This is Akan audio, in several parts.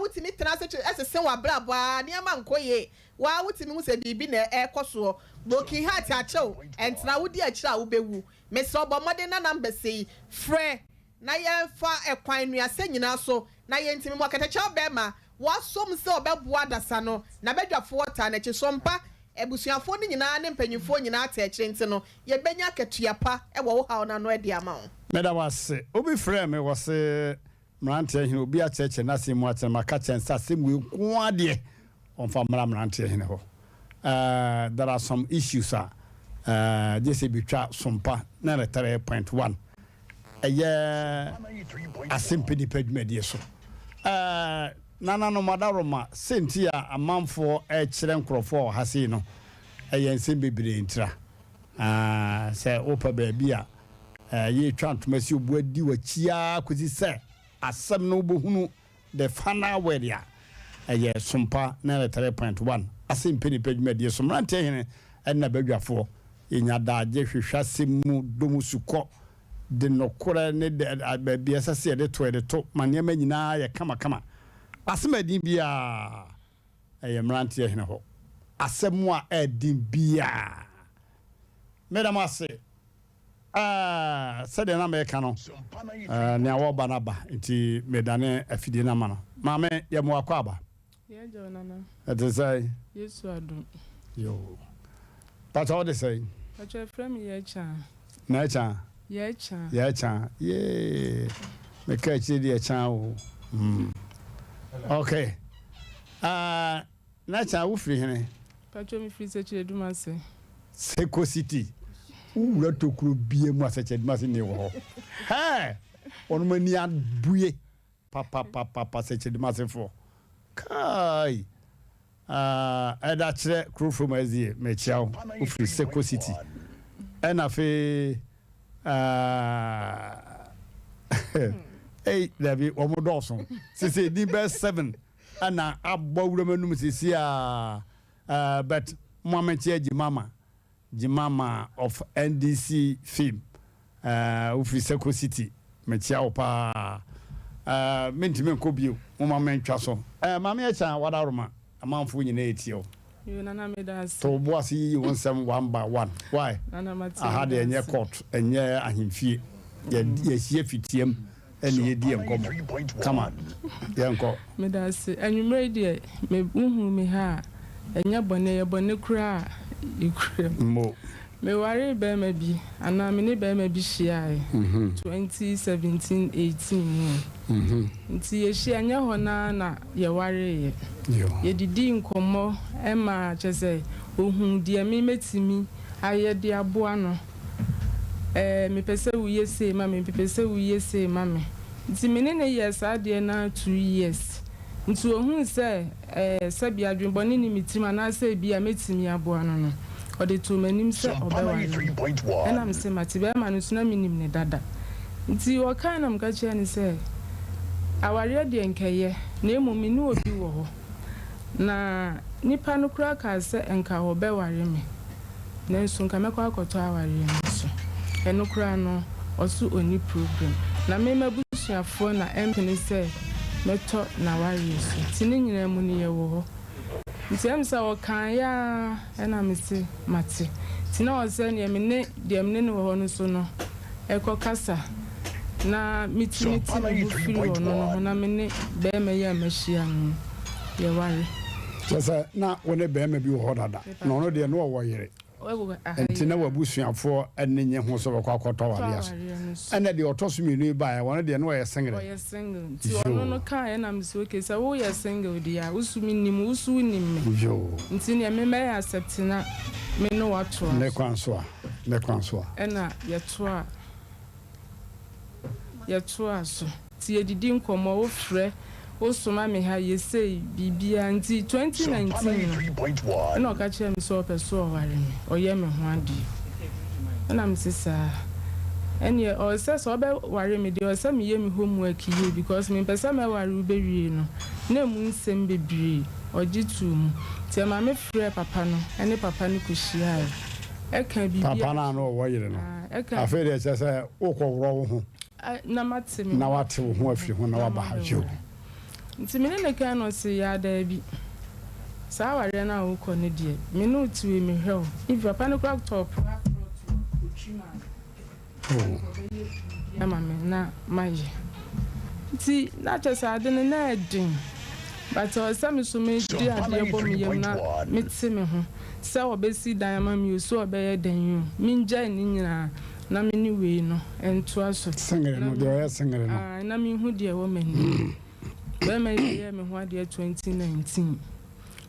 wotumi tena ase kyerɛ ɛsese w'abrabɔ ara, nneɛma nkɔ yie. Wo ara wotumi hu sɛ biribi na ɛrekɔ soɔ. Broken heart akyɛ wo, ɛntena wodi akyire a wobɛwu. Mesrɛ wo bɔ mmɔden na numbers yi frɛ na yɛmfa ɛkwan nnuasɛ nyinaa so na yɛntumi mmoa Kɛtɛkyɛw bɛrima. Wasom sɛ ɔbɛboa adasa no, n'abadwafoɔ taa n'akyi. So mpa abusuafoɔ no nyinaa ne mpanimfoɔ nyinaa te akyire nti no, yɛbɛnya akatua pa wɔ wo haw no ano de ama wo. Meda wo ase. Obi frɛɛ me ɔse mmeranteɛ hene obi akyerɛkyerɛ n'asɛm mu akyerɛ me maka kyerɛ no sɛ asɛm wei nko ara deɛ ɔmfa mmra mmeranteɛ hene hɔ. Eh, there are some issues a eh, gye sɛ bɛtwa sompa 93.1 ɛyɛ asɛmpɛ nipa dwumadie so. Eh, nananom adaworoma sɛ nti a amanfoɔ ɛkyerɛ nkurɔfoɔ wɔ ha sei no ɛyɛ nsɛm bebree ntira. Ah, sɛ wopɛ baabi a eh, yɛtwa ntoma si obu adi w'akyi ara kɔsi sɛ asɛm no wobɛhunu the final word a ɛyɛ sompa 93.1 asɛmpɛ nipa dwumadie so. Mmeranteɛ hene ɛna badwafoɔ yɛnya daagye hwehwɛ asɛm mu dɔ mu sukɔ de nokorɛ ne de baabi a ɛsɛ sɛ yɛde to yɛde to ma nneɛma nyinaa yɛ kamakama. Asɛm a ɛdin biara ɛyɛ mmeranteɛ hene hɔ. Asɛm a ɛdin biara. Meda mo ase. Ɛɛ, sɛdeɛ na meka no, ɛɛ, nea wɔreba no aba, nti medane afidie no ama no. Maame, yɛ mo akɔ aba. Yɛ agya o nana. Ɛte sɛn? Yesu adom. Yoo. Pakyɛ wo de sɛn? Pakyɛ ɛfrɛ me Yɛkyaa. Na ɛkyaa? Yɛkyaa. Yɛkyaa. Yee. Meka akyire deɛ kyaa o. Mm. Okay. Uh, na kyaa wo firi hene? Pakyɛ me firi Sɛkyerɛ Dumase. Seko City. Wowura tokuro bia mu a Sɛkyerɛ Dumase ne wɔ hɔ. Hɛɛ! Wɔnom ani abue. Papapapapa sɛkyɛdimasefoɔ kai ah ɛda kyerɛ kuro from SDA mekyia wo wofiri Seko City ɛna afei ah ei dabi wɔn dɔɔso sese din bɛyɛ 7 ɛna abɔ wuram anum sese a uh, but mo amekyɛ gyimama Jimama of NDC fame eh, wofiri Seko City, mekyea wo paa eh, mentumi nkɔ bio, momma mentwa so eh, Maame Akyan Wadaroma, amanfoɔ nyinaa ɛtie wo. Yo Nana meda ase. To wo bo ase yiyi wo nsɛm one by one, why? Nana mate Aha meda deɛ ɛnyɛ ase. court, ɛnyɛ ahemfie, yɛ yɛhyia fitiam ɛne yɛdi yɛn nkɔmmɔ, kama, yɛnkɔ. Meda ase. Anwummerɛ yi deɛ me wohuu me ha a, Ɛnyɛ bɔne, ɛyɛ bɔne koraa a yɛkura mu. Mo. Mewaree barima bi, anaa me ne barima bi hyiaeɛ, 2017, 18 mu. Nti yɛhyia, ɛnyɛ hɔ no ara na yɛwareeɛ. Yɛdidii nkɔmmɔ maa kyerɛ sɛ, ɔhuu deɛ me mɛtumi ayɛ de aboa no. Ɛɛ, mepɛ sɛ woyɛ sei ma me, mepɛ sɛ woyɛ sei ma me. Nti me ne no yɛɛ saa adeɛ no ara 2 years. Nti ɔhuu sɛ ɛɛ, sɛbi adwene bɔne nni me tirim anaasɛ ebia mɛtumi aboa no no, ɔde too m'anim sɛ ɔbɛware me. Ɛna mese mate, bɛrima no nso na menim no dada. Nti ɔkae na meka kyerɛɛ no sɛ, awareɛ deɛ nka ɛyɛ, na mmom me ne obi wɔ hɔ. Na nipa no koraa kaa sɛ nka ɔbɛware me, nanso nka mɛkɔ akɔtɔ awareɛ no so. Ɛno koraa no, ɔso ɔnni problem. Na me m'abusuafoɔ na ɛmpene sɛ mɛtɔ n'awareɛ so. Nti ne nyinaa mu no yɛwɔ hɔ. Nti ɛm sɛ ɔkaeɛ ara ɛna mese mate. Nti na ɔsɛ neɛ me ne deɛ me ne no wɔ hɔ no so no ɛkɔ kasa na metumi te me ho firi ɔno no ho na me ne bɛrima yi a mahyia no no yɛware. Kyerɛ sɛ na wo ne bɛrima bi wɔ hɔ dada, na ɔno deɛ na ɔwɔ yere. Ɛwɔ aha Nti yi na ara. w'abusuafoɔ ani nye ho sɛ wɔkɔ akɔtɔ Tɔ awareɛ so. awareɛ no so. Ɛna deɛ ɔtɔ so mmienu yi baeɛ, ɔno deɛ na ɔyɛ single. Ɔyɛ single. Nti ɔno no Yoo. kaeɛ na mese okay sɛ woyɛ single deɛ a, wo so menim wo, wo so wonim me. Yoo. Nti neɛ me mɛyɛ accept na me ne wo atoa Ne so. kwan so a, ne kwan so a. Ɛna yɛtoa yɛtoaa so. Nti yɛdidi nkɔmmɔ, wofrɛ, wosoma me ha, yɛ sei, biribiara. Nti 2019 no, ɛna ɔka kyerɛɛ me sɛ ɔpɛ sɛ ɔware me, ɔyɛ me ho adeɛ. Ɛna mese saa? Ɛneɛ ɔwɔ sɛ sɛ ɔbɛware me deɛ, ɔwɔ sɛ meyɛ me homework yie because mempɛ sɛ mɛware wo bɛwie no, na ɛmu nsɛm bebree. Ɔgye too mu. Nti ɛma me frɛɛ papa no, ɛne papa no kɔhyiaeɛ. Ɛka Papa biribiara no a na ɔwɔ yere no, Ah, ɛka afei deɛ kyerɛ sɛ wokɔworɔ wo ho na mate me na ho wate wo afiri ho ho afiri ho na na waba ha. Yoo. mabɛware. Nti me ne no kae na ɔse, Yaa daabi, saa awareɛ no a wokɔ no deɛ, me ne wo te wei mehwɛ wo. If papa no koraa tɔɔ pra plot wɔ Otwi maa me sɛ anka ɔbɛyɛ biribi ama me na mayɛ. Nti na kyerɛ sɛ ade no na ɛden but ɛwɔ sɛ me nso mede adeɛ bɔ me yam na mete me ho sɛ ɔbɛsi dan ama me o, sɛ ɔbɛyɛ dɛn o, mengyae ne nyinaa na me ne wei no ntoa so. Sengere no, deɛ ɔyɛ sengere no. Ae, na menhu deɛ ɛwɔ m'anim. Bɛrima yi bɛyɛɛ me ho adeɛ 2019.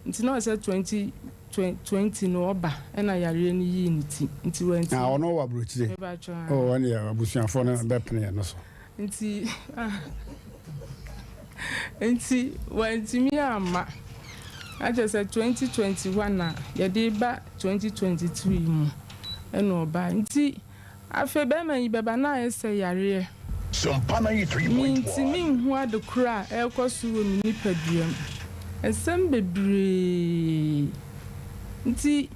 Nti na ɔsɛ 2020 no ɔba ɛna yareɛ no yii ne ti. Nti wantumi. Na ɔno wɔ aburokyire. Mepakyɛw, ae. Oh, ɛneɛ abusuafoɔ no bɛpene ɛno so. Nti nti wantumi amma. Na kyerɛ sɛ 2021 a yɛde reba 2022 yi mu ɛna ɔbae. Nti afei bɛrima yi bɛba na ayɛ sɛ yareɛ. Mintumi nhu ade koro a ɛrekɔ so wɔ me nipadua mu. Nsɛm bebree nti,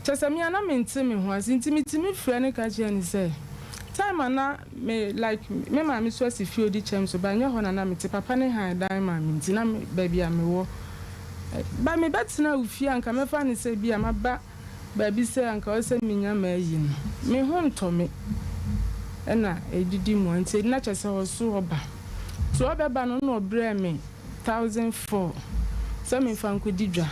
kyerɛ sɛ me ara na mente me ho ase. Nti mitumi frɛ no ka kyerɛ no sɛ, time a na me like me maame so asi fie a odi kyɛm so but ɛnyɛ hɔ na na mete, papa no han dan maa me nti na me baabi a mewɔ. But mebɛtena wo fie a anka mɛfa no sɛ bi a maba baabi sɛ anka ɔwɔ sɛ minya m'ayi no, me ho ntɔ me na ɛdidi mua nti na kyerɛ sɛ ɔso ɔba. Nti ɔbɛba no na ɔbrɛɛ me 1004 sɛ memfa nkɔdi dwa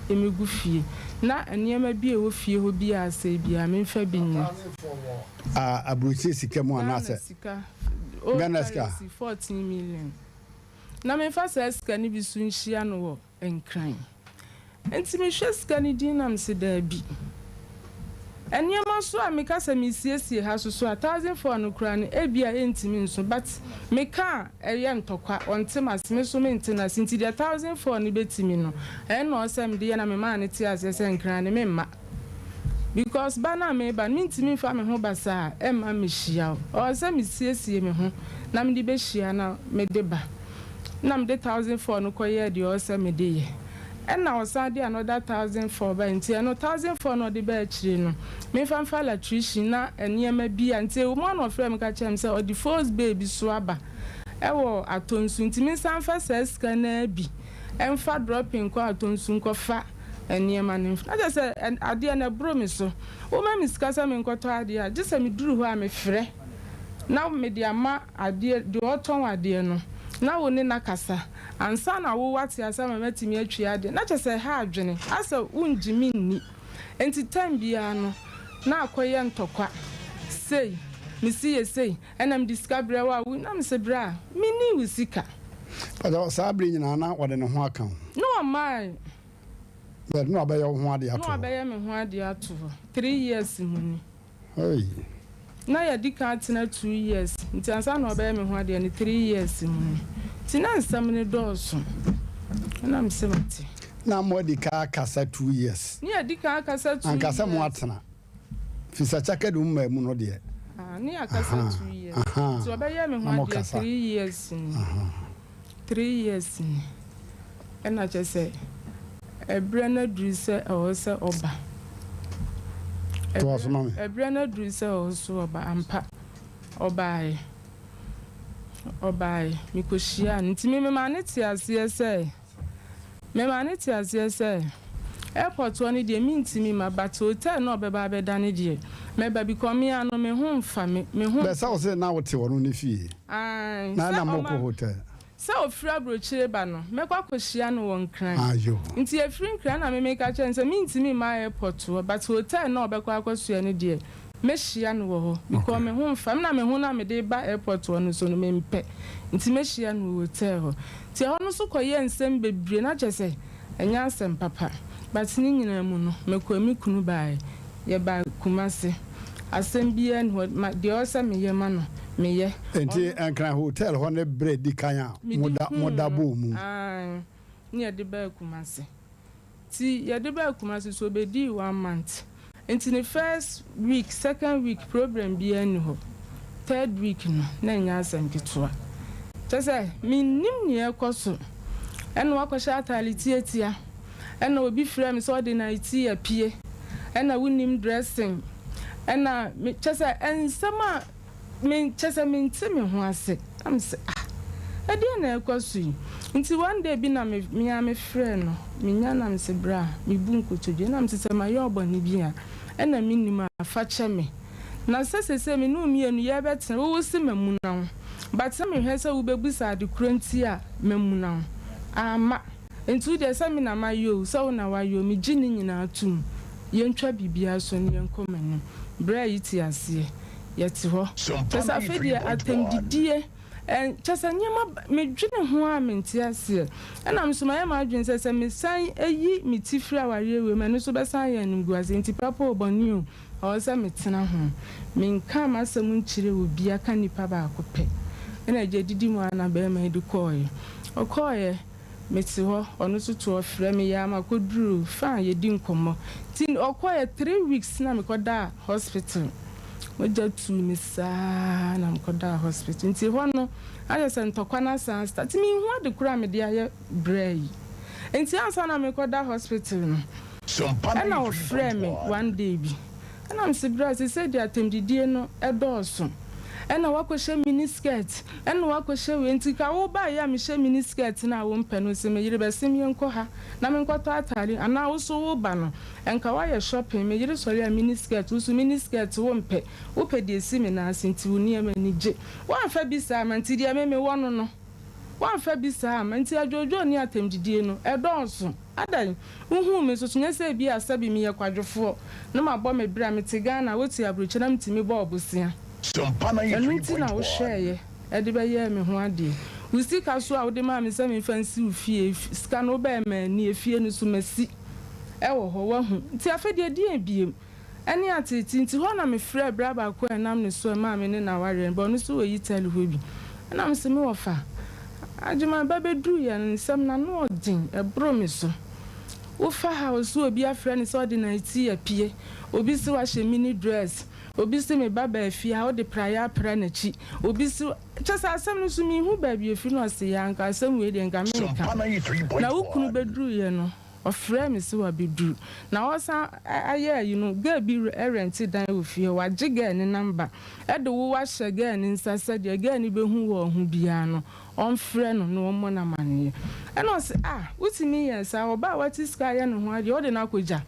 mmɛgu fie na nneɛma bi a ɛwɔ fie hɔ bi a asɛe biara memfa bi nyɛ. 1004 wɔ aburokyire sika mu Ghana anaasɛ? sika, old Ghana sika? currency, 14 million. Na memfa saa sika no bi so nhyia no wɔ Nkran. Enti mehwɛ sika no din na mese daabi. Nneɛma nso a meka sɛ mesiesie ha so so a, 1004 no koraa no ebia ɛntumi nso but meka a ɛyɛ ntɔkwa, ɔnte m'ase, me nso mente n'ase nti deɛ 1004 no bɛtumi no ɛno na ɔwɔ sɛ mede yɛ na memaa no tee aseɛ sɛ Nkran no memma because ba no a mereba no mentumi mfa me ho basaa ɛmma mmɛhyia wo, ɔwɔ sɛ mesiesie me ho na mede bɛhyia na mede ba. Nna mede 1004 no kɔyɛɛ deɛ ɔwɔ sɛ mede yɛ. Ɛna ɔsan de another 1004 bae, nti ɛno 1004 no a ɔde baa akyire no, memfa mfa electrician na nneɛma bi a, nti ɛwɔ mu a na ɔfrɛɛ me ka kyerɛɛ me sɛ ɔde Foes Bay bi so aba ɛwɔ Atonsu, nti mensan mfa saa sika no ara bi mfa dropping nkɔ Atonsu nkɔfa nneɛma no mf. Na kyerɛ sɛ adeɛ no ɛboro me so. Woma me sika sɛ menkɔtɔ adeɛ a, gye sɛ meduru hɔ a mefrɛ na mede ama adeɛ, deɛ ɔretɔn adeɛ no, na wo ne no akasa ansa na wo wate ase ama matumi atwi adeɛ, na kyerɛ sɛ ɛha adwene, asɛ wongye me nni, nti time biara no na akɔyɛ ntɔkwa, sei, mese yɛ sei, ɛna mede sika brɛ wo a wo, na mese bra, menni wo sika. Pakyɛ saa bere nyinaa na ɔde ne ho aka wo? Na ɔmmae. But na wabɛyɛ wo ho adeɛ ato hɔ? Na wabɛyɛ me ho adeɛ ato hɔ, 3 years mu ni. Hey. Na yɛadi kan atena 2 years nti ansa na ɔbɛyɛ me ho adeɛ no 3 years mu no nti na nsɛm no dɔɔso ɛna mese mate. Na mo adi kan akasa 2 years. Ne yɛadi kan akasa 2 years. Anka sɛ mo atena. Fisa kyaka de mu mu no deɛ. Ah, ne yɛakasa 2 years. Nti ɔbɛyɛ me ho adeɛ 3 years ni. 3 years ni. Ɛna kyerɛ sɛ ɛberɛ no aduru sɛ ɛwɔ sɛ ɔba. Toa so ma me. Ɛberɛ no aduru sɛ ɛwɔ so ɔba ampa. Ɔbaeɛ. Ɔbaeɛ. Mekɔhyiaa no. Nti me memaa no te aseɛ sɛ memaa no te aseɛ sɛ airport hɔ no deɛ mentumi mma but hotel na ɔbɛba abɛda no deɛ mɛba because me ano me ho mfa me me ho. Bɛ sɛ wo sɛ na wote ɔno ne fie. Ae. Na na mokɔ hotel. Sɛ ofiri aburokyire ba no, mɛkɔ akɔhyia no wɔ Nkran. Ayo. Nti yɛfiri Nkran na me meka kyerɛ no sɛ mentumi mma airport hɔ but hotel na ɔbɛkɔ akɔsoɛ no deɛ mɛhyia no wɔ hɔ because me ho mfa me na me ho no a mede ba airport hɔ no so no mempɛ nti mɛhyia no wɔ hotel hɔ. Nti ɛhɔ no so kɔyɛɛ nsɛm bebree na kyerɛ sɛ ɛnyɛ asɛm papa but ne nyinaa mu no mekɔɔ me kunu baeɛ yɛbaa Kumasi asɛm biara nni hɔ ma deɛ ɔwɔ sɛ meyɛ ma no meyɛ. Nti Nkran hotel hɔ ne berɛ di kan a moda moda bɔɔ mu? Aane, ne yɛde baa Kumasi. Nti yɛde baa Kumasi so ɔbɛdii one month. Nti ne first week, second week problem biara nni hɔ. Third week no na ɛnyɛ asɛm ketewa. Kyerɛ sɛ mennim nea ɛrekɔ so. Ɛna wakɔhyɛ ataade tiatia. Ɛna obi frɛɛ me sɛ ɔde nightie apue. Ɛna wonnim dressing. Ɛna me kyerɛ sɛ nsɛm a me kyerɛ sɛ mente me ho ase. Na mese ah. Ɛdeɛn na ɛrekɔ so yi? Nti one day bi na me me ara mefrɛɛ no, menya na mese bra, mebu nkotodwe na mese sɛ mayɛ wo bɔne bi a, ɛna mennim a, fa kyɛ me. Na sɛ sesei me ne wo mmienu yɛrebɛtena, wo wose mamuna wo, but na mehwɛ sɛ wobɛbusa ade korɔ nti a mamuna wo. Amma. Nti wo deɛ sɛ me na mayɛ o, sɛ wo na wayɛ o, megye ne nyinaa tom. Yɛntwa biribiara so na yɛnkɔ m'anim. Berɛ a yi te aseɛ, yɛte hɔ. Kyerɛ sɛ afei deɛ atɛmdidie, ɛ, kyerɛ sɛ nneɛma ba, medwene ho ara mente aseɛ. Ɛna me nso mayɛ m'adwene sɛ, sɛ mesan yi me ti firi awareɛ wei mu a, ɛno nso bɛsan ayɛ animguaseɛ. Nti papa o, bɔne o, Ɔwɔ sɛ metena ho. Menkaa m'asɛm nkyerɛɛ obiara ka nipa baako pɛ. Ɛna agya didi mu ara na barima yi de kɔeɛ. Ɔkɔeɛ, mete hɔ, ɔno nso to ɔfrɛ me, yɛ ara makɔduru fine yɛdi nkɔmmɔ. Nti ɔkɔeɛ three weeks na mekɔdaa hospital. Mogya tuu me saa na mekɔdaa hospital. Nti hɔ no, ayɛ sɛ ntɔkwa no asan astart. Nti menhu ade korɔ a mede ayɛ braa yi. Nti ansa na merekɔda hospital no, Ɛna ɔfrɛɛ me one day bi, ɛna mese bra sesei deɛ atɛmdidie no ɛdɔɔso, ɛna woakɔhyɛ mini skirt, ɛna woakɔhyɛ wei, nti ka wo baeɛ a mehyɛ mini skirt no a wompɛ no, ɔse me yere bɛse me yɛnkɔ ha na menkɔtɔ ataade, anaa wo nso woba no nka woayɛ shopping, me yere sɔre a mini skirt, wo nso mini skirt wompɛ, wopɛ deɛ ɛsi me nan ase nti wo nneɛma ani gye, woamfa bi saa amma nti deɛ me mewɔ no no woamfa bi saa amma nti adwoodwoo ne atɛmdidie no ɛdɔɔso. Adɛn? Wohuu me nso so, nyɛ sɛ ebia sɛbe meyɛ kwadwofoɔ na mabɔ me bra, mete Ghana, wote aburokyire na metumi bɔ ɔbosea. Ɛno nti na wohwɛeɛ de bɛyɛɛ me ho adeɛ. Wo sika so a wode maa me sɛ memfa nsi wo fie, sika no wobɛɛ manni, efie no nso masi wɔ hɔ, woahu. Nti afei deɛ ɛdeɛn bio? Ɛne ateetee nti, hɔ na mefrɛɛ bra baako a ɛnam ne so a ɛmaa me ne no awareɛ no, but ɔno nso wɔ Italy hɔ bi. Ɛna mese me wɔfa, Agyeman ba bɛduruiɛ no, nsɛm no ano ɔden, ɛboro me so. Wofa ha, ɔse obi afrɛ no sɛ ɔde nightie apue, obi se wahyɛ mini dress, obi se me ba baa fie ha, wode praeɛ apra n'akyi, obi se, kyerɛ sɛ asɛm no nso menhu baabi ɛfiri na ɔse yaa nka asɛm wei deɛ nka menka. Na wo kunu bɛduruiɛ no, Ɔfrɛɛ me sɛ wabɛduru. Na ɔresan ayɛ ayi no, girl bi rɛnte dan wɔ fie hɔ. Wagye girl no number de wo ahyɛ girl no nsa sɛ deɛ girl no bɛhu wɔ ho biara no, ɔmfrɛ no na ɔmmɔ no amaneɛ. Ɛna ɔse, ah, wotumi yɛɛ saa? Ɔbaa a wate sika ayɛ ne ho adeɛ, wode no akɔgya?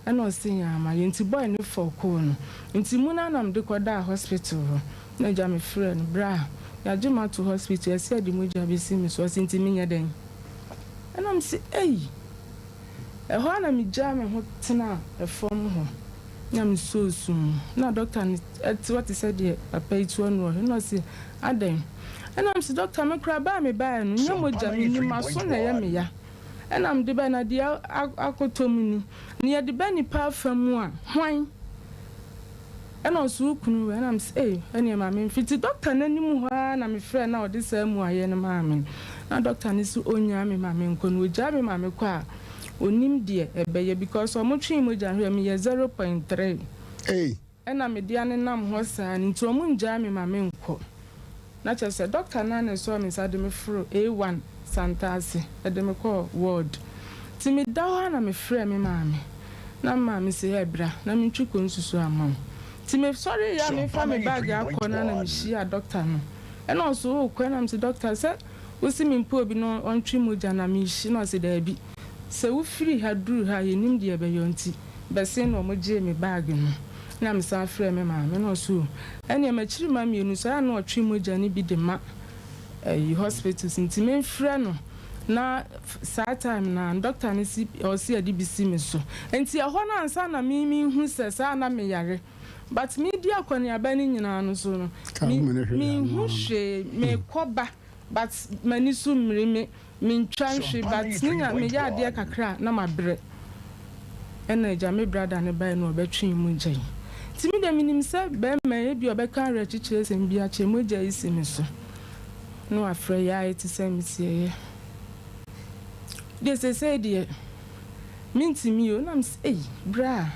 Ɛna ɔse yaa mayɛ nti boy no fɔkoo no nti mu no ara na mede kɔdaa hospital hɔ na agya me frɛɛ no bra yagye me ato hospital yɛse yɛde mogya bɛsi me so ɔse nti menyɛ dɛn ɛna mese ei ɛhɔ ara na megyaa me ho tenaa ɛfam hɔ na mesɔɔ sum mu na doctor no te hɔ te sɛ deɛ papa yi te hɔ na ɔhwɛ na ɔse adɛn ɛna mese doctor me koraa baa mebaeɛ no nyɛ mogya menim maso na ɛyɛ me ya Ɛna mede bɛ, na deɛ akɔtɔ mu ni, na yɛde bɛ nipa afa mu a, hwan? Ɛna ɔse wo kunu wɔ? Ɛna mese ei, ɛneɛ ma memfe. Nti dɔkta no anim hɔ ara na mefrɛɛ no a ɔde saa mmuaeɛ no maa me no. Na dɔkta no se ɔnnyaa me ma menkɔ, na ɔgyaa me ma mekɔ a, ɔnnim deɛ ɛbɛyɛ because wɔtwee mogya hwɛɛ meyɛ 0.3. Ei! Ɛna mede anenam hɔ saa no nti ɔmo ngyaa me ma me nkɔ. Na kyerɛ sɛ doctor no ara na ɛsɔɔ me nsa de me foro A1 Santase de me kɔɔ ward. Nti me da hɔ ara na me frɛɛ me maame na me maame se ɛ bra na me ntwi kɔ nsusu ama wo. Nti me sɔre yɛ a me fa me bag akɔ no ara na me hyiaa doctor no ɛna ɔse wookɔ ɛna me se doctor sɛ wo se me mpɛ obi na ɔntwe mogya na me hyi na ɔse daabi sɛ wo firi ha duru ha a yɛnim deɛ ɛbɛyɔ nti Bɛsen na ɔmo gyee me bag no na me san frɛɛ me maame na ɔse oh ɛneɛ makyiri mma mmienu so ɛyɛ a na ɔtwe mogya no bi de ma ɛyi hospitals nti me nfrɛ no na saa time no ara no doctor no si ɔse yɛde bi si me so nti ɛhɔ no ansa na me me hu sɛ saa na me yare but me di akɔneaba no nyinaa no so no me me nhu hwee me kɔ ba but m'ani so mmiri me Mentwa nhwe but menya meyɛ adeɛ kakra a na mabrɛ ɛna agya me brada no bae na ɔbɛtwee mogya yi nti me deɛ menim sɛ bɛɛma yi ebia ɔbɛka awerɛkyekyerɛ sɛm bi akyerɛ mogya yi si me so na wafrɛ yɛ ayɛ te sɛ mesieɛ deɛ sesei deɛ mentumi o na mese ei bra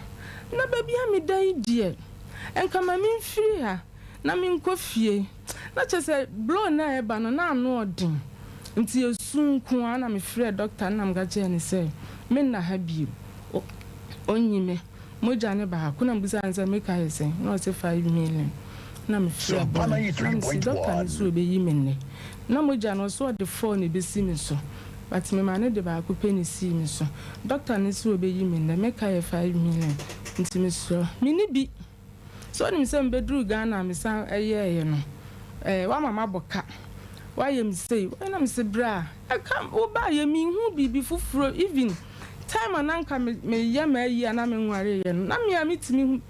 na baabi a meda yi deɛ nka ma memfiri ha na menkɔ fie. Na kyerɛ sɛ blow no a ɛba no na ano ɔden nti esu nko ara na mefrɛɛ dɔkta no na meka kyerɛɛ no sɛ menna ha bio, ɔnyi me mogya no baako na mebisaa no sɛ me ka yɛ sɛn na ɔse 5 million. Na mefrɛɛ boy no na mese doctor no se ɔbɛyi me nnɛ. Na mogya no ɔse ɔde four na ɛbɛsi me so but mema no de baako pɛ na ɛsii me so. Doctor no se ɔbɛyi me nnɛ, me ka yɛ 5 million nti mesrɛ wo. Menni bi. Sɛ wonim sɛ mebɛduruu Ghana a mesan yɛeɛ no, eh, woama mabɔ ka, woayɛ me sei, woayɛ na mese bra, ɛka wobaeɛ menhuu biribi foforɔ even time a na nka meyɛ m'ayi a na menwareeɛ no na me a metumi hu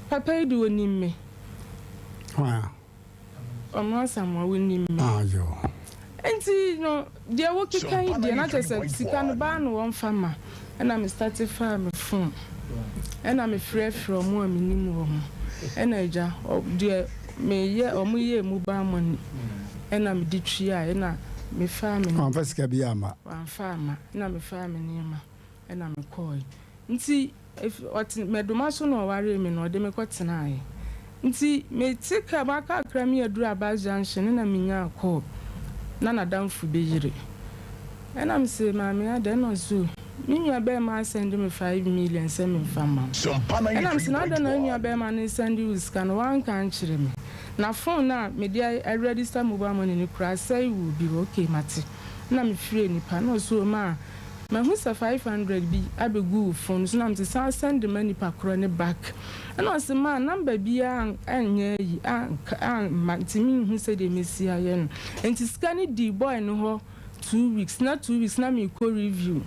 papa yi de ɔnim me. Hwan? Ɔno Asamoah wonim me. Ah, yo. Nti no deɛ wokeka yi deɛ na kyerɛ sɛ sika no baa no wɔmfa ma ɛna me starte faa me phone ɛna me frɛfrɛ ɔmo a menim wɔn ɛna agya deɛ meyɛ ɔmo yɛɛ mobile money ɛna mede tuae ɛna mefaa me. Wamfa sika bi amma? Wamfa amma ɛna mefaa me nneɛma ɛna mekɔɔe nti Efi ɔte Medoma so na ɔwaree me na ɔde me kɔtenaeɛ. Nti mete kaa mu aka kakra me aduru Abas junction no na menyaa call na n'adamfo bi yere. Ɛna mese maame adɛn na ɔse oh me nua bɛɛma asɛnde me 5 million sɛ memfa mma wo. Ɛna mese na adɛn na wo nua bɛɛma no resɛnde wo sika no wanka ankyerɛ me. Na phone no a mede aregister mobile money no koraa asɛe wɔ obi hɔ. Okay mate. Ɛna mefrɛɛ nipa na ɔse oh maa Mahu sɛ 500 bi abegu wo phone so na mese san send ma nipa korɔ no back ɛna ɔse maa number biaa anyɛ ayi amma nti menhu sɛdeɛ mɛsi ayɛ no nti sika no dii boy no hɔ 2 weeks na 2 weeks na meekɔ review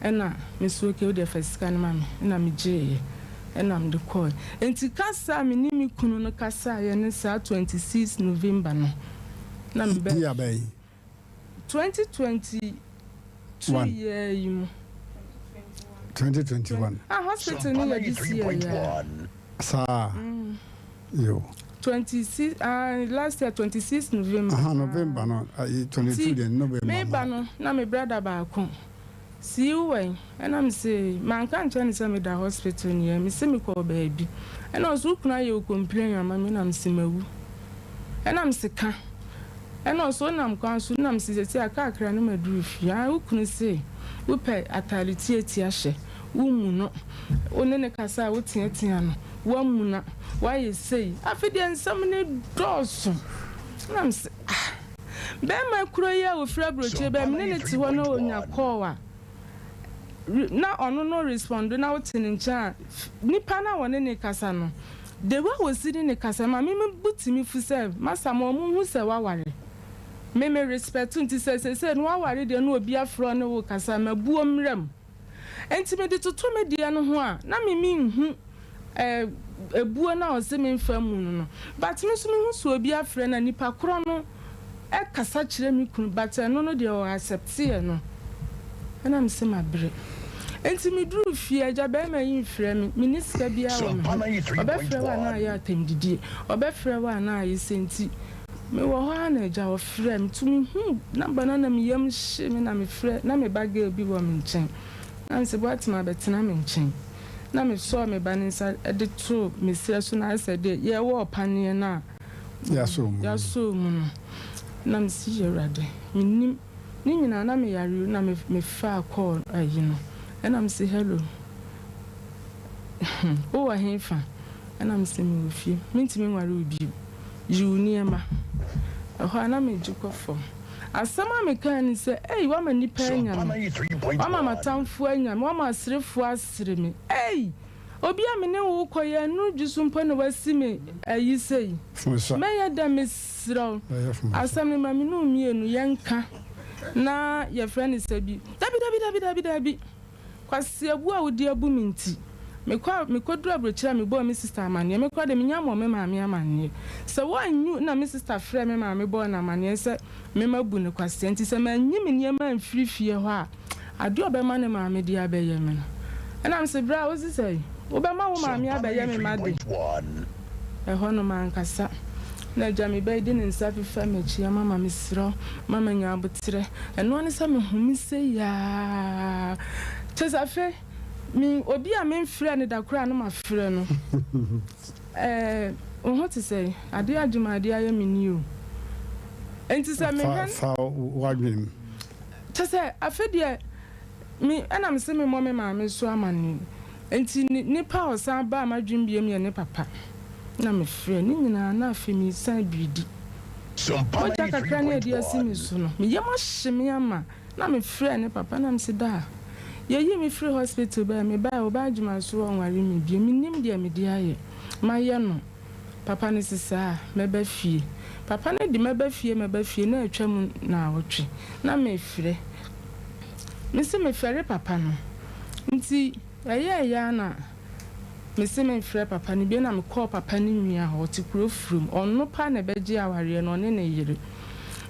ɛna mese okay wodeɛ fa sika no ma me ɛna megyeeɛ ɛna mede kɔɛ nti kasa a me ne me kunu no kasaeɛ ne saa 26 November no na mebɛ Year bɛn? 2022 One. Year yi mu. 2021. Ah, hospital no yɛ this year ya. Saa. Yo. 26, ah, last year 26 November. Aha, November no, ayi 22 deɛ November. Meba no na me brother baako sii wɛn ɛna me se manka nkyɛn ne sɛ meda hospital neɛ me se mekɔɔ baabi ɛna ɔso wo kunu ayɛ wo complain ama me na me se mawu ɛna me se ka ɛna ɔso wonam kwan so na me se sɛsi a kakra no maduru fie ah wo kunu se wopɛ atare tietia hyɛ wo mu no wo ne ne kasa a woteatea no woamuna woayɛ sei afei deɛ nsɛm ne dɔɔso na me se ah bɛrima kuro yi a ofiri aburokyire bɛɛ me ne ne te hɔ na onya call a na ɔno no respond na wote ne nkyɛn a nipa na wɔne ne kasa no the way a wosi ne ne kasa ma me me bu tumi fu sɛ masa ma ɔmo hu sɛ waware me me respect nti sɛ sɛsɛ no waware deɛ no obi afrɛ ne wo kasa ma buo mmerɛ mu nti me de toto me deɛ no ho a na me me nhu ebuo na ɔse me nfa mu no, but me nso me hu sɛ obi afrɛ na nipa korɔ no ɛkasa kyerɛ me kunu, but ɛno no deɛ ɔwɔ accept yɛ no ɛna me sɛ ma brɛ nti me duru fie agya bɛrima yi nfrɛ me me ni sika biara wɔ me ho ɔbɛfrɛ wo a na ayɛ atɛmdidie ɔbɛfrɛ wo a na ayɛ sɛ nti mewɔ hɔ a na agya ɔfrɛ me to me hu number no na me yam hye me na me frɛ na me ba girl bi wɔ me nkyɛn na me sɛ boatema abɛtena me nkyɛn na me sɔɔ me ba ne nsa de to me serɛ so na ayɛ sɛ deɛ yɛwɔ ɔpaneɛ no a Yɛasɔ mu. Yɛasɔ mu no na me si yɛ Awurade menim ne nyinaa na meyare o na mefaa call ayi no ɛna me sɛ hello, wowɔ he fa? Ɛna me sɛ mewɔ fie mentumi nware wo bio yi wo nneɛma ɛhɔ a na megye kɔ fam asɛm a mekaa ne sɛ ei woama nnipa anya me woama m'atamfoɔ anya me woama aserefoɔ asere me ei obi a me ne wo kɔ yɛ ɛno dwi so mpo na wasi me ayi sei Funsa. Mɛyɛ dɛ mesrɛ wo Bɛyɛ funsa. Asɛm no ma me ne wo mmienu yɛnka na yɛfrɛ no sɛ bi dabi dabi dabi dabi dabi kwasi abu a wodi abu me nti mekɔ mekɔduru aburokyire a mebɔɔ me sister amanneɛ mekɔ de menya mmɔ me maame amanneɛ sɛ woanyu na me sister frɛ me maame bɔɔ no amanneɛ sɛ mema bu no kwasia nti sɛ manyi me nneɛma amfiri fie hɔ a adeɛ a ɔbɛma ne maame de abɛyɛ me no ɛnam sɛ berɛ a wosi sɛ wobɛma wo maame abɛyɛ me ma de ɛhɔ no mankasa na agya me bɛyi de ne nsa fifa m'akyi ama ma mesrɛ mama nya aboterɛ ɛnoa ne sɛ mehome sɛ yaa kyɛ sɛ afei me obi a memfrɛ no da koraa no mafrɛ no wo ho te sɛ adeɛ adwuma adeɛ ayɛ me ni o nti sɛ mehwɛ Fa w'adwene mu. Kyɛ sɛ afei deɛ me ɛna me sɛ memmɔ me maame so amanneɛ nti nipa a ɔsan baa m'adwene biam yɛ ne papa. Na mefrɛɛ ne nyinaa na afei meresan biridi. Mogya kakra ne adi asi me so no, me yam ahye me ama. Na mefrɛɛ ne papa na mese, Daa, yɛyii me firii hospital bae, mebae a ɔbaa adwuma so ɔnware me bio, mennim deɛ mede ayɛ, mayɛ no. Papa no se, Saa, mɛba fie. Papa no de mɛba fie mɛba fie na atwa mu naawɔtwe na mefrɛ. Mese mefɛre papa no nti ɛyɛɛyɛ ara na mese memfrɛ papa no bio na mekɔɔ papa no nua hɔ, ɔte kuro furom, ɔno paa na ɛbɛgye awareɛ no, ɔne ne yere.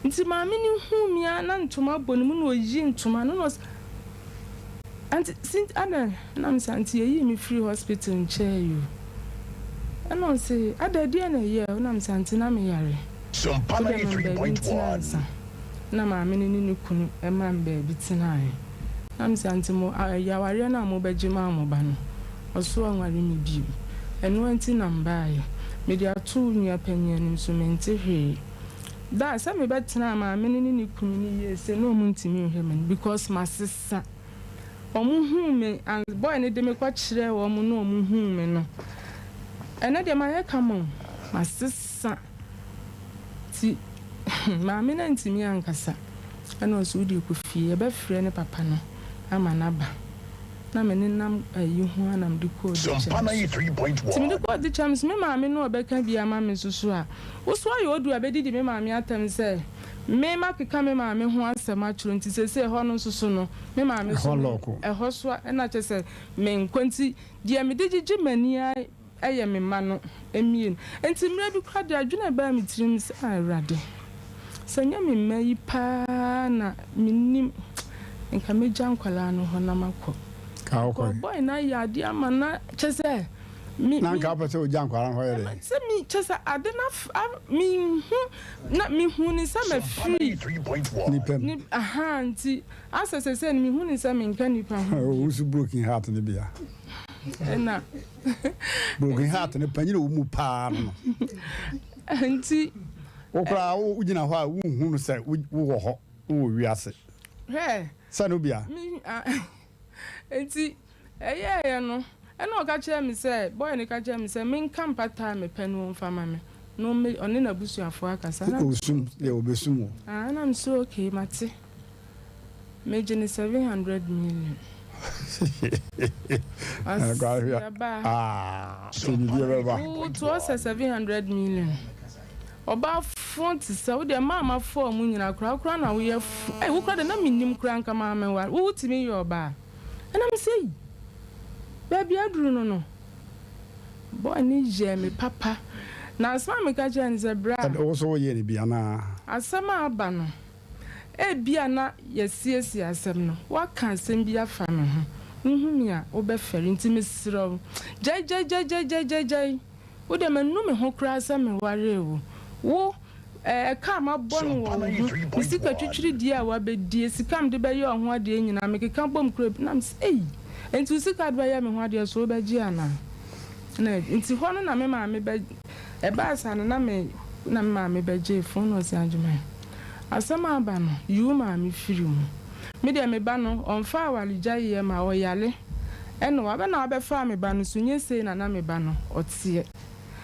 Nti maame no huu me ara na ntoma bɔ ne mu na ɔyi ntoma no na ɔse, Aunty Cynthia adɛn? Ɛna mese aunty yɛyii me firii hospital nkyɛɛe o. Ɛna ɔse adɛn deɛn na ɛyɛɛ wo? Ɛna mese aunty na me yare. Wo deɛ ma me baabi ntena ansa. Ɛna maame no ne ne kunu maa me baabi tenaeɛ. Ɛna mese aunty mo ayi awareɛ no a mobɛgye maa mo ba no ɔse ɔnware me bio. Ɛno nti na mebaeɛ. Mede ato wo nua panin anim nso mente hwee. Da a sɛ mebɛtenaa maame no ne ne kunu no yie sei na ɔmo ntumi nhwɛ me no because masesa. Ɔmo huu me and boy no de me kɔ kyerɛɛ wɔn na ɔmo huu me no ɛnɛ deɛ mayɛ kama o, masesa nti maame no antumi ankasa ɛna ɔse wodeɛ kɔ fie yɛbɛfrɛ ne papa no ama no aba. Na me nenam ayi ho ara na mede kɔɔ dikyɛm so. Nti mede kɔɔ dikyɛm so, me maame no ɔbɛka bi ama me nso so a, wo so ayɛ odu a bɛdidi me maame atɛm sɛ me makeka me maame ho asɛm akyerɛ nti seesei ɛhɔ no nso so no, me maame so Ɛhɔ lɔɔko. ɛhɔ so a ɛna kyerɛ sɛ menkɔ nti deɛ mede gyegye m'ani ara yɛ me mma no mmienu. Enti mmerɛ bi koraa deɛ adwene a ɛbaa me tirim ne sɛ, Ah Awurade, sɛ ɛnyɛ me mma yi pa ara na mennim, nka mɛgya nkwadaa no hɔ na makɔ. Ka wokɔe. Boy no ayɛ adeɛ ama no kyɛ sɛ me. Na nka wopɛ sɛ wogya nkwadaa no hɔ yɛ dɛn? Sɛ me kyɛ sɛ ade no af menhu na mehu ne sɛ mafiri. Nipa mu. Ahaa nti asɛ sɛsɛ no mehu ne sɛ menka nipa ho bio. Wo nso broken heart no bi a. Ɛna. Broken heart no panyin a ɔwɔ mu paa no no. Nti. Wo koraa wogyina hɔ a wonhu no sɛ wowɔ hɔ wowɔ wiase. Hwɛ. Sɛ no bia. Nti ɛyɛɛyɛ no ɛna ɔka kyerɛɛ me sɛ boy no ka kyerɛɛ me sɛ menka mpata a mepɛ no ɔmfa ma me na ɔne n'abusuafoɔ akasa. Ɔsum deɛ ɔbɛsum wo. Ah ɛna me sɛ okay mate. Megye no 700 million. Ɔse aba. Wo to ɔsɛ 700 million. Ɔbaa fo te sɛ wo deɛ maa ma fo ɔmo nyinaa koraa wo koraa na woyɛ fo. Ei wo koraa deɛ na me nim koraa nka maa me ware wo wo tumi yɛ ɔbaa. Ɛna me sɛ ei baabi aduru no no boy no yɛɛ me papa na asɛm a meka kyerɛɛ no sɛ bra. Wo nso wo yɛɛ no bi anaa? Asɛm a aba no Ebia na yɛasiesie asɛm no, woaka asɛm bi afa me ho, wuhu me a, wobɛfɛre, nti mesrɛ wo, gyae-gyae-gyae-gyae-gyae-gyae. Wo deɛ, manu me ho koraa sɛ mewaree wo. Wo, eh, ɛka a mabɔ no wɔ wo ho, me sika twitwiridie a woabɛdie, sika a mede bɛyɛ wo ho adeɛ nyinaa, mekeka bom koraa bi, na mese, ei, enti wo sika a wode bɛyɛ me ho adeɛ so wobɛgye anaa? Na, nti hɔ no na me maame bɛ, ɛbaa saa no na me, na me maame bɛgyee fon na ɔse, Agyemang, Asɛm a aba no, yi wo maame firi mu. Me deɛ me ba no, ɔmfa awaregyaeɛ ma, ɔyare ɛna waba na wabɛfaa me ba no so, nyɛ sei na na me ba no ɔteɛ.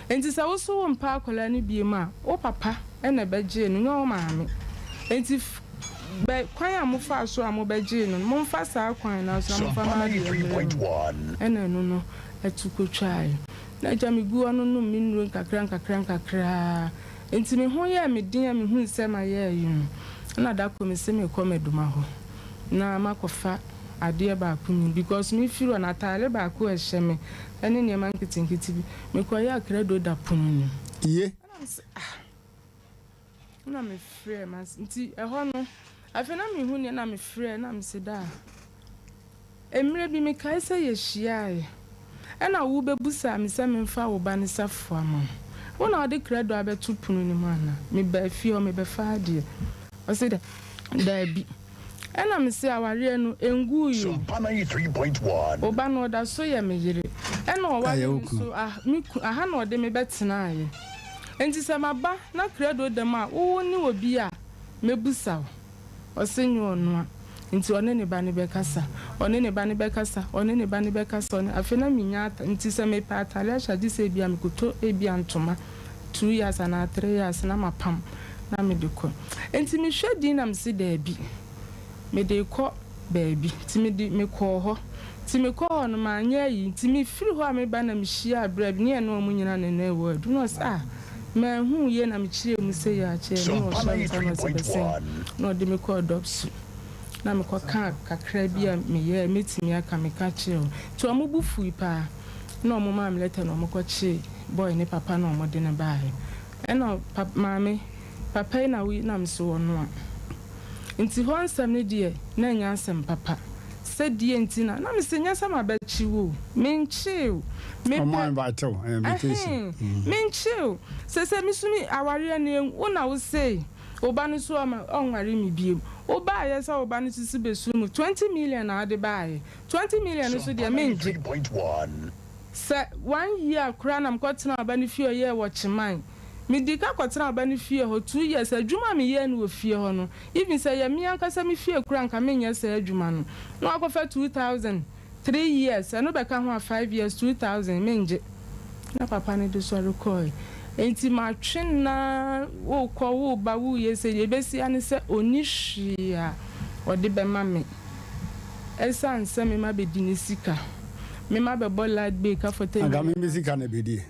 Enti sɛ wo so wo mpɛ akwadaa no biom a, wo papa na ɛbɛgyee no, nyɛ wo maame. Enti bɛ kwan a mofaa so a mobɛgyee no no, momfa saa kwan no ara so na momfa m'adeɛ mmrɛ me. Ɛna ɛno no ɛto kɔtwaeɛ. Na agya megu hɔ no nom me nnuro nkakra nkakra nkakra. Enti me ho yɛɛ me den a mihui sɛ mayɛ ayi no, ɛna da koro mese merekɔ Medoma hɔ na makɔfa adeɛ baako nyi because me firi hɔ no ataare baako a ɛhyɛ me ɛne nneɛma nketenkete bi, mekɔyɛɛ akrado da pono no mu. Ye. Ɛna mese ah, ɛna mefrɛɛ mas nti ɛhɔ no afei na mehu nea na mefrɛɛ na mese daa. Mmerɛ bi mekae sɛ yɛhyiaaɛ, ɛna wobɛbusaa me sɛ memfa wo ba no safoa ma wo. Wo na wode krado abɛto pono no mu anaa? Mebaa fie hɔ mebɛfaa adeɛ. Ɔse daabi. Ɛna mese awareɛ no ɛnguui o. Wo ba no ɔda so yɛ me yere. Ɛna ɔware me nso ah me kunu aha na ɔde me bɛtenaaɛ. Enti sɛ maba na krado da mu a wo wo ne obi a mɛbusa wo. Ɔse nyɛ ɔnoa. Nti ɔne ne ba no bɛkasa, ɔne ne ba no bɛkasa, ɔne ne ba no bɛkasa, ɔne, afei na mennya ata, nti sɛ mepɛ atare ahyɛ a gye sɛ ebia mekɔtɔ ebia ntoma 2 yards anaa 3 yards na mapam na mede kɔ. Nti mehwɛ din na mese daabi, mede kɔ baabi. Nti mede mekɔɔ hɔ. Nti mekɔɔ hɔ no manyɛ ayi. Nti mefiri hɔ a meba na mehyia aberɛ bi ne yɛne ɔmo nyinaa na na ɛwɔ adu. Na ɔse ah, manhu yie na mekyerɛɛ mu sɛ yɛ akyerɛ me na ɔhyɛ me nsa na ɔse bɛsɛn na ɔde me kɔɔ dɔpso na mekɔkaa kakra bi a meyɛɛ mɛtumi aka meka kyerɛ wo. Nti ɔmo bo fui paa na ɔmo maa me letter na ɔmo kɔkyee boy ne papa na ɔmo de no baeɛ. Ɛna pa maame papa yi na woyi na mese ɔno a. Nti hɔ nsɛm no deɛ na ɛnyɛ asɛm papa. Sɛ deɛ nti na na mese nyɛ sɛ mabɛkye wo o, menkyee wo. Ɔmo Mepɛ invite wo, invitation. Ɛhɛn, menkyee wo. Sɛ sɛ me so me awareɛ no wo na wo sei wo ba no so ɔma ɔnware me biom. Wo baayɛ sɛ wo ba no sisi bɛsu mu 20 million na wode baayɛ. 20 million no so deɛ mengye. Sɛ one year koraa na mekɔtena ɔba no fie ɔyɛɛ wɔ Kyeman. Medi ka kɔtena ɔba no fie hɔ 2 years adwuma a meyɛɛ no wɔ fie hɔ no even sɛ yɛ me ankasa me fie koraa nka menyɛ saa adwuma no. Na wakɔfa 2000 3 years ɛno bɛka ho a 5 years 2000 mengye. Na papa no de sɔre kɔe. Nti matwe na wokɔ woba woyɛ sɛ deɛ ɛbɛsi ne sɛ ɔni hwee a ɔde bɛma me. Ɛsiane sɛ mema bɛdi ne sika. Mema bɛbɔ light bill ka 40 Anka million. me me sika na ɛbɛdie.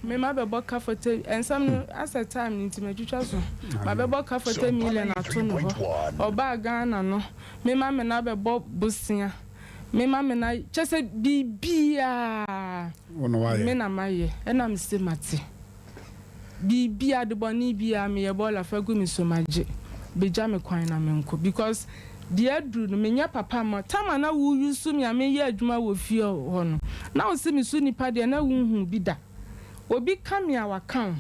Mema bɛbɔ ka 40 ɛnsɛm no asɛ time no nti matwitwa so. Mabɛbɔ ka 40 million ato no hɔ. Ɔbaa Ghana no mema me na bɛbɔ bosea. Mema me na kyɛ sɛ biribiaa Wo na me wayɛ. na mayɛ ɛna mese mate. Biribiaa de bɔne biaa meyɛ bɔɔla fa gu me so magye. Begya me kwan na menkɔ because deɛ aduru no menyɛ papa ma tam a na woyi so me a meyɛ adwuma wɔ fie hɔ no na wo se me so nipa deɛ na wonhu bi da. Obi ka me a waka wo.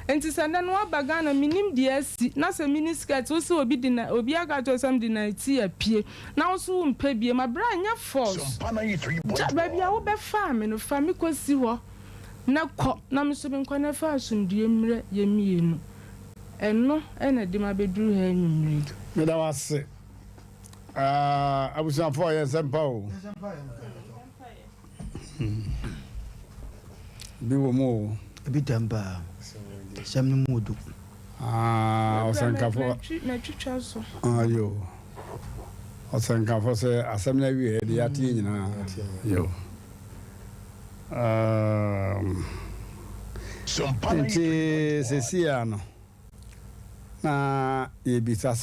Nti sɛ nnɛ no waba Ghana menim deɛ asi na sɛ mini skirt wo sɛ obi de na obi aka kyerɛ sɛ mede na ti apue na wo so wompɛ bie ma berɛ a nyɛ force. Gya baabi a wobɛfaa me no fa me kɔsi hɔ na kɔ na me so menkɔ na fa asomdue mmerɛ yɛ mmienu. Ɛno ɛna de ma bɛduru ha anwummere yi. Meda wo ase. Ah, abusuafoɔ yɛ nsɛmpa o. Bi wɔ mu o. Ebi tam paa. Asɛm no mu odu. Ah, ɔsɛnkafo. Matwitwa so. Ayo. Ɔsɛnkafo sɛ asɛm no awie de yɛate nyinaa. Yo. Nti sɛsi a no na yɛbisa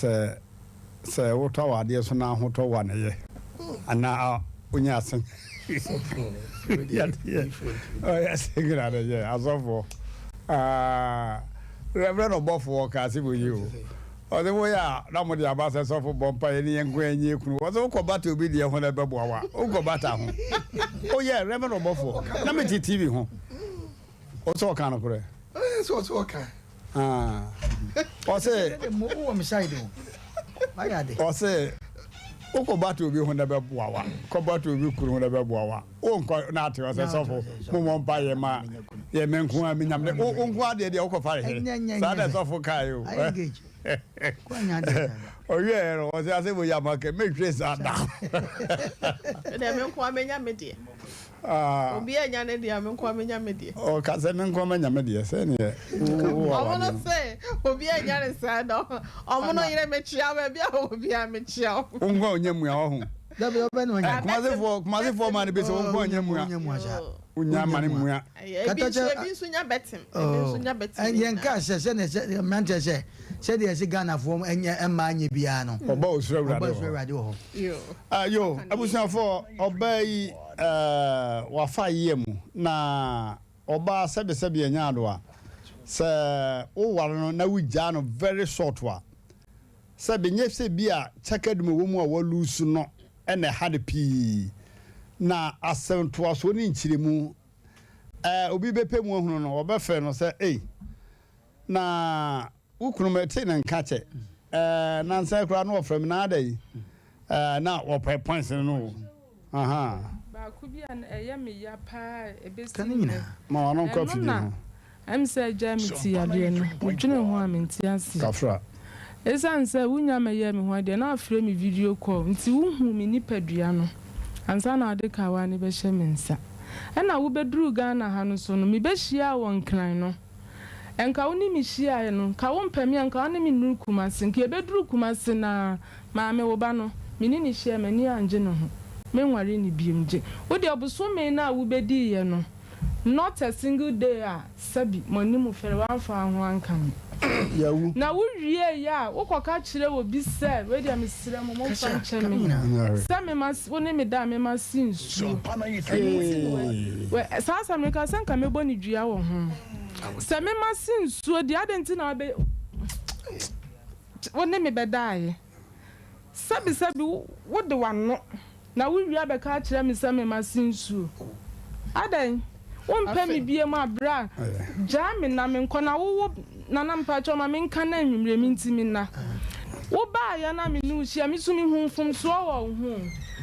sɛ wotɔ wɔ adeɛ so na ahotɔ wɔ ne yɛ anaa wonya asen ɔyɛ single ne yɛ asɔfoɔ. Reverend ɔbɔfoɔ ka ase wɔ yi o, ɔsɛ woyɛ a na mode aba sɛ sɔfo bɔ mpa yɛ ne yɛn nko ɛnyɛ kunu. Ɔsɛ wokɔ bata obi deɛ ho na ɛbɛboa wa wokɔ bata ho. Oyɛ Reverend ɔbɔfoɔ na mete TV ho ɔsɛ ɔka no korɛ. Sɛ ɔsɛ ɔka. Ɔsɛ wowɔ me side o, wayɛ ade. Ɔsɛ wokɔ bata obi ho na ɛbɛboa wa kɔ bata obi kunu ho na ɛbɛboa wa wonkɔ na ate. Ɔsɛ sɔfo momɔ mpa yɛ ma yɛ me nko a menyam ne wo nko adeɛ deɛ wokɔ fa hɛ saa na sɔfo kae o. Ayɛ engage kɔ anya ade saa. Ɔwiɛ no ɔsɛ asɛ mo yɛ ama kɛ mehwɛ saa da. Ɛdɛ me nko amenya me deɛ. Obi anya ne deɛ, me nko amenya me deɛ. Ɔka sɛ me nko amenya me deɛ sɛneɛ wowɔ Ɔmo no awadeɛ no. Sɛ obi anya ne saa na ɔmo no yere mekyia baabi a obi a mekyia wo. Wo nko a ɔnya mua wɔ ho. Dabi, ɔbɛ na ɔnya. Kumasefoɔ ma no bi sɛ wo nko a ɔnya mua. Ɔnya mua saa. Wonya ma ne mua. Ebi nso ebi nso nya bɛtem ebi nso nya bɛtem. Yɛn ka sɛ sɛdeɛ sɛ mmeranteɛ sɛ sɛdeɛ ɛsɛ Ghanafoɔ ɛnyɛ ɛmmaa nyɛ biara no. Ɔba osuro Awurade ɔba wɔ osuro hɔ. Awurade wɔ hɔ. Yo. Ah, yo, abusuafoɔ, ɔbaa yi wafa yie mu na ɔbaa sɛbesɛbe anya ado a sɛ woware no na wogyaa no very short a sɛbe nyɛ sɛ bi a kyɛkɛ dum wɔ mu a walusu no ɛna ɛha no pii na asɛm toasoɔ ne nkyerɛmu obi bɛpɛ mu ahunu no wɔbɛfrɛ no sɛ ei na wo kunu mɛte ne nka kyɛ nansa koraa na wɔfrɛ me na ada yi na wɔpɛ points no no o. Aha. Baako bi a ɛyɛ me ya paa ebesi Ka ne nyinaa. Ma wano nkɔ Ɛno afidie na ho. Ɛm sɛ agya me ti yadeɛ no medwene ho a mente ase. Kafra. Esiane sɛ wunnya mmɛyɛɛ me ho adeɛ na woafrɛ me video call nti, wohuu me nipadua no ansa na wode kawa no bɛhyɛ me nsa. Ɛna wobɛduruu Ghana ha no nso no, mebɛhyiaa wo wɔ Nkran no. Nka wo ne me hyiaeɛ no, nka wompɛ me a, nka wo ne me nnuru Kumasi. Nka yɛbɛduru Kumasi no ara, maame, wo ba no, me ne no hyiaeɛ, m'ani angye ne ho. Menware no biom. Gye wo deɛ bosome no a wobɛdiiɛ no, Not a single day a sɛbi mo anim fɛre wamfa wo ho anka me. Yawu. Na wo wieeɛ a wo kɔka kyerɛ obi sɛ wei deɛ mesrɛ mo momfa nkyɛ me sɛ mema wo ne me da a mema se nsuo. Ɛno nti na wɛ saa asɛm no ka sɛ nka mɛbɔ no dua wɔ ho. Sɛ mema se nsuo deɛ adɛn nti na wobɛ wo ne me bɛdaeɛ. Sɛbi sɛbi wo de w'ano Na wo wie abɛka akyerɛ me sɛ mema se nsuo. Adɛn? Wompɛ me biom a bra gyaa me na menkɔ na wo wo Nana mpakyɛw ma menka na anwummerɛ menti me nna. Wo baeɛ na me ne wo hyia me nso mehuu mfomsoɔ wɔ wo ho o.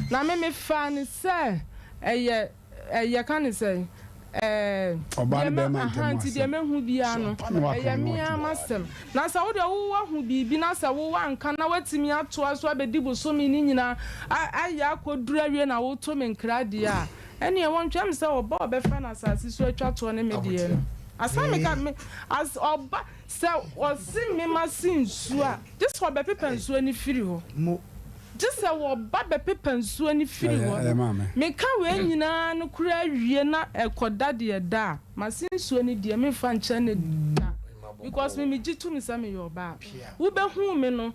Na me mefaa no sɛ ɛyɛ yɛka no sɛn ɛɛ Ɔbaa deɛ ne ma bɛrima ntam aha nti deɛ asɛm. mahu biara no Na waka ɛyɛ no me ara atom. m'asɛm. Na sɛ wo deɛ wo woahu biribi na sɛ wo woanka na woatumi atoa so abɛdi bosome no nyinaa a ayɛ akɔduru awie na woto me nkra deɛ a, ɛnneɛ wɔntwɛn me sɛ ɔba a ɔbɛfa no asase so atwa toɔ ne me deɛ no. Asan meka me as ɔba sɛ ɔse me mase nsuo a, gye sɛ ɔbɛpepa nsuo no firi hɔ. Gye sɛ wɔba bɛpepa nsuo no firi hɔ. Meka wei nyinaa no koraa wie na ɛkɔda deɛ ɛda a, mase nsuo no deɛ memfa nkyɛ no da because me megye tom sɛ meyɛ ɔbaa. Wobɛhuu me no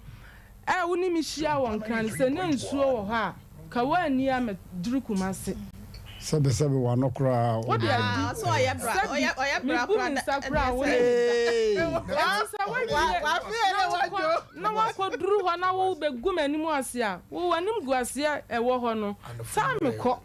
ɛ wo ne me hyia wɔ Nkran sɛ na nsuo wɔ hɔ a, ka woanni a mɛduru Kumasi. Sɛbe sɛbe w'ano koraa Wo de adi. Ah, so ɔyɛ bra, Sɛbi, ɔyɛ ɔyɛ bra mebu koraa me na nsa ɛne koraa a wo sɛ. ne me da. Enti sɛ Wa woawie wafeɛ na ne wokɔ wadwo. na woakɔduru hɔ na wobɛgu m'anim ase a, wo w'animguaseɛ a ɛwɔ hɔ no, taa me kɔ.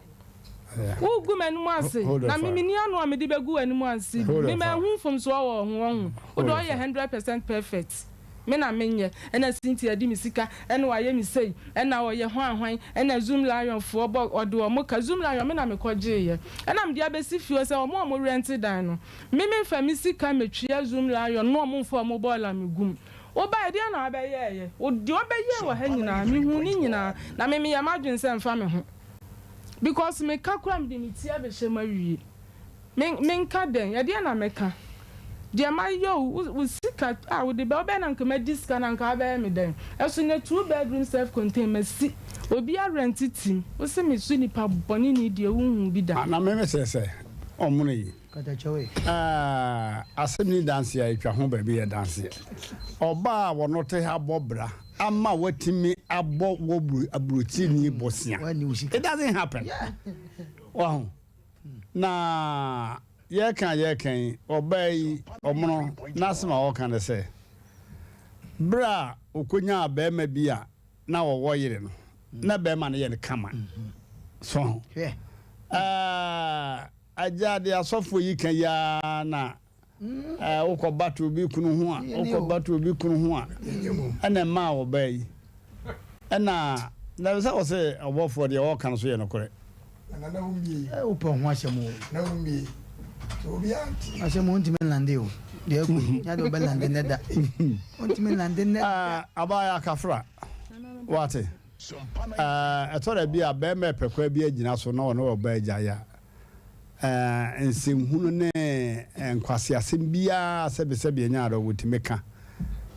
Woregu m'anim ase, na me menni ano a mede bɛgu w'anim ase bi. Me manhu mfomsoɔ wɔ wo ho, wahu. Wo deɛ woyɛ 100% perfect. Me na menyɛ. Ɛna Cynthia di me sika, ɛna wayɛ me sei, ɛna ɔyɛ hwan hwan, ɛna Zoom Lion foɔ bɔ, ɔde wɔn ka. Zoom Lion, me na mekɔgyeeɛ. Ɛna mede abɛsi fie hɔ sɛ wɔn a wɔrɛnte dan no, me memfa me sika mmɛtua Zoom Lion na wɔmfa wɔn bɔɔla mmɛgu mu. Wobaeɛ, deɛn na wabɛyɛeɛ? Wo, deɛ wobɛyɛɛ wɔ ha nyinaa, mehuu ne nyinaa. Na me meyɛ m'adwene sɛ mfa me ho. Because meka koraa a, mede me ti abɛhyɛ mu awie. Me, menka dɛn? Ɛdeɛn na mɛka? Deɛ mayɛ o, wo, wo sika a wode bɛ, wobɛyɛ na anka madi sika no anka wobɛyɛ me dɛn? Ɛso nnɛ two bedroom self contained masi, obi arɛnte tim, wose me so nipa bɔne ni deɛ wonhuu bi da. Na me mesrɛ sɛ ɔmono yi. Ɛɛ, asɛm ni danseɛ a ɛtwa ho baabi yɛ danseɛ. Ɔbaa a wɔno te ha bɔ bra ama watumi abɔ wɔ aburokyini bosea. It doesn't happen. Wahu? Na yɛreka a yɛreka yi, ɔbaa yi, ɔmono, n'asɛm a ɔreka ne sɛ, berɛ a ɔkɔnyaa barima bi a na ɔwɔ yere no, na barima no yɛ no kama. So ho? Ɛɛ, agya deɛ asɔfoɔ yi ka yi ara na ɛɛ wokɔ bato obi kunu ho a, wokɔ bato obi kunu ho a, ɛna ɛmaa ɔbaa yi. Ɛna na sɛ ɔsɛ ɔbɔfoɔ deɛ ɔreka no so yɛ nokorɛ. Wopɛ ho asɛm o. Asɛm o ntumi nlande o. Deɛ ɛkɔ yi, nyɛ deɛ ɔbɛlande nnɛ da. Ɔntumi nlande nnɛ da. Abaayewa Kafra, wate? Ɛtɔ da bi a barima repɛ kwan bi agyina so na ɔne ɔbaa agyae a, nsɛnhunu ne nkwaseasɛm biara sɛbesɛbe anya ara wɔtumi ka.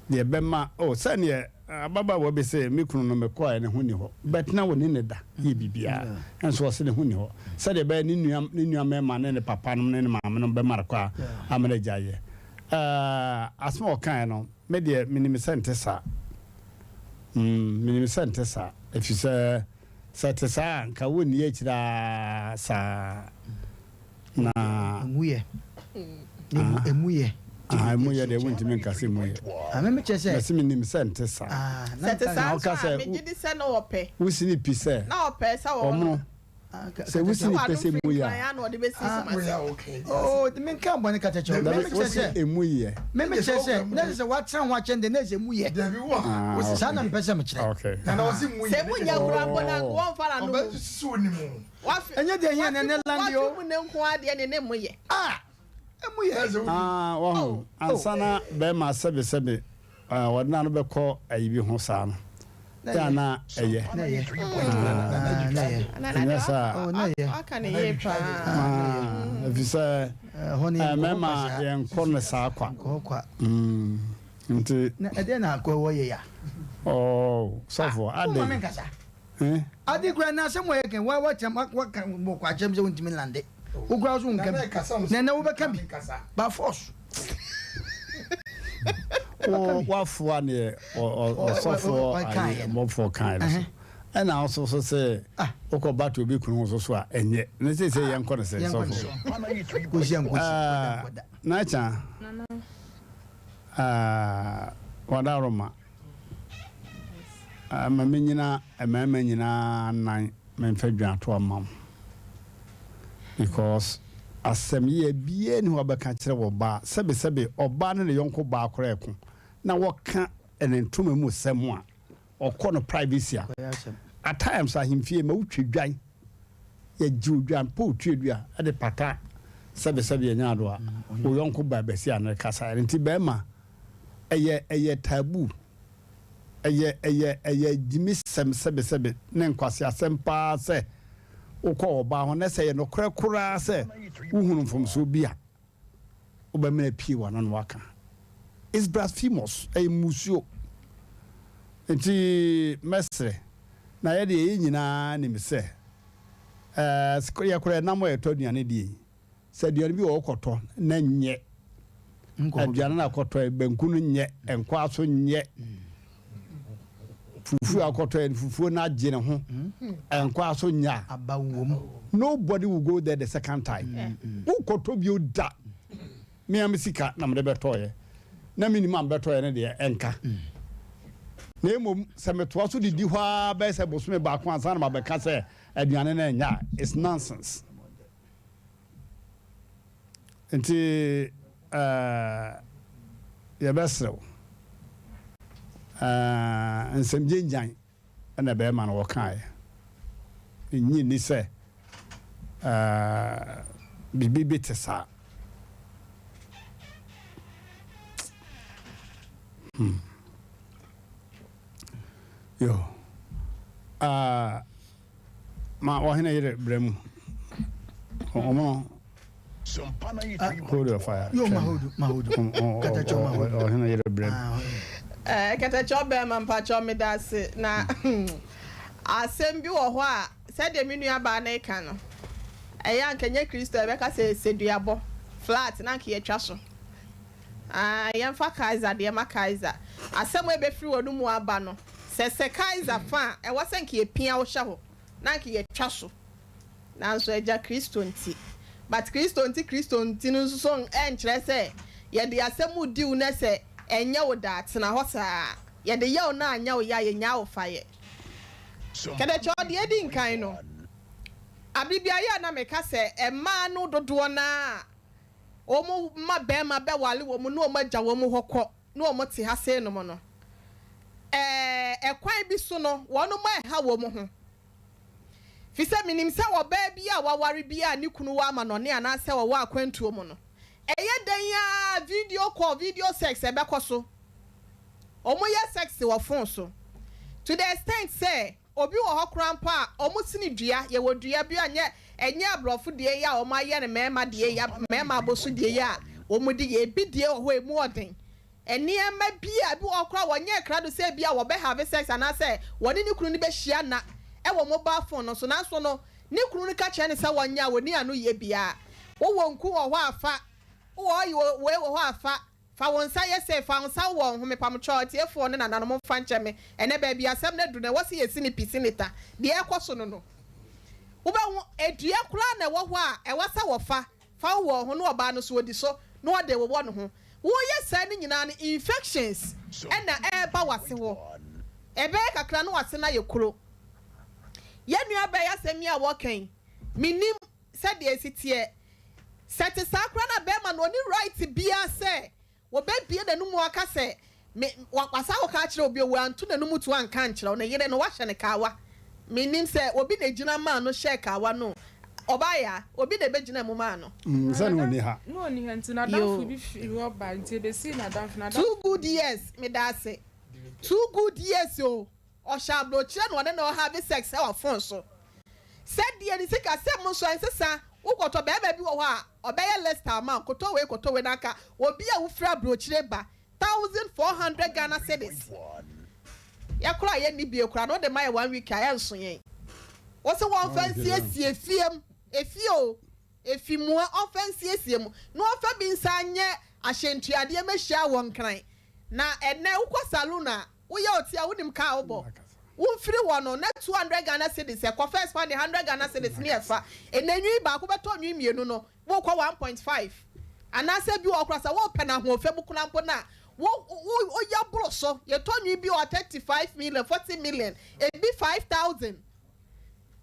Deɛ ɛbɛma, oh, sɛdeɛ ababaawa bi se, me kunu no mekɔeɛ ne ho nni hɔ, but na ɔne no da yɛ biribiara, nso ɔse ne ho nni hɔ. Sɛdeɛ ɛbɛyɛ ne nua, ne nua mmarima ne ne papa nom ne ne maame nom bɛma no kwan ama no agyaeɛ. Asɛm a ɔkaeɛ no, me deɛ menim sɛ nte saa. Mm, menim sɛ ɛnte saa, efisɛ sɛ ɛte saa a, anka wonni akyiri ara saa. Na. Emu yɛ. Emu, emu yɛ. Ah, emu yɛ deɛ, wontumi nka sɛ emu yɛ. Ah, me mekyerɛ sɛ. Mese menim sɛ ɛnte saa. Ah, na Sɛ ɛte nka. saa Na nso woka a, sɛ, megye di sɛ na ɔpɛ. Wosi no pi sɛ. Na ɔpɛ sɛ ɔwɔ no. Ɔmono. Sɛ wosi no pɛ sɛ emu yɛ a. Oh, menka bɔne kata kyɛw. Dabi, wosi emu yɛ. Me mekyerɛ sɛ, na ɛsɛ sɛ woatena ho akyɛn deɛ na ɛsɛ emu yɛ. Saa na mepɛ sɛ mekyerɛ. Sɛ emu nyɛ koraa mpo na anka wɔmfa n'ano mu. Ɛnyɛ deɛ ɛhia na ɛnɛ lande o. Wafe mu ne nko ara deɛ ne ne mu yɛ. Ah, emu yɛ. Ah, wahu, ansa na bɛrima sɛbesɛbe. Wɔde n'ano bɛkɔ ayi bi ho saa no, yɛ a na ɛyɛ. Ɛnyɛ saa a, ɛfiri sɛ mmarima yɛnkɔ no saa kwa. Nti. Na ɛdeɛ na akɔ wɔ yɛ ya. Oh, sɔfo, adɛn? Ade kura na asɛm wɔyɛ kɛn wa wa kyɛm wa ka bɔ kɔ akyɛm sɛ wontumi lande. Wo kura so nka bi. Na ɛnɛ wobɛka bi. By force. Wo wafoa neɛ ɔsɔfoɔ ayi mmɔfoɔ kan no so. Ɛna wo so sɛ wokɔ bato obi kunu ho so so a ɛnyɛ. Ne sɛ sɛ yɛnkɔ no sɛ sɔfo. Na kya. Wadaroma. Ma menyina mmarima nyinaa nan memfa dwantoa mma wo because asɛm yea biaa nni hɔ a wobɛka akyerɛ wɔ baa, sɛbe sɛbe ɔbaa ne ne yɔnko baa koraa ɛko na wɔka ne ntoma mu sɛm a ɔkɔ no privacy a, at times ahemfie ma wotwa dwan, yɛgye odwan po otuadua de pata sɛbe sɛbe ɛnyɛ ado a wo yɔnko baa bɛsi ano kasa ɛno nti bɛrima ɛyɛ ɛyɛ taboo. Ɛyɛ ɛyɛ ɛyɛ agyimisɛm sɛbesɛbe ne nkwaseasɛm paa sɛ wokɔ ɔbaa ho na sɛ ɛyɛ nokorɛ koraa sɛ wohunu mfomsoɔ bi a, wobɛmene apue w'ano na woaka. It's blasphemous, ɛyɛ mmusuo. Nti mɛsrɛ, na yɛdeɛ yɛn nyinaa nim sɛ ɛɛ yɛ koraa yɛnam a yɛtɔ aduane die yi, Sɛ aduane bi wɔ hɔ kɔtɔ na nyɛ aduane na kɔtɔ banku no nyɛ nkwa so nyɛ fufuo akɔtɔ yɛ fufuo no agye ne ho nkwa so nyɛ a nobody will go there the second time wokɔtɔ bio da mea me sika na mede bɛtɔɔyɛ na menim a mebɛtɔɔyɛ no deɛ ɛnka na mmom sɛ metoa so didi hɔ ara bɛyɛ sɛ bosome baako ansa na mabɛka sɛ aduane no ɛnyɛ a, it's nonsense. Nti yɛbɛsrɛ wo, nsɛm gyangyan na bɛrima no wɔkaeɛ. Nnye nni sɛ biribi bi te saa. Hmm. Yo. Uh, Ma ɔhene yere brɛ mu. Ɔmono. Hold your fire. Yo, mahodu, mahodu. Katakyɛ mahodu. Ɔhene yere brɛ mu. Eh, katakyɛ ɔbɛrima mpakyɛ meda ase na asɛm bi wɔ hɔ a sɛdeɛ me nua baa no reka no ɛyɛ anka nyɛ Kristo a ɛbɛka sɛ sɛduabɔ flat na anka yɛatwa so. Ah, yɛmfa Kaiser deɛ ma Kaiser. Asɛm a ɛbɛfiri w'anomu aba no, sɛ sɛ Kaiser fa a, ɛwɔ sɛ nka yɛpia wo hyɛ hɔ, na anka yɛtwa so. Nanso Agya, Kristo nti. But Kristo nti, Kristo nti no nso so ɛnkyerɛ sɛ yɛde asɛm redi wo na sɛ ɛnyɛ wo dɛ a, tena hɔ saa. Yɛde yɛ wo na anyɛ wo yɛ a, yɛnyaa wo fa yɛ. Kɛdɛkyɛw, deɛ ɛdi nkan no, abere biara yɛ a na meka sɛ mmaa no dodoɔ no ara wɔn mma barima bɛware wɔn na wɔn agya wɔn hɔ kɔ na wɔn te ha sei nom no, ɛɛ ɛkwan bi so no wɔn ɛha wɔn ho. Fi sɛ menim sɛ ɔbaa bi a waware bi a ne kunu wɔ amanɔne anaasɛ ɔwɔ akwantuo mu no, ɛyɛ dɛn ara video call, video sex ɛbɛkɔ so. Wɔn yɛ sex wɔ phone so to the extent sɛ Obi wɔ hɔ koraa mpo a, wɔsene dua. Yɛwɔ dua bi a nyɛ, ɛnyɛ aborɔfo deɛ yi a wɔayɛ no mmarima deɛ yi, mmarima abɔso deɛ yi a wɔde yɛ. Ebi deɛ wɔ hɔ a, ɛmu ɔden. Nneɛma bi a, ebi wɔ hɔ koraa a wɔnyɛɛ krado sɛ ebia wɔbɛ have sex anaasɛ wɔne ne kunu no bɛhyia nna wɔ mobile phone no so. Nanso no, ne kunu no ka kyerɛ no sɛ wɔnyɛ a, wɔnni ano yɛ biara. Wowɔ nku wɔ hɔ a, fa. Wowɔ oil wei wɔ hɔ a, fa. Fa wo nsa yɛ sei, fa wo nsa wowɔ wo ho, mepamkyɛw, atiefoɔ ne nananom momfa nkyɛ me, ɛnnɛ baabi a asɛm no aduru no ɛwɔ sɛ yɛsi no pi si no ta, deɛ ɛrekɔ so no no, wobɛhu, dua koraa na ɛwɔ hɔ a ɛwɔ sɛ wɔfa, fa wowɔ wo ho na ɔbaa no nso ɔdi so na ɔde wowɔ ne ho, woreyɛ saa no nyinaa no infections na ɛreba w'ase hɔ, ɛbɛyɛ kakra na w'ase no ayɛ kuro. Yɛn nuabaa yi asɛm yi a wɔreka yi, mennim. Sɛdeɛ ɛsi teɛ, sɛ ɛte saa koraa no a bɛrima no ɔnni right biara sɛ wɔbɛbue n'anomu aka sɛ me, wasan akɔka akyerɛ obi o, wanto n'anomu tuo anka ankyerɛ wo, ne yere no wahyɛ no kawa. Mennim sɛ obi na ɛgyina maa no hyɛɛ kawa no o. Ɔbaa ya, obi na ɛbɛgyina mu maa no. Mm, sɛ na ɔnni ha. Na ɔnni ha nti n'adamfo bi firi hɔ bae nti ɛbɛsii n'adamfo. N'adamfo. Two good years, meda ase. Two good years o, ɔhyɛ abrokyire na ɔne no have sex wɔ phone so. Sɛ deɛ ne sika sɛm nso ɛnsesa, wokɔtɔ barima bi wɔ hɔ a ɔbɛyɛ list ama wo, kɔtɔ wei kɔtɔ wei na anka obi a wofiri abrokyire ba 1400 Ghana cedis. Yɛ koraa yɛ nni bie koraa no wode ma yɛ one week a ɛnso yɛn. Wose wɔnfa nsiesie fie mu, efie o, efi mua ɔnfa nsiesie mu na ɔnfa bi nsan nyɛ ahyɛntuadeɛ mɛhyia wɔ Nkran. Na ɛnɛ wokɔ saloon a woyɛ wo ti a wonim ka a wobɔ. Womfiri hɔ no na 200 Ghana cedis ɛkɔ first fa ne 100 Ghana cedis ne ɛfa. Ɛnɛ nwi baako bɛtɔ nwi mmienu no Wokɔ 1.5 anaasɛ bi wɔ hɔ koraa sɛ wopɛ no ahoɔfɛ mu koraa mpo no a, wo wo woyɛ boro so. Yɛtɔ nwi bi wɔ 35 million, 40 million, ebi 5,000.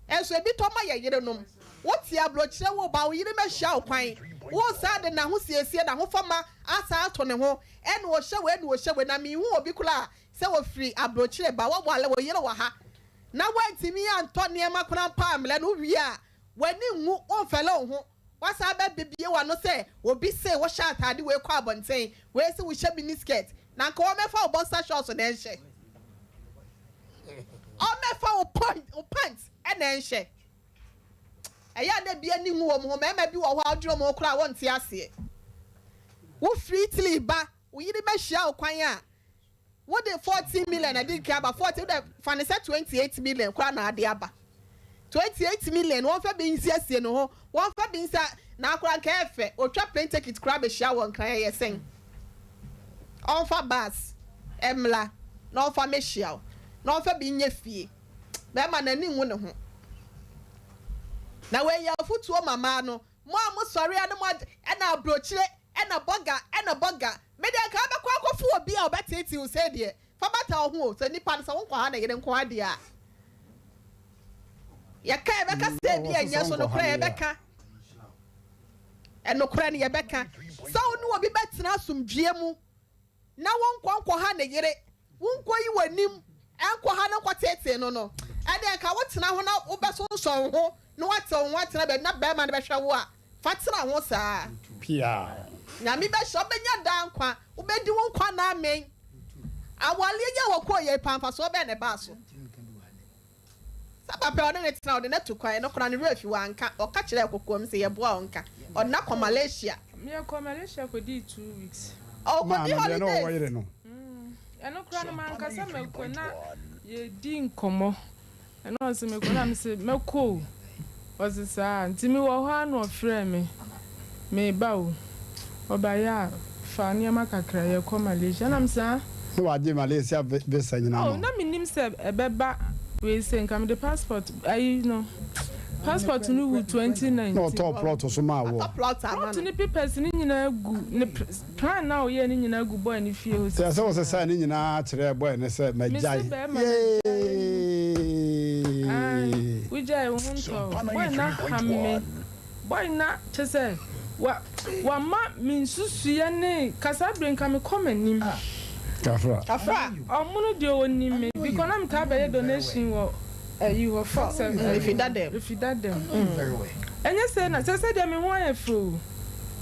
Nso ebi tɔ ma yɛn yerenom. Wote aburokyerɛ wo ba wo yere mɛhyia wo kwan. Wosan de n'ahosiesie, n'ahofama asan ato ne ho. Ɛna ɔhyɛ wei, ɛna ɔhyɛ wei. Na menhu obi koraa sɛ ɔfiri aburokyire ba, wawale wo yere wɔ ha na woantumi antɔ nneɛma koraa mpo ammrɛ no, wowie a, W'ani nwu, womfɛle wo ho, woasan abɛbue w'ano sɛ obi se wohyɛ ataade wei kɔ abɔnten, wei se wohyɛ mini skirt, na anka wɔmmɛfa wo boxer shorts na ɛnhyɛ. Ɔmmɛfa wo point, wo pants na ɛnhyɛ. Ɛyɛ a na ebi ani nwu wɔn ho, mmarima bi wɔ hɔ a wodwene wɔn ho koraa a wɔnte aseɛ. Wofiri Italy ba, wo yere bɛhyia wo kwan a, Wode 14 million na ɛde nka aba, 14 wode fa no sɛ 28 million koraa na ade aba. 28 million wɔmfa bi nsiesie ne ho, wɔmfa bi nsa na akora nka ɛfɛ, otwa plane ticket koraa bɛhyia wɔ Nkran ɛyɛ sɛn? Ɔmfa bus mmra na ɔmfa mɛhyia wo na ɔmfa bi nyɛ fie. Bɛrima n'ani nwu ne ho. Na wei yɛ afotuo ma mmaa no, mo a mosɔre a na mo ɛna abrokyire Ɛna bɔga, ɛna bɔga. Me deɛ nka wobɛkɔ akɔfo obi a ɔbɛteetee wo sei deɛ, fa bata wo ho o, sɛ nipa no sɛ wonkɔha ne yere nko ara deɛ a. Yɛka yɛbɛka sɛ ebi ɛnyɛ so nokorɛ yɛbɛka. Ɛnokorɛ no yɛbɛka. Sɛ wo ne obi bɛtena asomdwie mu na wonkɔ nkɔha ne yere, wonkɔyi w'anim nkɔha no nkɔteetee no no, ɛnneɛ nka wotena ho na wobɛsonsɔn wo ho na woate wo ho atena baabi na barima no bɛhwɛ wo a, fa tena ho saa. Piaw. Nyame bɛhyira wo, wobɛnya daa nkwa, wobɛdi wo nkwa nna amen. Awareɛ yi a wɔkɔɔ yei paa mfasoɔ bɛn na ɛbaa so? Sɛ papa yi ɔne no tena ɔde no atu kwan no koraa ne werɛ afi wanka ɔka kyerɛɛ kokoam sɛ yɛboa ɔnka ɔde no akɔ Malaysia. Yɛkɔɔ Malaysia kɔdii 2 weeks. Ɔkɔdi holidays. Maa no deɛ na ɔwɔ yere no. Ɛno koraa no manka sɛ mɛkɔ na yɛredi nkɔmmɔ ɛna ɔse mekɔ na mese mɛkɔ o ɔse saa nti mewɔ hɔ ara na ɔfrɛɛ me meba o ɔbaeɛ a fa nneɛma kakra yɛkɔ Malaysia ɛna mese ah. Na wagye Malaysia visa nyinaa Oh ma wo. na mennim sɛ ɛbɛba wei sei nka mede passport ayi no passport no wu Na 2019. ɔtɔɔ plot so maa woɔ. Watɔ plot ama Plot no. ne papers no nyinaa gu ne plan no a ɔyɛɛ no nyinaa gu boy no fie hɔ Nti ɛsɛ sisi wo a. sesaa ne nyinaa kyerɛɛ boy no sɛ Mese magyae bɛɛma no gyae ni. Ae yeeii. wogyae wo ho ntɔ wo. Boy no aha me. Boy no kyerɛ sɛ wa wama me nsusuiɛ ne kasa bere nka mekɔ m'anim. Kafra. Kafra. Ɔmono deɛ ɔnim me because na metaa bɛyɛ donation wɔ ayi hɔ Fox FM. Efi dada mu. Efi dada mu. Ɛnyɛ sɛ na sɛ sɛ deɛ me ho ayɛ fɛ o.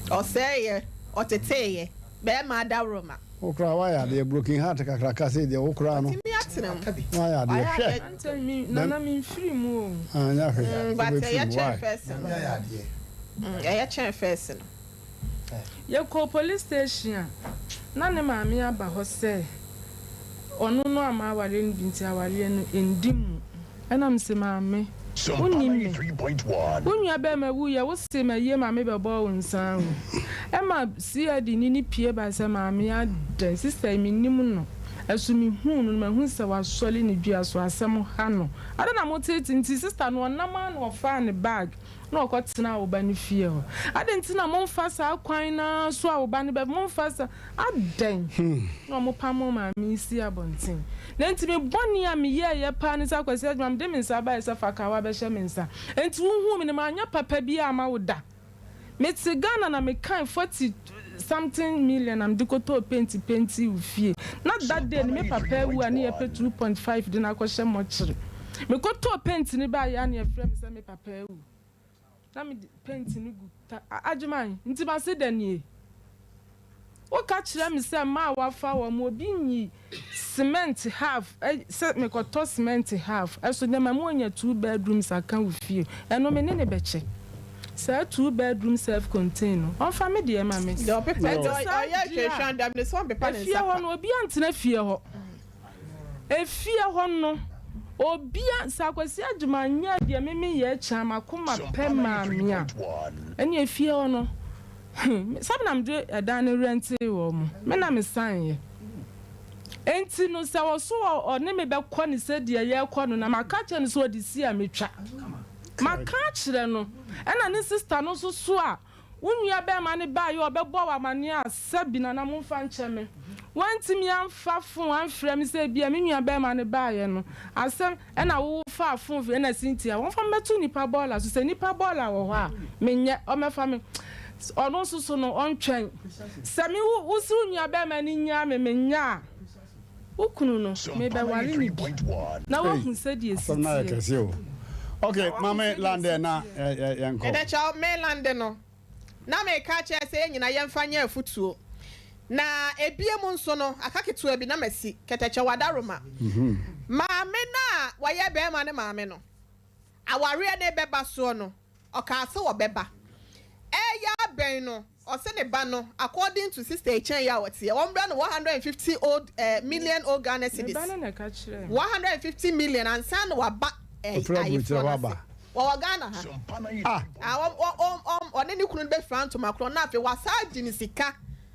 Ɔsɛeɛ, ɔteteeɛ, bɛɛma adaworoma. Wo koraa woayɛ adeɛ broken heart kakraka sei deɛ wo koraa no Watumi atena mu. woayɛ adeɛ Wayɛ hwɛ. adeɛ. Ankyɛ me nana me nfiri mu o. Anyɛ hwee Mm, but wobɛfiri ɛyɛ mu kyɛn why. first no. Mm, ɛyɛ kyɛn first no. Yɛkɔɔ police station a, na ne maame aba hɔ sɛ ɔno no amma awareɛ no bi nti awareɛ no ɛndi mu. Ɛna mese maame, wonnim me? Wo nua bɛɛma wuiɛ wo se mayie ma me bɛbɔɔ wo nsa ahu. Ɛma CID ni no pie bae sɛ maame adɛn, sister yi mennim no, ɛso mehuu no no mahu sɛ wasɔre ne dua so asɛm ha no. Adɛn na moteete nti sister no ɔnam ara na ɔfaa ne bag na ɔkɔtenaa wo ba no fie hɔ. Adɛn nti na momfa saa kwan no ara so a wo ba no bɛ, momfa saa, adɛn na wɔpamoo maame yi sii abɔnten? Na enti me bɔne a meyɛeɛ paa ne sɛ, Akwasi Agyemang, mede me nsa baeɛ sɛ fa kawa bɛhyɛ me nsa. Enti wohuu me no, manyɛ papa biara amma wo da. Mete Ghana na mekae 40 something million na mede kɔtɔɔ paint paintii wo fie. Na that day no me papa awu a ne yɛpɛ 2.5 de no akɔhyɛ mɔkyere. Mekɔtɔɔ paint no baeɛ a na yɛfrɛ me sɛ me papa awu. Na mede paint no gu ta Agyeman, nti mase dɛn nie? Woka kyerɛ me sɛ mmaa a woafa wɔn, obi nyi cement half, sɛ mekɔtɔ cement half, ɛso deɛ ma me wanya two bedrooms aka wo fie, ɛno me ne no bɛkyɛ. Saa two bedroom self contain no, ɔmfa me deɛ ma me. Deɛ ɔpepa Ɛnti deɛ saa ɔyɛ deɛ a, hwehwɛ dam no sɛ ɔmpepa ne efie nsa hɔ pa. no, obiara ntena fie hɔ. Efie hɔ no, obia, sɛ Akwasi Agyemang nyɛɛ deɛ me meyɛɛ kyɛn a m'akoma pɛ maa me a, ɛnneɛ efie hɔ no, hmm, sɛ me na mede ɛdan no rɛntee wɔn, me na mesaneeɛ. Enti no, sɛ ɔso ɔne me bɛkɔ no sɛdeɛ yɛrekɔ no, na maka akyerɛ no sɛ ɔde si a, metwa. Maka akyerɛ no, ɛna ne sista no nso so a, Wo nua bɛɛma no baeɛ a ɔbɛbɔɔ wo amaneɛ a sɛbi nana momfa nkyɛ me woantumi amfa phone amfrɛ me sɛ ebia me nua bɛɛma no baeɛ no asɛm ɛna wo faa phone frɛ ɛna Cynthia wɔmfa me mɛto nipa bɔɔla so sɛ nipa bɔɔla wɔ hɔ a menyɛ ɔmɛfa me ɔno nso so no ɔntwɛn sɛ me wo wo se wo nua bɛɛma no nyaa me menyɛ a Wo kunu no, merebɛware no bi, na woahu sɛdeɛ ɛsi Asɛm no ayɛ teɛ. kɛse o. Okay, Na woahu Maame sɛdeɛ Lande ɛsi na teɛ. yɛnkɔ. Medakyɛw, me Lande no, na mereka akyerɛ sɛ yɛn nyinaa yɛmfa nyɛ afutuo. Na ebiem nso no, aka ketewa bi na masi, Kɛtɛkyɛw Adaroma. Maame no a wɔyɛ barima no maame no, awareɛ no rebɛba soɔ no, Ɔkaa sɛ ɔbɛba. Ɛɛyɛ abɛn no, ɔse ne ba no, according to sister Ekyɛn yi a ɔteɛ, wɔmbrɛ no 150 old eh, million old Ghana Me cedis. ba no na ɛka kyerɛɛ me. 150 million ansa na waba eh, Ɔfiri aburokyire ayeforɔ hɔ no ase. aba. Wɔwɔ Ghana ha. Ah! Ah, wɔn, wɔn, wɔn, wɔn, ɔne ne kunu no bɛfira ntoma korɔ na afei wasan agye ne sika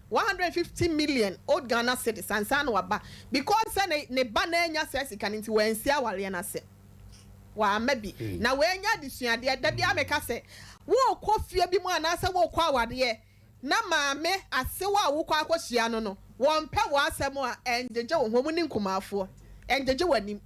150 million old Ghana cedis ansa na waba. Because sɛ ne, ne ba no annya saa sika no nti, wansi awareɛ no ase. Wamma bi. Na wanya adesuadeɛ. Da biara meka sɛ, worekɔ fie bi mu anaasɛ worekɔ awareɛ na maame asew a wokɔ akɔhyia no no, wɔmpɛ w'asɛm a, ɛngyegye wo ho. Wɔn ne nkumaafoɔ. Ɛngyegye w'anim.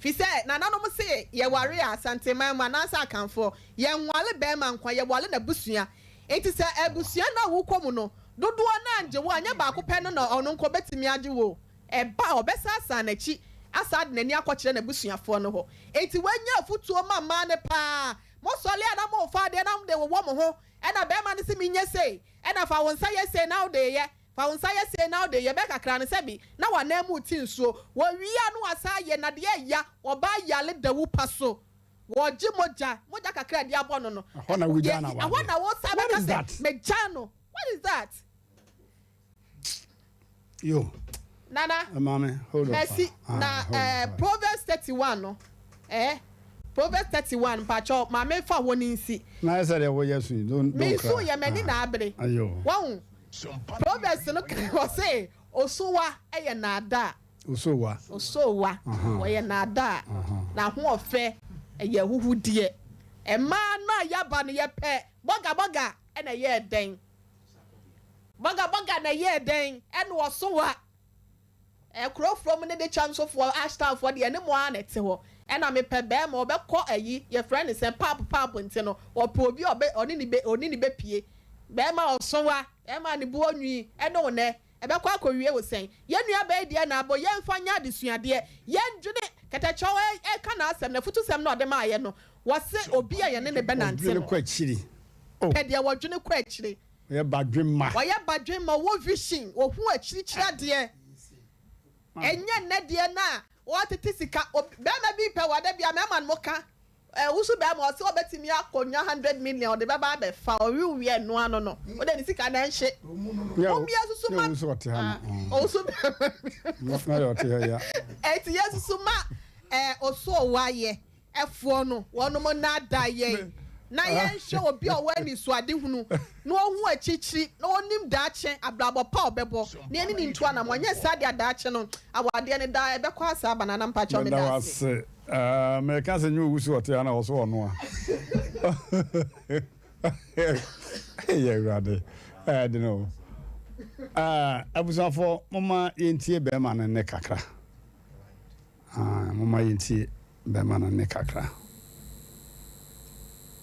Firi sɛ nananom se yɛware a, Asanteman mu anaasɛ Akanfoɔ, yɛnware barima nko ara, yɛware n'abusua. Enti sɛ abusua no a wokɔ mu no, dodoɔ no ara ngye wo a, nyɛ baako pɛ no na ɔno nko bɛtumi agye wo o. Ɛba a, ɔbɛsan asan n'akyi asan de n'ani akɔkyerɛ n'abusuafoɔ no hɔ. Enti wanya afotuo ma mmaa no paa. Mosɔre a na morefa adeɛ na mode wowɔ mo ho, ɛna barima no se menyɛ sei, ɛna fa wo nsa yɛ sei na wode reyɛ, fa wo nsa yɛ sei na wode reyɛ, bɛyɛ kakra no sɛbi na w'anan mu rete nsuo. Wɔwie a na wasan ayɛ, na deɛ ɛya, ɔbaa yare da wo pa so. Wɔgye mogya, mogya kakra a yɛde abɔ no no, Ɛhɔ na wogyaa no ɛhɔ awadeɛ. na wosan What bɛka is sɛ that? megyaa no. What is that? Yo. Nana. Eh, maame, hold on. Mercy Ah, na hold on, eh, hold on. Proverbs 31 no. Eh, Proverbs 31 mpakyɛw maame fa hɔ ne nsi. Na ayɛ sɛ deɛ woyɛ so yi, don't, Me don't nso cry. yɛ m'ani Ah, na abere. ayo. Wahu? Proverbs no ka ɔse osowa yɛ naadaa. Osowa. Osowa wɔyɛ naadaa. Na ahoɔfɛ ɛyɛ ahuhudeɛ. Mmaa no a yaba no yɛpɛ bɔga bɔga ɛna ɛyɛɛ dɛn? Bɔga bɔga na ɛyɛɛ dɛn ɛna ɔso wa ɛkuro from ne de kyɛmsofoɔ ashtownfoɔ deɛ ɛne mo ara na ɛte hɔ ɛna mepɛ bɛɛma ɔbɛkɔ ayi yɛfrɛ ne sɛ pap pap nti no ɔpɛ obi ɔbɛ ɔne ne bɛ ɔne ne bɛpie bɛɛma ɔso wa bɛɛma ne bo onwi ɛne wo nɛ ɛbɛkɔ akɔwie wo sɛn yɛn nua bɛɛ deɛ na abɔ yɛnfa nyɛ adesuadeɛ yɛndwene kɛtɛkyɛw ɛka n'asɛm na afutusɛm na ɔde maayɛ no wɔse obi a yɛne ne bɛnante Ɔdwene no kɔ akyiri. Oh. pɛ deɛ wɔdwene kɔ akyire. Ɔyɛ badwemma. Ɔyɛ badwemma, ɔwɔ vision, ɔhu akyirikyiri adeɛ. Ɛnyɛ nnɛ deɛ no a ɔretete sika. Ob, barima bi pɛ wo a, da biara mmarima no moka, eh, wo so barima, ɔse ɔbɛtumi akɔnya hundred million, ɔde bɛba abɛfa, ɔwe wo wie a ɛno ano no, wode ne sika no ɛnhye. Nyɛ wo, Mom yɛsusu nyɛ ma, wo nso ɔte ha ah, no. ɔwo so barima bi. Na deɛ ɔte ha yi a. Enti yɛsusu ma, eh, ɔsoo wayɛ. Foɔ no, wɔnom nnaadaa yɛn, na yɛnhwɛ obi a ɔwɔ anisoadehunu, na ɔhu akyirikyiri, na ɔnim daakye, abrabɔ pa a ɔbɛbɔ, na yɛne no ntu anamɔn, anyɛ saa deɛ a daakye no, awadeɛ no daa ɛbɛkɔ asa aba. Nana mpakyɛw Meda meda wo ase. ase. Ah, meka sɛ nyɛ owu so ɔte ha na ɔso ɔno a. Yɛ Awurade. Ɛyɛ den o. Ah, abusuafoɔ, momma yɛntie bɛrima no nne kakra. Ah, momma yɛntie bɛrima no nne kakra.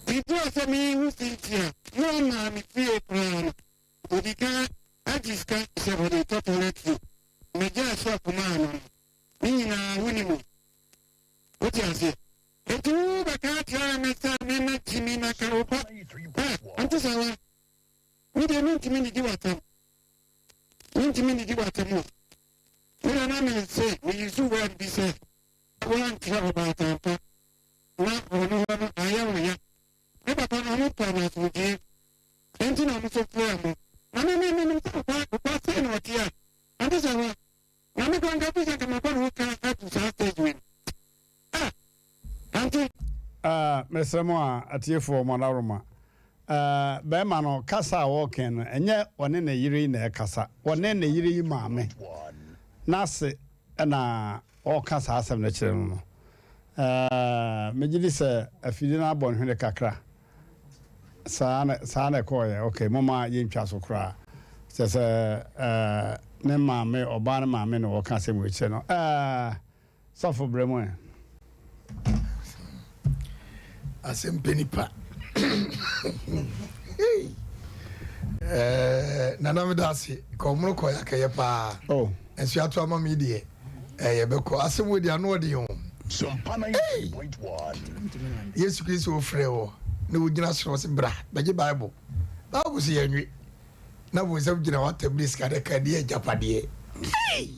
Before sɛ mehu Cynthia na ɔmaa me fie koraa no, ɔdi kan agye sika sɛ ɔde tɔ toilet roll. Megyaa shop maa no no, ne nyinaa wonim o. Wote aseɛ? Enti wobɛka akyerɛ me sɛ me mɛgye mi mɛka wo ba. Ante Sawa, me deɛ mentumi nnidi w'atɛm. Mentumi nnidi w'atɛm o. Me na na me se me use word bi sɛ woankyerɛ ɔbaatan pa na ɔno hɔ no ayɛ wo ya. Me papa no ɔmo pɛ no asomdwie enti na ɔmo so frɛɛ mo. Na me me menim sɛ wo ba wo ba sei na ɔteɛ a. Ante Sawa, na me koraa nka firi sɛ nka mabɔ ne ho ka adu saa stage wei no. Ah! Ante. Ah, mesrɛ mo a, atiefoɔ, mo adaworoma. Ah, barima no, kasa a ɔreka no, ɛnyɛ ɔne ne yere yi na ɛrekasa. Ɔne ne yere yi maame, n'ase na ɔreka saa asɛm no kyerɛ no no. Ah, megye di sɛ afidie no abɔ ne hwene kakra. Saa na, saa na ɛkɔeɛ. Ok, momma yɛntwa so koraa. Kyerɛ sɛ, eh, ne maame, ɔbaa no maame na ɔreka asɛm wei kyerɛ no. Ah. Sɔfo brɛ mu ɛ. Asɛm pɛ nipa. Eh, nana meda ase. Kɔmono kɔ yakɛyɛ paa. Oh. Nso ato ama me deɛ. Eh, yɛbɛkɔ. Asɛm wɔ di ano ɔde ho. Hey! Yesu Kristo ofrɛ wɔ na wogyina soro sɛ bra bɛgye Bible. Bible sɛ yɛnwe. Na bonsam gyina hɔ atabiri sika dɛ ka di agyapadeɛ. Hey!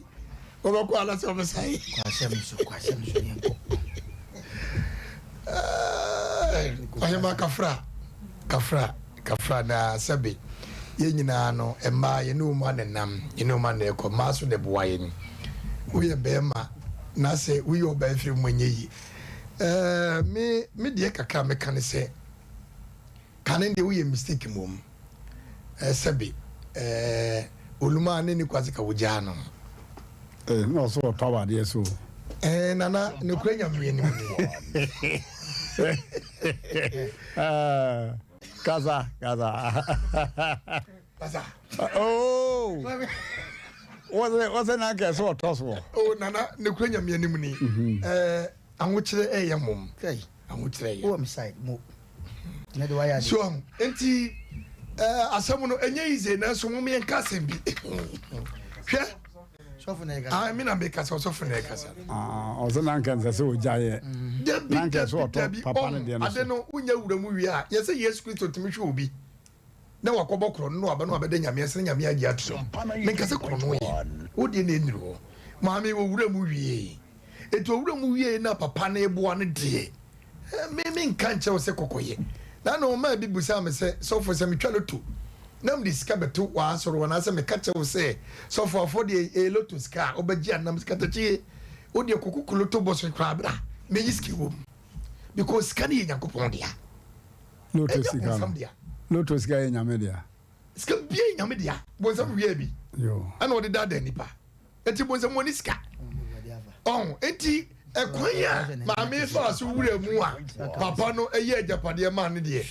Wɔbɛkɔ anasɛ wɔbɛsae? Kɔ asɛm so, kɔ asɛm so, yɛnkɔ. Ɔhema kafra, kafra, kafra na sɛbe yɛn nyinaa no mmaa yɛne wɔn anenam, yɛne wɔn ana ɛkɔ, mmaa so na ɛboa yɛn. Woyɛ bɛrima na sɛ woyi ɔbaa firi mu ɛnyɛ yie. Ɛɛ me me deɛ kakra meka ne sɛ Kane deɛ woyɛ mistake mmom eh, sɛbe eh, Olumaa ne ne kwase ka wogyaa no. Eh, na ɔso ɔtɔ awadeɛ so. Eh, nana, nokura nyame anim ni. Eh, kasa, kasa. Kasa. Oh! Wɔsɛ, wɔsɛ na nka ɛsɛ ɔtɔ soɔ. Oh, nana, nokura nyame anim ni. Mhm. Eh, Ahokyerɛ ɛyɛ mom. Ahokyerɛ yɛ. Wɔ me side mo. Ne de wayɛ ade. So nti ɛɛ asɛm no ɛnyɛ easy nanso mo yɛn ka asɛm bi. Hwɛ. Sɔfo na ɛkasa. Ah mi na mi kasa ɔsɔfo na ɛkasa. Ah ɔsɛ na nka nsɛ sɛ ɔgya yɛ. Dabi dabi dabi ɔn ade no wonya wura mu wie a yɛsɛ Yesu Kristo tumi hwɛ obi. na wakɔbɔ korɔno na waba na wabɛda Nyame ase na Nyame agye atom. Menka sɛ korɔno yɛ, wo deɛ na ɛnnuru hɔ. Maame wɔ wura mu wiee. Enti ɔwura mu wiee na papa no reboa no deɛ, me menka nkyerɛ wo sɛ kɔkɔyɛ. Na na ɔmaa bi busaa me sɛ, sɔfo sɛ metwa loto na mede sika bɛto w'asɔre hɔ anaasɛ meka kyerɛ wo sɛ sɔfo afɔdeɛ ɛyɛ loto sika a wobɛgye anam sika takyie, wo deɛ kɔkuku loto bɔs koraa bra mɛyi sika wɔ mu because sika no yɛ Nyankopɔn dea. Loto sika no. Loto sika yɛ nyame dea. Sika bia yɛ nyame dea. Bonsam wia bi. Ɛna ɔde daadaa nipa. Eti bonsam wɔ ne sika. Ɔn eti ɛkwan a maame fa so wura mu a papa no ɛyɛ agyapadeɛ maa ne deɛ.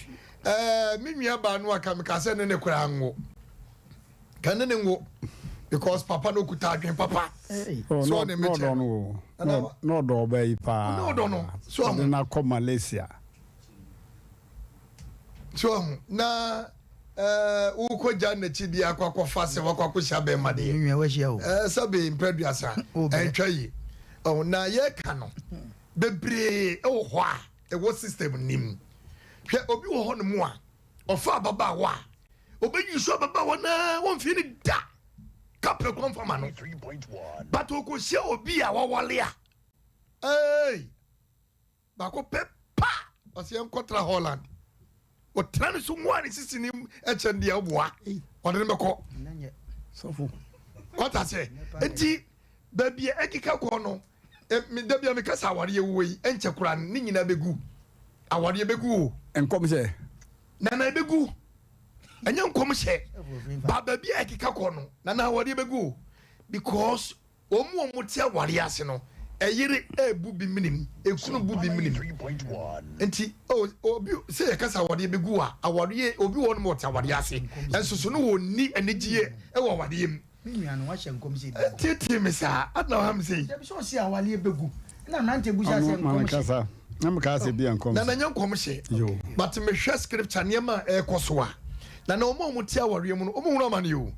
Ɛɛ me nua baa no aka me ka sɛ ne ne koraa nwo. Ka ne ne nwo because papa no okuta adwen papa. Oh, so ne me kyɛ no. Na ɔdɔ ɔbaa yi paa. Na ɔdɔ no. So ɔde no akɔ Malaysia. So ahu na ɛɛ wokɔ gya n'akyi deɛ akɔ akɔfa sɛ wakɔ akɔhyia bɛrima deɛ nua wahyia o ɛɛ sɛbe mprɛduasa ɛntwa yi ɔho na yɛka no bebree ɛwɔ hɔ a ɛwɔ system nim hwɛ obi wɔ hɔ nom a ɔfa ababaawa a ɔbɛyi so ababaawa na wɔmfie ne da kapɛ kwan fama no but ɔkɔhyia obi a wawale a ee Baako pɛ pa! Ɔse yɛnkɔtra Holland. Ɔtena ne so mua ne sisi ne ɛkyɛ no deɛ ɔboa. Ɔde no bɛkɔ. Sɔfo. Wata sɛ nti baabi a ɛkeka kɔ no da bi a meka sɛ awareɛ wɔ yi ɛnkyɛ koraa ne nyinaa bɛgu. Awareɛ bɛgu o. Nkɔmhyɛ. Nana ɛbɛgu. Ɛnyɛ nkɔmhyɛ. Ba baabi a ɛkeka kɔ no nana awareɛ bɛgu o. Because Wɔn a wɔte awareɛ ase no, ɛyere rebu bi menem, ekunu bu bi menem. Nti, oh, obi sɛ yɛka sɛ awareɛ bɛgu a, awareɛ, obi wɔ hɔ nom ɔte awareɛ ase, nso so no wɔnni anigyeɛ wɔ awareɛ mu. Me nua no, wahyɛ nkɔm sɛ ɛbɛgu. Tietie me saa, adɛn na woha me sei? Dabi sɛ ɔse awareɛ bɛgu, ɛna mmeranteɛ busa sɛ nkɔmhyɛ. Na mekaa sɛ bi nkɔmhyɛ. Na na nyɛ nkɔmhyɛ. But mehwɛ scripture nneɛma a ɛrekɔ so a, na na wɔn a wɔte awareɛ mu no, wɔhunu amane o.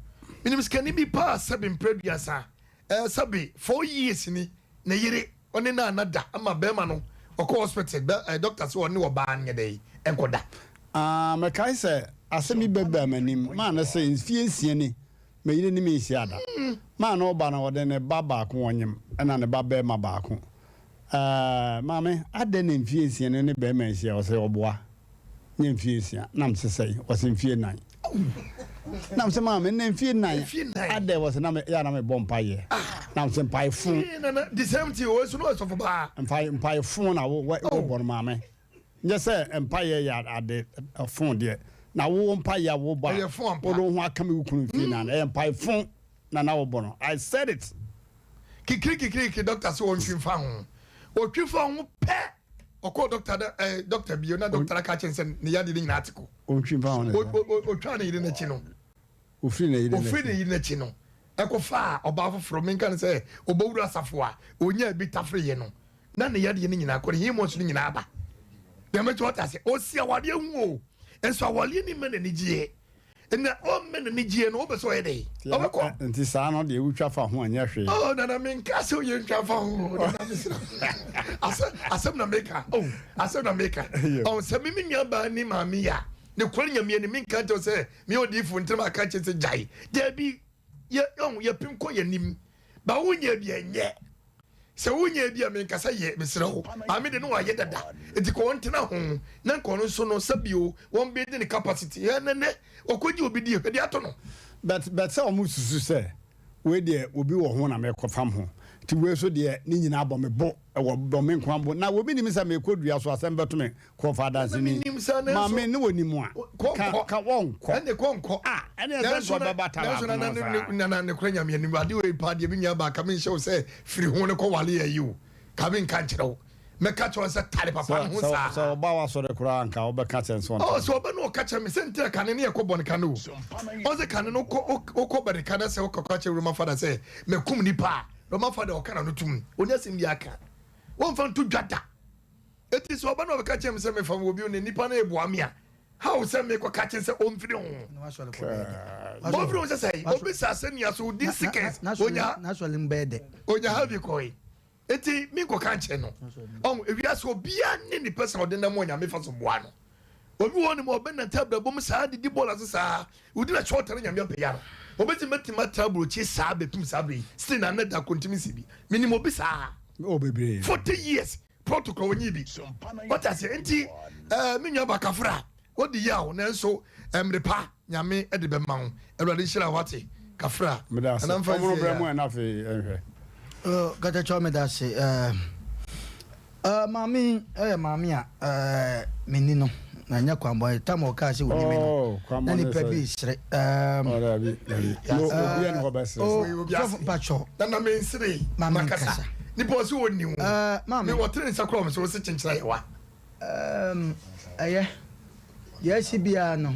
Menim sikani bi paa sɛbe mprɛ aduasa eh, sɛbe 4 years ni ne yere ɔne no ana da ama bɛrima no ɔkɔ hospital bɛ eh, doctor sɛ ɔne ɔbaa nyɛ dɛ nkɔda. Ah, mekae sɛ Asɛm yi bɛbaa m'anim maa no sɛ mfeɛ nsia ni me yere ne me nhyia da. Maa no ɔba no ɔde ne ba baako ɔnyem ɛna ne ba bɛɛma baako. Ɛɛ maame adɛn na mfeɛ nsia ni ne bɛɛma nhyia ɔsɛ ɔboa nyɛ mfeɛ nsia na mese sɛn ɔsɛ mfeɛ nan na mese maame na mfeɛ nan adɛn ɔsɛ na me yɛ na mebɔ mpaeɛ na mese mpae fo. The same thing o esu no ɔsɔfo baa. Mpae mpae fo na wo wɔ bɔ no maame. Nyɛ sɛ mpaeɛ yɛ ade fo deɛ, na wo mpaeɛ a wobɔ a wode wo ho akame wo kunu mfie nan no, ɛyɛ mpae fo na na wobɔ no. I said it. Kikiri kikiriki doctor sɛ ɔntwi mfa ho, ɔtwi fa ho pɛ ɔkɔɔ doctor da eh, doctor bio na doctor aka kyerɛ sɛ ne yadeɛ no nyinaa ate kɔ. Ɔntwi mfa ho ne sɛ. Ɔtwaa ne yere n'akyi no. Ɔfiri ne yere n'akyi. Ɔfiri ne yere n'akyi no ɛkɔfaa ɔbaa foforɔ menka no sɛ ɔbɔwura asafo a ɔnyaa bi tafereeɛ no. na ne yadeɛ no nyinaa kɔ ne hormones no nyinaa aba deɛ mɛkyɛ ɔte ase ɔsi awadeɛ ho o nso awadeɛ ni mɛ n'ani gyeɛ na ɔmmɛ n'ani gyeɛ no wopɛ sɛ ɔyɛ dɛ ɔbɛkɔ nti saa no deɛ wotwa fa ho anyɛ hwee oh nana menka sɛ woyɛ ntwa fa ho nana mesrɛ asɛm asɛm na meka oh asɛm na meka oh sɛ me me nua baa ni maame ya ne kwan nyamea ni menka nkyɛw sɛ me odiifo ntirim aka kyɛ sɛ gyae daabi yɛ ɔn yɛpem kɔ yɛn anim ba wonyɛ bi ɛnyɛ sɛ wonyɛ bi a menkasa yɛ mesrɛ wo maame de no wayɛ dada nti kɔ ɔntena ho na nkɔ no nso no sɛbio wɔn bɛdi ne capacity ɛ nɛnɛ ɔkɔgye obi die hwɛ de ato no. But but sɛ wɔn susu sɛ wei deɛ obi wɔ ho na mekɔ fam ho nti wei nso deɛ ne nyinaa bɔ me bo ɛwɔ bɔ me nkoa bo na obi nim sɛ mekɔ dua so asɛm bɛto me Kɔfa adanseni maame ne wɔ nim a ka ka wɔnkɔ. Ɛne kɔnkɔ. Ah ɛne ɛsɛ nka ɔbɛba tara akono saa. Nana ne kora nyame anim ade wei paa deɛ me nua baa ka me nhyɛ wo sɛ firi ho ne kɔ wale yɛ yi o ka me nka nkyerɛ wo mɛka kyerɛ wo sɛ tare papa ne ho saa. Sɛ ɔba w'asɔre koraa nka wobɛka kyerɛ nso ɔntra. Oh sɛ ɔba ne ɔka kyerɛ me sɛ ntina kane ne yɛkɔ bɔne ka no o ɔsɛ kane no wokɔ wokɔ bɔne ka na sɛ wokɔ ka kyerɛ Roman fada sɛ makum nipa a Roman fada ɔka na no tum ɔni asɛm bi aka wɔmfa nto dwa da. Enti sɛ ɔba na ɔbɛka kyerɛ me sɛ mefa wɔ bio na nnipa no reboa me a, how sɛ mekɔka kyerɛ sɛ ɔmfiri ho? Ɔmfiri ho sɛ sɛn? Obi sa asɛnnua so within seconds, onya onya ha bi kɔe. Enti menkɔka nkyerɛ no. Ɔho, ewiase obiara ne ne pɛ sɛ ɔde nam Onyame fa so boa no. Obi wɔ hɔ nom a ɔbɛnante abrabɔ mu saa, didi bɔɔl ase saa, within a short time Nyame apagya no. Obetumi bɛtumi atra aburokyi saa bɛpem saa bere yi, still na nnɛ da kontumi nsi bi. Menim obi saa. Oh, bebree. 40 years. Protocol wɔnyi bi wate aseɛ nti ɛɛ eh, me nua bakafra wodi yaw nanso mmere pa nyame de bɛma wo awurade nhyira wate kafra anamfa nsie ya mu ɛna afei ɛnhwɛ katakyɛ meda ase maame ɛyɛ maame a menni no na nyɛ kwanbɔne tam ɔkaa sɛ wɔni me no oh, na nipa bi sere mpakyɛ nana mensere makasa nipa ɔsɛ ɔni wo me wɔtene nsa korɔ me sɛ wɔsɛ kyenkyena yɛwa ɛyɛ deɛ asi biara no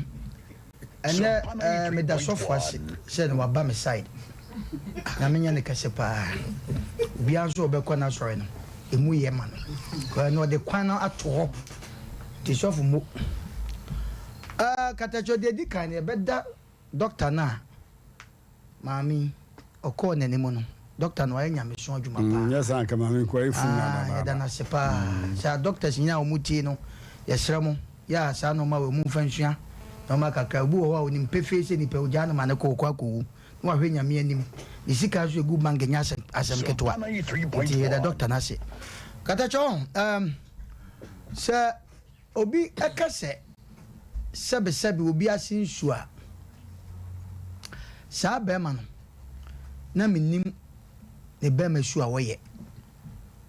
ɛnɛ meda sɔfo ase sɛ na waba me side na menyɛ ne kɛse paa obiara nso ɔbɛkɔ n'asɔre no ɛmu yɛ ma no na ɔde kwan no ato hɔ Nti sɔfo mo eh katakyɛ deɛ di kan no yɛbɛda doctor no a maame yi ɔkɔɔ n'anim no doctor no wayɛ nyamesom adwuma paa. Nyɛ saa nka maame nkoa efu na ah, yɛda no ase paa sɛ doctors nyinaa a wɔn tie no yɛsrɛ mo yɛ a saa nneɛma wɔ mu nfa nsua nneɛma kakra obi wɔ hɔ a onim pefee sɛ nipa ogyaa no ma ne kɔ ɔkɔ akɔwu na wahwɛ nyame anim ne sika nso egu bank nyɛ asɛm asɛm ketewa nti yɛda doctor no ase katakyɛ wɔn um, Sɛ obi ka sɛ sɛbesɛbe obi ase nsu a, saa barima no, na minnim ne barima su a ɔyɛ.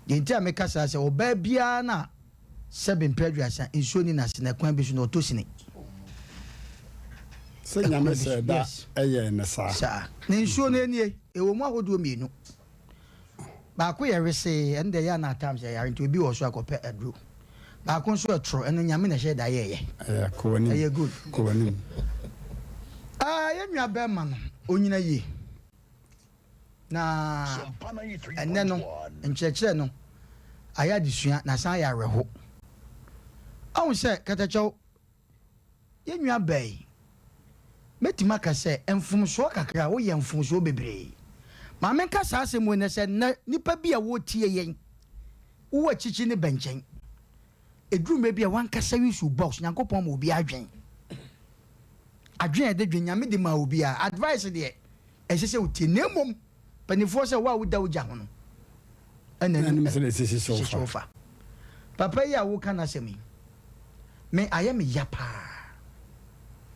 Deɛ nti a meka saa sɛ ɔbaa biara no a sɛbe mpɛ aduasa nsuo nni n'ase na ɛkwan bi so no ɔtɔ sini. Sɛ Nyame sɛ da ɛyɛ ne saa. Saa. Ne nsuo no nie, ɛwɔ mu ahodoɔ mmienu. Baako yɛ wesee, ɛno deɛ ɛyɛ a na at times ɛyare nti obi wɔ so a kɔpɛ aduro. Baako nso ɛtoro, ɛno Nyame na ɛhyɛ da yɛɛyɛ. Ɛyɛ kɔ w'anim. Ɛyɛ good. Kɔ w'anim. Ah, yɛn nua bɛrima no, onyina yie. Na ɛnɛ no, nkyerɛkyerɛ no ayɛ adesua na asan ayɛ awerɛho. Ahu sɛ katakyɛw Yɛn nuabaa yi, mɛtumi aka sɛ mfomsoɔ kakra, woyɛ mfomsoɔ bebree. Ma menka saa asɛm wei nnɛ sɛ nnɛ nnipa bi a wɔretie yɛn, wowɔ akyikyi ne bɛnkyɛn. Ɛduru mmerɛ bi a w'ankasa use wo box, Nyankopɔn ma obi adwen. Adwene a yɛde dwen, Nyame de maa obiara. Advice deɛ, ɛnsɛ sɛ wotie. Na mmom, mpanimfoɔ sɛ, wo a woda wo gya ho no, ɛna anim sɛ ɛsɛ hyehyɛ wo fa. Papa yi a woka n'asɛm yi, me ayɛ me ya paa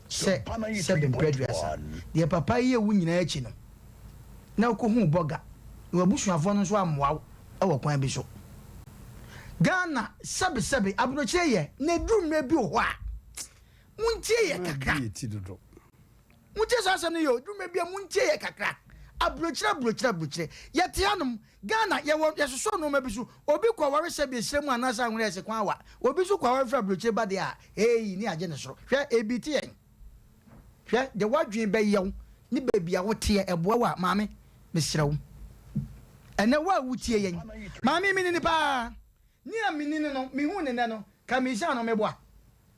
sɛ sɛbe mprɛ aduasa. Deɛ papa yi yɛ wo nyinaa akyi no, na wokɔhuu bɔga, na w'abusuafoɔ no nso ammoa wo wɔ kwan bi so. Ghana, sɛbe sɛbe, aburokyire yɛ, na ɛduru mmerɛ bi wɔ hɔ a, Montie yɛ kakra. Montie saa asɛm no yɛ o. Dwuma bi a montie yɛ kakra. Aburokyire aburokyire aburokyire. Yɛte hanom, Ghana, yɛwɔ yɛsosɔ nneɛma bi so. Obi kɔ aware sɛ bi esrɛ mu anaasɛ anwene ɛse kwan awa. Obi nso kɔ aware firi aburokyire ba deɛ a, eii ne agye ne soro. Hwɛ, ebi te yɛn. Hwɛ, deɛ w'adwene bɛyɛ wo ne baabi a woteɛ ɛboa wo a, maame, mesrɛ wo. Ɛnɛ wo a wotie yɛn, maame menini paa. Nea menni no no, mehuu no nnɛ no, ka mesian no meboa.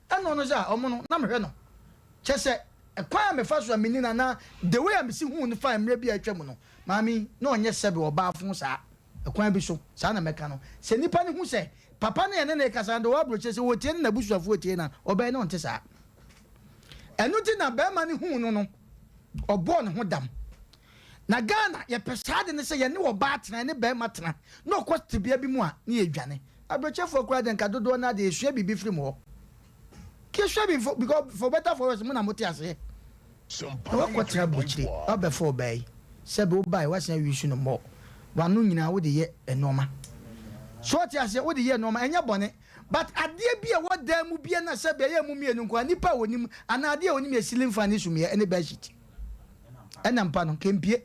Ɛna ɔno nso a, ɔmo no, na mehwɛ no. Kyerɛ sɛ, kwan a mefa so a menni no anaa the way a mesi huu no faa mmerɛ bi a atwa mu no, maame yi, na ɔnyɛ sɛbe ɔbaa fo saa. Ɛkwan bi so, saa na mɛka no. Sɛ nnipa no hu sɛ, papa no a yɛne no rekasa no de, ɔwɔ aburokyire, sɛ wɔtie no na n'abusuafoɔ tie no a, ɔbɛyɛ na ɔnte saa. Ɛno nti na barima no huu no no, ɔbɔɔ ne ho dam. Na Ghana yɛpɛ saa ade no sɛ yɛne ɔbaa tena yɛne barima tena na ɔkɔ tebea bi mu a ne yɛdwane. Abrɛkyɛfoɔ koraa deɛ nka dodoɔ no ara deɛ yɛsua biribi firi mo hɔ. Yɛsua biribi for because for better for worse mo na mote aseɛ. Na wakɔ tena aburokyire wabɛfa ɔbaa yi sɛbe wobaeɛ wasan awi su no mmɔ wano nyinaa wode yɛ nnoɔma. So ɔte aseɛ wode yɛ nnoɔma ɛnyɛ bɔne but adeɛ bi a ɛwɔ dan mu bia na sɛbe ɛyɛ mo mmienu nko ara nipa a ɔnim anaa adeɛ a ɔnim yɛ ceiling fan ne sumiiɛ ne bedsheet. Ɛna mpa no kempie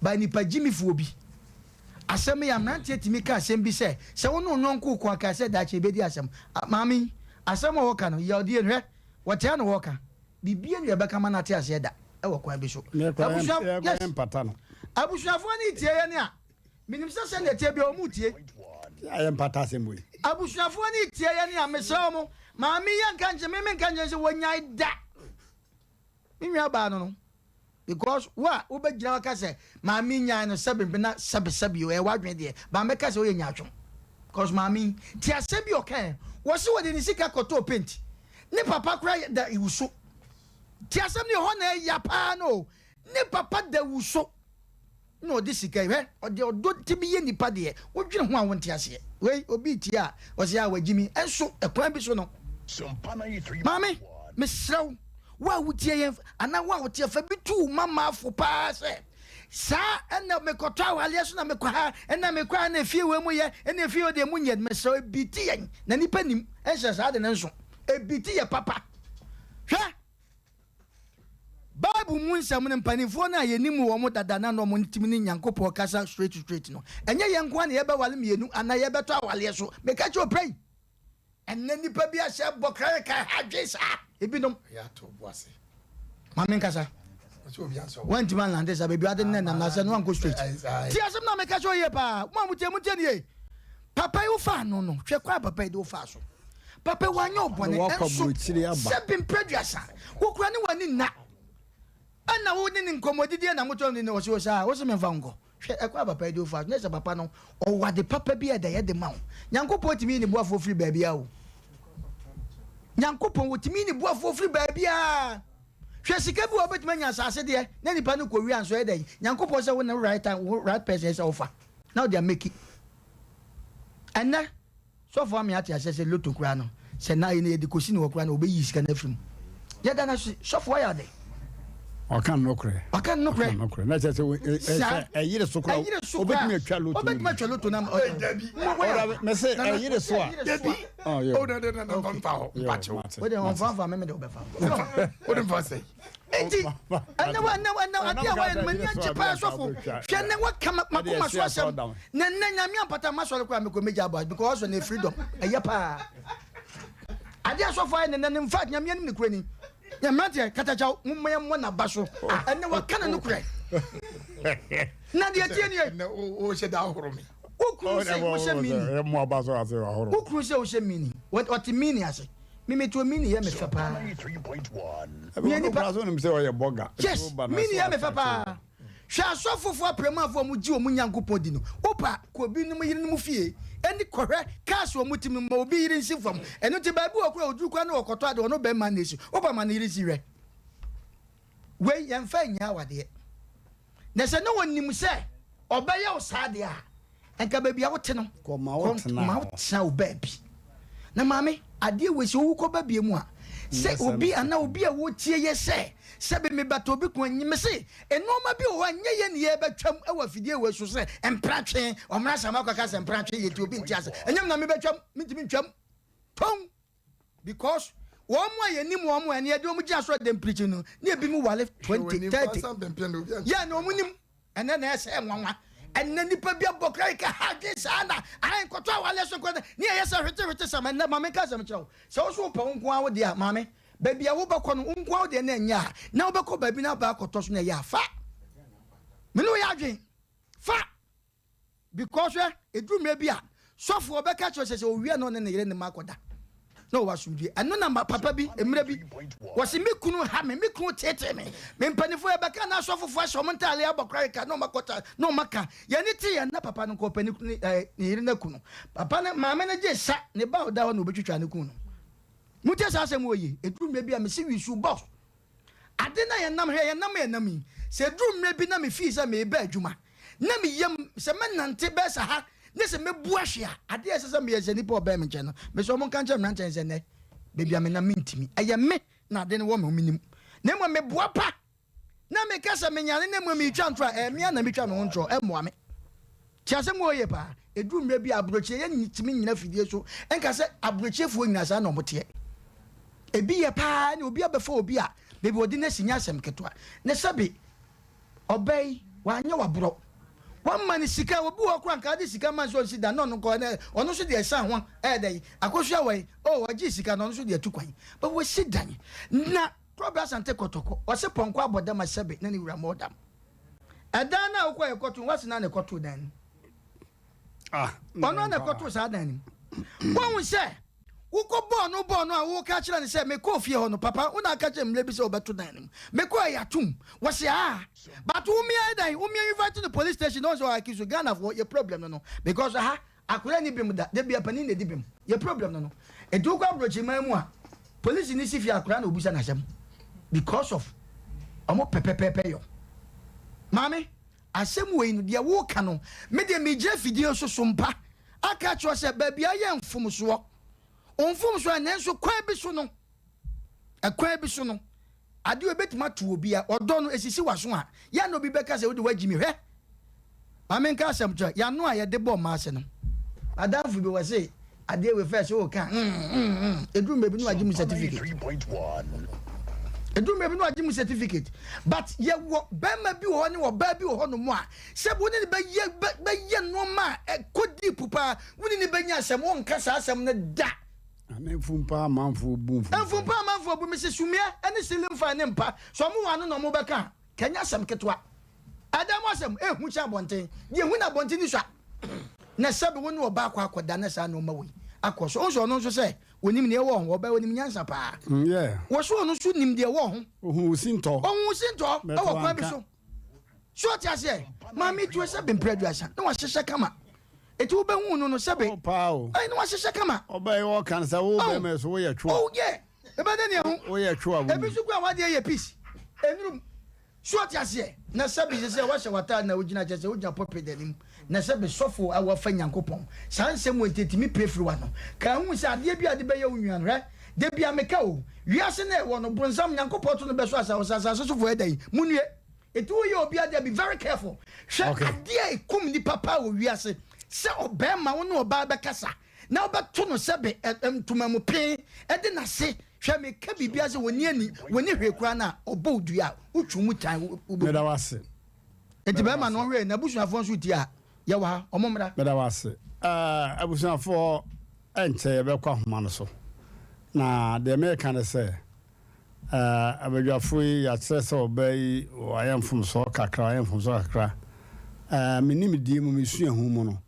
by nipa gyimifoɔ bi asɛm yi a mmeranteɛ tumi ka asɛm bi sɛ sɛ wo ne wo yɔnko reko a kae sɛ daakye yɛbɛdi asɛm maame yi asɛm a ɔka no yawdie no hwɛ wɔte ano wɔka biribiara ni ɛbɛka ma no ate aseɛ da ɛwɔ kwan bi so abusua yes abusuafoɔ no retie yɛn a menim sɛ sɛdeɛ ɛteɛ biara wɔn retie abusuafoɔ no retie yɛn a mesrɛ wɔn maame yi anka nkyɛn me menka nkyɛn sɛ wɔnyae da Me nua baa no no because wo a wo bɛ gyina hɔ ka sɛ maame nyae no sɛbi mpe na sɛbi sɛbi o ɛyɛ w'adwene deɛ ba mɛ ka sɛ woyɛ nyaatwom because maame yi te asɛm bi ɔka ɛ wɔ se wɔde ne sika kɔtɔɔ paint ne papa kora da wuso te asɛm no ɛhɔ na ɛya paa no o ne papa da wuso na ɔde sika yi hwɛ ɔde ɔdɔ tumi yɛ nipa deɛ wodwene ho a wonte aseɛ wei obi tie a ɔsɛ a wagyi mi ɛnso ɛkwan bi so no maame mesrɛ wo wo a wotie yɛn anaa wo a wote fa bi tu mamaafo paa sɛ saa ɛna mekɔtɔ awaleɛ so na mekɔ ha ɛna mekɔ ha na efie wei mu yɛ ɛna efie wei deɛ mu nyɛ mesrɛ wo ebi ti yɛn na nipa nim ɛnhyɛ saa de ne nso ebi ti yɛ papa hwɛ Bible mu nsɛm no, mpanimfoɔ no a yɛnim wɔn dada no a na wɔtumi ne Nyankopɔn kasa straight to straight no, ɛnyɛ yɛn nko ara na yɛbɛwale mmienu anaa yɛbɛtɔ awaleɛ so. Meka kyerɛ wo pɛi, ɛnnɛ nnipa bi ahyɛ bɔ krareka ha adwene saa, ebinom. Ma menkasa. Woantumi anlande saa baabi ade nnɛ nam na asɛ no wankɔ straight. Ti asɛm na meka kyerɛ wo yie paa. Mo a motie, montie no yie. Papa yi wofaa no no, hwɛ kwan a papa yi de wofaa so. Papa yi wanyɛ wo bɔne, nso sɛbe mprɛduasa, wo koraa ne w'ani nna. Ɛna wo ne ne nkɔmmɔdidie na motɔ ne ɔse o saa, wose memfa wo nkɔ. Hwɛ ɛkwan a papa yi de wofaa so, na sɛ papa no ɔwɔ ade papa bi a ɛda yɛ de ma wo. Nyankopɔn tumi yi ne boafoɔ firi baabiara o. Nyankopɔn wɔtumi yi ne boafoɔ firi baabiara. Hwɛ sika bi wɔ wobɛtumi anya asase deɛ na nipa no kɔwia nso ɛyɛ dɛn? Nyankopɔn sɛ wo ne right time, wo right person sɛ wofa na wode ameki. Ɛnnɛ, sɔfo ame ate aseɛ sɛ loto koraa no, sɛ na yɛde kɔsi ne hɔ koraa no, wɔbɛyi sika no afiri mu. Yɛda no ase, sɔfo ayɛ ade. Ɔka nokorɛ. Ɔka nokorɛ. Ɔka nokorɛ. Na kyerɛ sɛ sɛ ɛyere so koraa, ɛyere so koraa, obetumi atwa loto. Obetumi atwa loto na. Dabi. Ɔdabi mɛ sɛ ɛyere so a. Dabi. O na na na nfa hɔ mpakyɛw. O de nfa nfa mɛmɛ de o bɛ fa. O de nfa sɛ. Enti, ɛnɛ wa ɛnɛ ɛnɛ adeɛ a wayɛ no m'ani agye paa sɔfo. Hwɛ ɛnɛ waka makoma so asɛm. Na ɛnɛ nyame ampata masɔre koraa mekɔ megya abɔ because ɔsɔ ne freedom. Ɛyɛ paa. Adeɛ a sɔfo ayɛ no ɛnɛ no in fact nyame anim ne kura ni. Yɛ mmeranteɛ katakyaw momma yɛmmɔ n'aba so. Ɛnɛ waka ne nokorɛ. Na deɛ tie nie. Ɛnɛ o hyɛ da ahoro me. Wo kunu sɛ wohyɛ mini. Wo kunu sɛ wohyɛ mini. Ɔte mini ase. Me me tuo mini yɛ me fɛ paa. Meyɛ nipa. Yes, mini yɛ me fɛ paa. Hwɛ asɔfofo aprɛmafo a wɔgye wɔn Nyankopɔn di no. Wopa kɔ obinom yerenom fie ɛne kɔhwɛ cars wɔn ti mu ma obi yere nsi fam. Ɛno nti baabi wɔ kora oduru kora na ɔkɔtɔ ade ɔno bɛrima na esi. Wopa ma ne yere si hwɛ. Wei yɛmfa nnya awadeɛ. Na sɛ na ɔnim sɛ ɔbɛyɛ wo saa deɛ a, nka baabi a wote no, Kɔ ma wo tena ma wo hɔ. tena wo baabi. Na maame, adeɛ wei sɛ wowu kɔba bie mu a, sɛ Nyɛ sɛ obi no. anaa obi a wotie yɛ sɛ, sɛbe mebata obi ko anyi, mese nnoɔma bi wɔ hɔ a nyɛ yɛn ne yɛbɛtwam wɔ afidie wei so sɛ mpratwe, ɔmmra sɛ makɔka sɛ mpratwe yɛ nti obi nte ase. Ɛnyɛ me na mebɛtwam, mentumi ntwam. Tɔn! Because wɔn a yɛnim wɔn a ɛne yɛde wɔn gyina so ɛdɛm preaching no ne ebi mu wale 20 30 yɛ na wɔn nim ɛnɛ na ɛsɛ nwanwa ɛnɛ nipa bi abɔ kura ka ha dwe saa na ayi nkɔtɔ awale so nkɔtɔ ne yɛ sɛ hwete hwete sɛm ɛnɛ maame nka sɛm kyerɛ wo sɛ wo so wopɛ wo nko awo deɛ a maame baabi a wobɛkɔ no wo nko awo deɛ na ɛnyɛ a na wobɛkɔ baabi na abaa akɔtɔ so na ɛyɛ afa me ne wo yɛ adwen fa. Because hwɛ, ɛduru mmerɛ bi a, sɔfoɔ bɛka kyerɛ sɛ sɛ ɔwie na ɔne ne yere ne mma akɔda na ɔwɔ asomdwie. Ɛno na ma papa bi, mmerɛ bi, wɔse me kunu ha me, me kunu teetee me. Me mpanimfoɔ yɛbɛka na asɔfofoɔ ahyɛ wɔn ntaaleɛ abɔ korareka na wɔn akɔta na wɔn aka. Yɛn ani te yɛn na papa no nka ɔpɛ ne kunu ne ne yere no aku no. Papa no, maame no gye sa, ne ba a ɔda hɔ na ɔbɛtwitwa ne kun no. Montie saa asɛm wɔ yie. Ɛduru mmerɛ bi a, mese we should box. Ade no a yɛnam, hwɛ, yɛnam a yɛnam yi, sɛ ɛduru mmerɛ bi na mefii sɛ mereba adwuma, na me yam, sɛ mɛnante bɛyɛ sɛ ha, ne sɛ mɛbu ahwe a, adeɛ a ɛsɛ sɛ meyɛ sɛ nnipa a wɔbɛn me nkyɛn no, mesɛ wɔn nka nkyerɛ mmeranteɛ no sɛ nnɛ, baabi a menam mentumi. Ɛyɛ me na ade no wɔ me ho, menim. Na mmom meboa pa, na meka sɛ menyane na mmom meretwa ntorɔ a, ɛyɛ me ara na metwa me ho ntorɔ, ɛmmoa me. Te asɛm wɔ yie paa. Ɛduru mmerɛ bi a aburokyeɛ yɛ ntumi nnyina fidie so nka sɛ aburokyeɛfoɔ nyinaa saa na wɔn teɛ. Ebi yɛ paa ne obi abɛfa obi a baabi wɔde no asi nyɛ asɛm ketewa. Ne sɛbe ɔbaa yi wanyɛ waborɔ. Wama no sika obi wɔ hɔ koraa nka ade sika ma no sɛ ɔnsi dan na ɔno nkɔ ɛnɛ ɔno nso deɛ ɛsan ho ɛyɛ dɛn akosua wɔ yi oh ɔgye sika na ɔno nso deɛ atu kwan but wɔsi dan na Korɔbea Asante Kɔtɔkɔ ɔse pɔnkɔ abɔ dam a sɛbe na ne wura mmɔɔ dam. Ɛdan no a wokɔ yɛ kɔto wasi na na ɛkɔto dan no. Ah, ɔno na ɛkɔto saa dan no mu. Wɔn sɛ wokɔ bɔɔ no bɔɔ no a woka kyerɛ no sɛ mekɔɔ fie hɔ no papa wo na aka kyerɛ mmerɛ bi sɛ wobɛto dan no mu mekɔɔ ɛyɛ atom wɔse aa but wo mmea dan wo mmea invite no police station na wɔn sɛ ɔaki so Ghanafoɔ yɛ problem no no because ha Akwadaa nni bem da, da bia panin na edi bem. Yɛ problem no no. Nti wokɔ abrokyiman mu a, polisi ni si fie akwadaa na obisa n'asɛm because of ɔmo pɛ pɛpɛɛpɛ yɔ. Maame, asɛm wei no deɛ woka no, me deɛ megyina fidie so so mpa aka akyerɛ sɛ baabi ayɛ mfomsoɔ. Mfomsoɔ a nanso kwan bi so no, ɛkwan bi so no, Adeɛ a ɛbɛtumi ato obi a ɔdɔ no ɛsisi w'aso a, yɛ a na obi bɛka sɛ wode woagyi me. Hwɛ! Ma menka asɛm kyerɛ, y'ano a yɛde bɔ mmaa ase no, m'adamfo bi wɔse adeɛ wei first woka a, mm mm mm, ɛduru mmerɛ bi na wagye mu certificate. Ɛduru mmerɛ bi na wagye mu certificate. But yɛwɔ bɛrima bi wɔ hɔ ne ɔbaa bi wɔ hɔ nom a, sɛ wo ne no bɛyɛ bɛyɛ nneɛma a ɛkɔ deep paa, wo ne no bɛnya asɛm, wonka saa asɛm no da. Ana mfumpa amanfoɔ bu mfumpa. Mfumpa amanfoɔ bu mese sumiɛ ne ceiling fan ne mpa sɛ ɔmo wɔ ano na ɔmo bɛka a kɛnyɛ asɛm ketewa ɛdan mu asɛm ehu kyɛn abɔnten deɛ ehu na abɔnten ni sua na sɛbi wo ne ɔbaa akɔ akɔda na saa nneɛma wei akɔ so nso ɔno nso sɛ onim deɛ ɛwɔ ho ɔbaa onim nyansa paa mm, wɔ so ɔno nso nim deɛ ɛwɔ ho ohun sintɔ ohun sintɔ ɛwɔ kwan bi so. So ɔte aseɛ? Maame tuo sɛbe mprɛ aduasa na wahyehyɛ kama. Eti wobɛhu no no sɛbe. Oh paa o. Ɛyi na wahyehyɛ kama. Ɔbaa yi ɔka no sɛ wo bɛrima so woyɛ twoa. Oh yeah. Ebe de nea ho. Woyɛ twoa wo. Ebi nso kura wadeɛ yɛ peace. Enurum. So ɔte aseɛ? Na sɛbe sɛ sɛ wahyɛ w'ataade na wogyina kyɛ sɛ wogyina pulpit anim. Na sɛbe sɔfo a wafa Nyankopɔn. Saa nsɛm wɔ nti etumi pue firi w'ano. Ka hu sɛ adeɛ bi a de bɛyɛ wo nua no hwɛ. Da bia meka o. Wiase na ɛwɔ no bronsam Nyankopɔn to no bɛso asase asase sofoɔ ɛda yi. Munue. Eti wo yɛ obi adeɛ be very careful. Hwɛ Okay. adeɛ a ekum nipa paa wɔ wiase sɛ ɔbɛɛma wo ne ɔbaa bɛkasa na wobɛto no sɛbe ɛ ɛ ntoma mu pee ɛde n'ase hwɛ meka biribi ase wɔni ani wɔni hwee koraa no a ɔbɔ wo dua a wotwi mu tan wo wobɛwu. Meda wo ase. Enti Meda wo bɛɛma no ase. ɔnhwɛ n'abusuafoɔ nso tie a yɛwɔ ha ɔmo mmra. Meda wo ase. Ɛɛ abusuafoɔ ɛnkyɛ yɛbɛkɔ ahoma no so na deɛ meka ne sɛ Abadwafo yi, yɛakyerɛ sɛ ɔbaa yi wayɛ mfomsoɔ kakra, wayɛ mfomsoɔ kakra. Me nimdeɛ mu, me suahu mu no,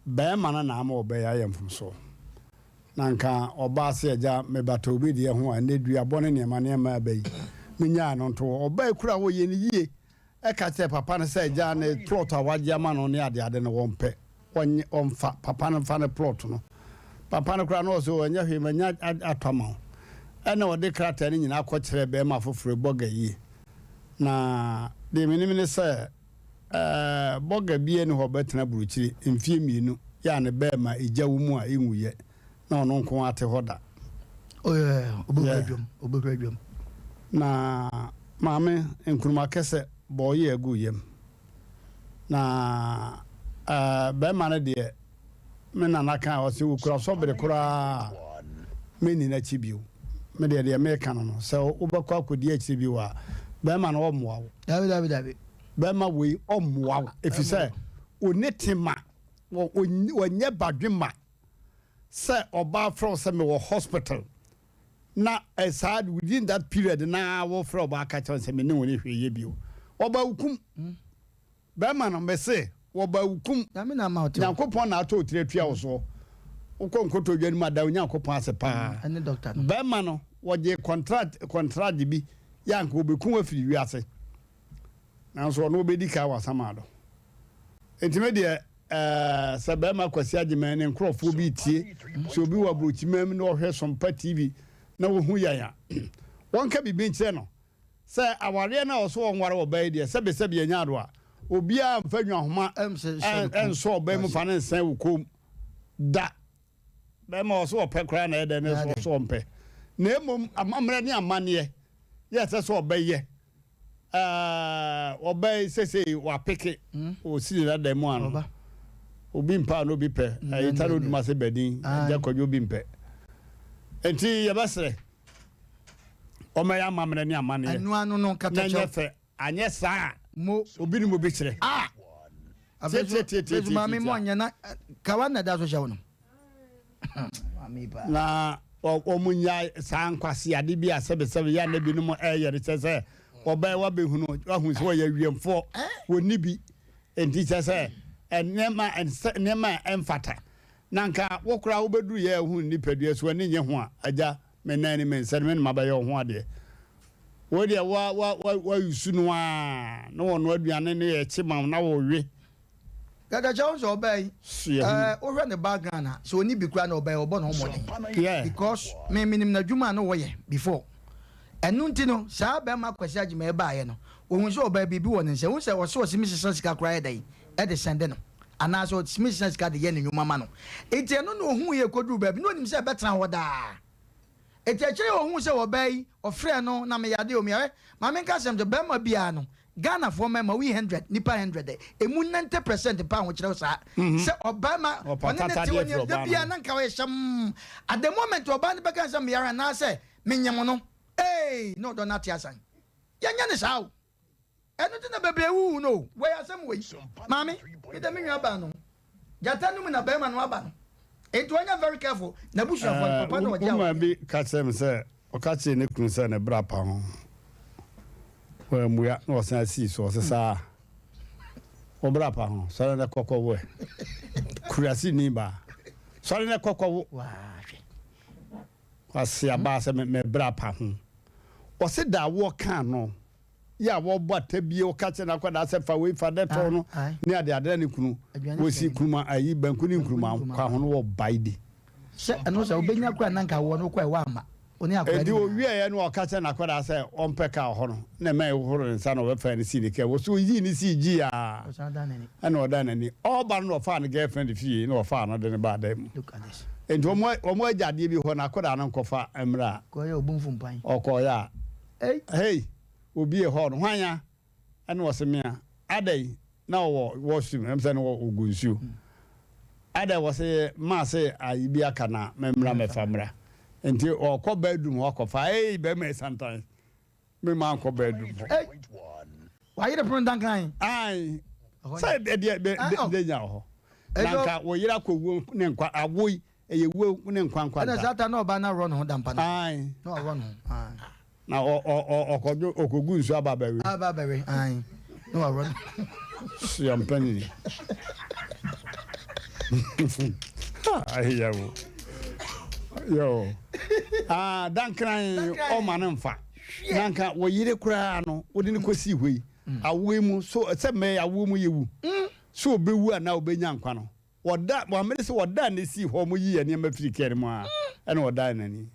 barima no na ama ɔbaa yi ayɛ mfomsoɔ. Na nka ɔbaa sɛ agya mebata obi deɛ ho a, ɛnnɛ duabɔ ne nneɛma nneɛma aba yi, menyaa no nto hɔ. Ɔbaa yi kura hɔ yɛ no yie. Ɛka kyerɛɛ papa no sɛ agya ne plot a wagye ama no ne adeade no wɔmpɛ, ɔnye ɔmfa, papa no mfa ne plot no. Papa no koraa na ɔse oh ɛnyɛ hwee manya atɔ ama wo. Ɛna ɔde krataa no nyinaa kɔkyerɛɛ bɛɛma foforɔ yi, bɔga yie. Na deɛ menim ne sɛ, ɛɛ, bɔga biara nni hɔ a ɔbɛtena aburokyire mfeɛ mmienu yɛ a ne bɛɛma egya wɔ mu a ɛnwuiɛ na ɔno nko ara te hɔ da. Oh yeah, ɔbɛhura Yeah. dwam, ɔbɛhura dwam. Na maame Nkrumah kɛsɛ bɔɔ yea guu yam. Na ɛɛ, bɛɛma no deɛ, Me nana kae, ɔse okura sɔbere koraa a, menni n'akyi bio. Me deɛ deɛ meka no no, sɛ wobɛkɔ akɔdi akyire bio a, bɛrima no ɔmmoa wo. Dabi, dabi, dabi. Bɛrima wei ɔmmoa wo, ɛfiri sɛ ɔnni tema, ɔnyɛ badwemma sɛ ɔbaa frɛ wo sɛ mewɔ hospital na saa within that period na wofrɛ ɔbaa ka kyerɛ no sɛ me ne wo ne hwee yɛ bio. Ɔbaa wo kum. Bɛrima no, mese, wɔba wo kum. Nyame na ama wo te hɔ. Nyankopɔn na atɔ wo tiri atua wo soɔ. Wokɔ nkotodwe no mu a, da Onyankopɔn ase paa. Ɛne doctor no. Bɛrima no, wɔgyee kɔntrat, kɔntragye bi, yɛ anka wɔbɛku wo afiri wiase. Nanso ɔno ɔbɛdi kan wɔ asamando. Enti me deɛ, ɛɛ, sɛ bɛrima Kwasi Agyeman ne nkorɔfoɔ bi retie, sɛ obi wɔ aburokyiman mu na ɔhwɛ Sompa TV na ɔhu yɛn a, wɔnka biribi nkyerɛ no. Sɛ awareɛ no a ɔso ɔnware ɔbaa yi deɛ, sɛbesɛbe yɛnya ado a, obiara mfa nnwahoma nsɔ ɔbaa mu mfa no nsɛn wo kɔn mu da. Bɛrima ɔso ɔpɛ koraa na ɛyɛ dɛn na ɛso ɔso ɔmpɛ. Na mmom amammerɛ ne amanneɛ yɛ ɛsɛ sɛ ɔbɛyɛ. Ɛɛ ɔbaa yi sesei wapeke, ɔsi ne dada mu ano. Obi mpɛ a na obi pɛ. Ɛyi tare odum ase bɛdin, agya kwadwo obi mpɛ. Nti yɛbɛsrɛ. Wɔmmɛyɛ amammerɛ ne amanneɛ. Ɛno ano no Na nkatakyɛw. ɛnyɛ fɛ. Anyɛ saa a, Mo. obi ne mo bɛkyerɛ. Ah! Afei so, afei so maame mo anyɛ na kawa na ɛda so hyɛ wo no. Maame yi paa. Na wɔn nya saa nkwaseade bi a sɛbesɛbe yɛ a na binom ɛyɛ no kyerɛ sɛ wɔbɛyɛ wabɛhunu wahu sɛ wɔyɛ awiɛmfoɔ wɔnni bi nti kyerɛ sɛ nneɛma nneɛma a ɛmfata na nka wo koraa wobɛduru yɛ ahu nipadua so ani nye ho a agya Me nan ne me nsa no, me na mabɛyɛ wo ho adeɛ. Wei deɛ wa wa wa wayusu no ara na wɔnoa aduane no yɛ kye ma wo na wɔwe. Kɛkɛkyɛ wo sɛ ɔbaa yi So yɛ ɛɛ ho. wohwɛ ne background a sɛ ɔni bi koraa na ɔbaa yi ɔbɔ ne ho mmɔden Yeah. because me menim n'adwuma a na ɔyɛ before ɛno nti no saa bɛrima Kwasi Agyemang baeɛ no ɔhu sɛ ɔbaa biribi wɔ ne nsa wohu sɛ ɔse ɔse me sesa sika koraa yɛ dɛn ɛde sɛnde no anaasɛ ɔse me sesa sika de yɛ ne nnwuma ma no nti ɛno na ɔhu yɛ kɔduru baabi na ɔnim sɛ ɛbɛtena hɔ daa Enti akyire yi ɔhuu sɛ ɔbaa yi, ɔfrɛɛ no, na meyɛ adeɛ o, meyɛ, ma menka asɛm kyerɛ, barima biara no, Ghanafoɔ mmarima, woyi hundred, nnipa hundred ɛ, ɛmu ninety percent mpa ahokyerɛ saa, sɛ ɔbarima, ɔne ne te hɔ ne da biara na nka ɔyɛ hyɛmm, at the moment ɔbaa no bɛka sɛ meyare anaasɛ menyem no, eei, na ɔdɔ no ate asan. Yɛnyɛ no saa o. Ɛno nti na bebree wuwu no o. Wei asɛm wei. Maame, me de me nua baa no. Gyata no mu na barima no aba no. Enti ɔnyɛ very careful. N'abusuafoɔ no, papa na ɔgye Woman awadeɛ. bi ka kyerɛɛ me sɛ ɔka kyerɛɛ ne kunu sɛ ne bra pa ho. Wammua na ɔsan sii so. Ɔse saa. Wo bra pa ho. Sɔre na kɔ kɔwo ɛ. Kuraseni baa. Sɔre na kɔ kɔwo. Waa hwɛ. Kwasea baa sɛ me bra pa ho. Ɔse da a wɔkaa no yɛ a wɔbɔ atabie ɔka kyerɛ n'akwadaa sɛ fa wei fa dɛ tɔn no ne ade ade na ne kunu wɔsi nkuruma ayi banku ne nkuruma kwa ho no wɔ bae di. Sɛ ɛno sɛ wobɛnya kora na nka wɔ no kɔ ɛwɔ ama wo ne akwadaa Enti no nyinaa. ɔwieɛ no ɔka kyerɛ n'akwadaa sɛ ɔmpɛ kaa hɔ no na ɛma ɛhohoro ne nsa na ɔbɛfaa ne sii ne kaa mu ɔsɛ ɔyii ne sii gyii a Ɔsan dan n'ani. ɛna ɔdan n'ani ɔreba no na ɔfaa ne girlfriend fie na ɔfaa no de no baa dan mu Look at this. enti wɔn wɔn agya adeɛ bi hɔ na akwadaa no nkɔfa mmra Kɔyɛ obumfu mpan. ɔkɔɔyɛ a Ei! Hey! Obie hɔ no, hwan a? Ɛna ɔse me a. Adɛn? Na ɔwɔ washroom, ɛm sɛ na ɔgu nsuo. Adɛn? Ɔse maa se ayi bi aka na me mmra mɛfa mmra. Nti ɔkɔ bedroom hɔ akɔfa. Ei! Bɛrima yi santan. Me maa nkɔ bedroom hɔ. Ei! Wayere pono dankan. Ae. Sɛ ɛdeɛ bɛ bɛ nya wɔ hɔ. Na nka wo yere akɔ wuo ne nkwa awo yi Ɛyɛ wuo ne nkwa nkwanta. Ɛna saa ta na ɔbaa no aworɔ ne ho dampa no. Ae. Na waworɔ ne ho. Ae. Na ɔ ɔ ɔ ɔkɔdwo ɔkɔgu nsuo aba abɛwe. Aba abɛwe. Ae. Na waworɔ ne ho. Sua mpanini. Ha aheya wo. Yo. Ah, dankran ɔma no mfa. Na nka wo yere koraa no wode no kɔsii hɔ yi. Awoɔ yi mu so sɛ mmɛyɛ awoɔ mu yɛwu. So ɔbɛwu anaa ɔbɛnya nkwa no. Wɔda, wɔamene sɛ wɔdaa no sii hɔ, wɔyii nneɛma firii kaa no mu ara, ɛna ɔdan n'ani.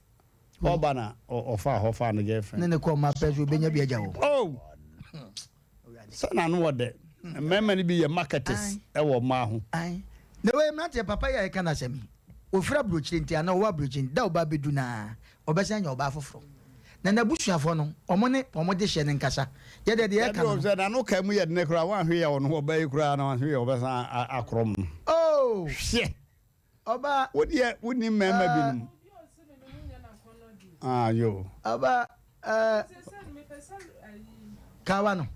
Ɔba na ɔfaa hɔ faa ne girlfriend. Ne ne kɔɔ ma pɛ so obenya bi agya hɔ. Oh! Sɛ n'ano wɔ dɛ. Mmarima no bi yɛ marketers wɔ mmaa ho. Ae. Na wei mmeranteɛ papa yi a yɛka n'asɛm yi, ɔfiri aburokyire nti anaa ɔwɔ aburokyire nti, da a ɔba abɛdu no ara, ɔbɛsan anya ɔbaa foforɔ. Na n'abusuafoɔ no, wɔn ne wɔn dehyeɛ no nkasa. Yɛ deɛ deɛ yɛka no no. Sɛ n'ano ka mu yɛ dene koraa, wanhwe yɛ ɔno ɔbaa yi koraa na wanhwe yɛ ɔbɛsan akorɔm no. Oh! Hwɛ! Ɔbaa. Wo deɛ wonim mmarima binom. Ah, yo. Ɔbaa, ɛɛ. Kawa no.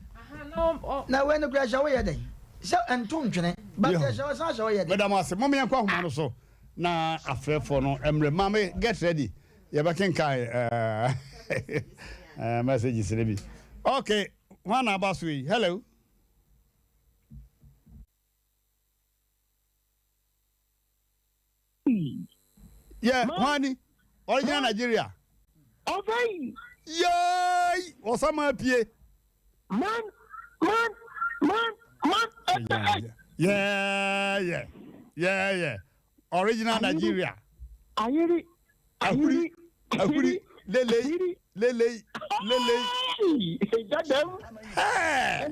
Na wei no kura hyɛ woyɛ dɛn? Sɛ nto ntwene. But hyɛ ɔsan hyɛ woyɛ dɛn? Meda mo ase. Mom yɛnkɔ ahoma no so na afrɛfoɔ no mmerɛ. Maame, get ready. Yɛbɛkenkan ɛɛ messages no bi. Okay, hwan na aba so yi? Hello. Yɛ hwan ni? Original Nigeria. Ɔfɛyi. Yay! Ɔsama apue. Man, man, man, man. Yeah, yeah, yeah, yeah. Original Nigeria. Ayiri. Ahuri. Ahuri. Lelei. Lelei. Lelei. Jadam. Hey.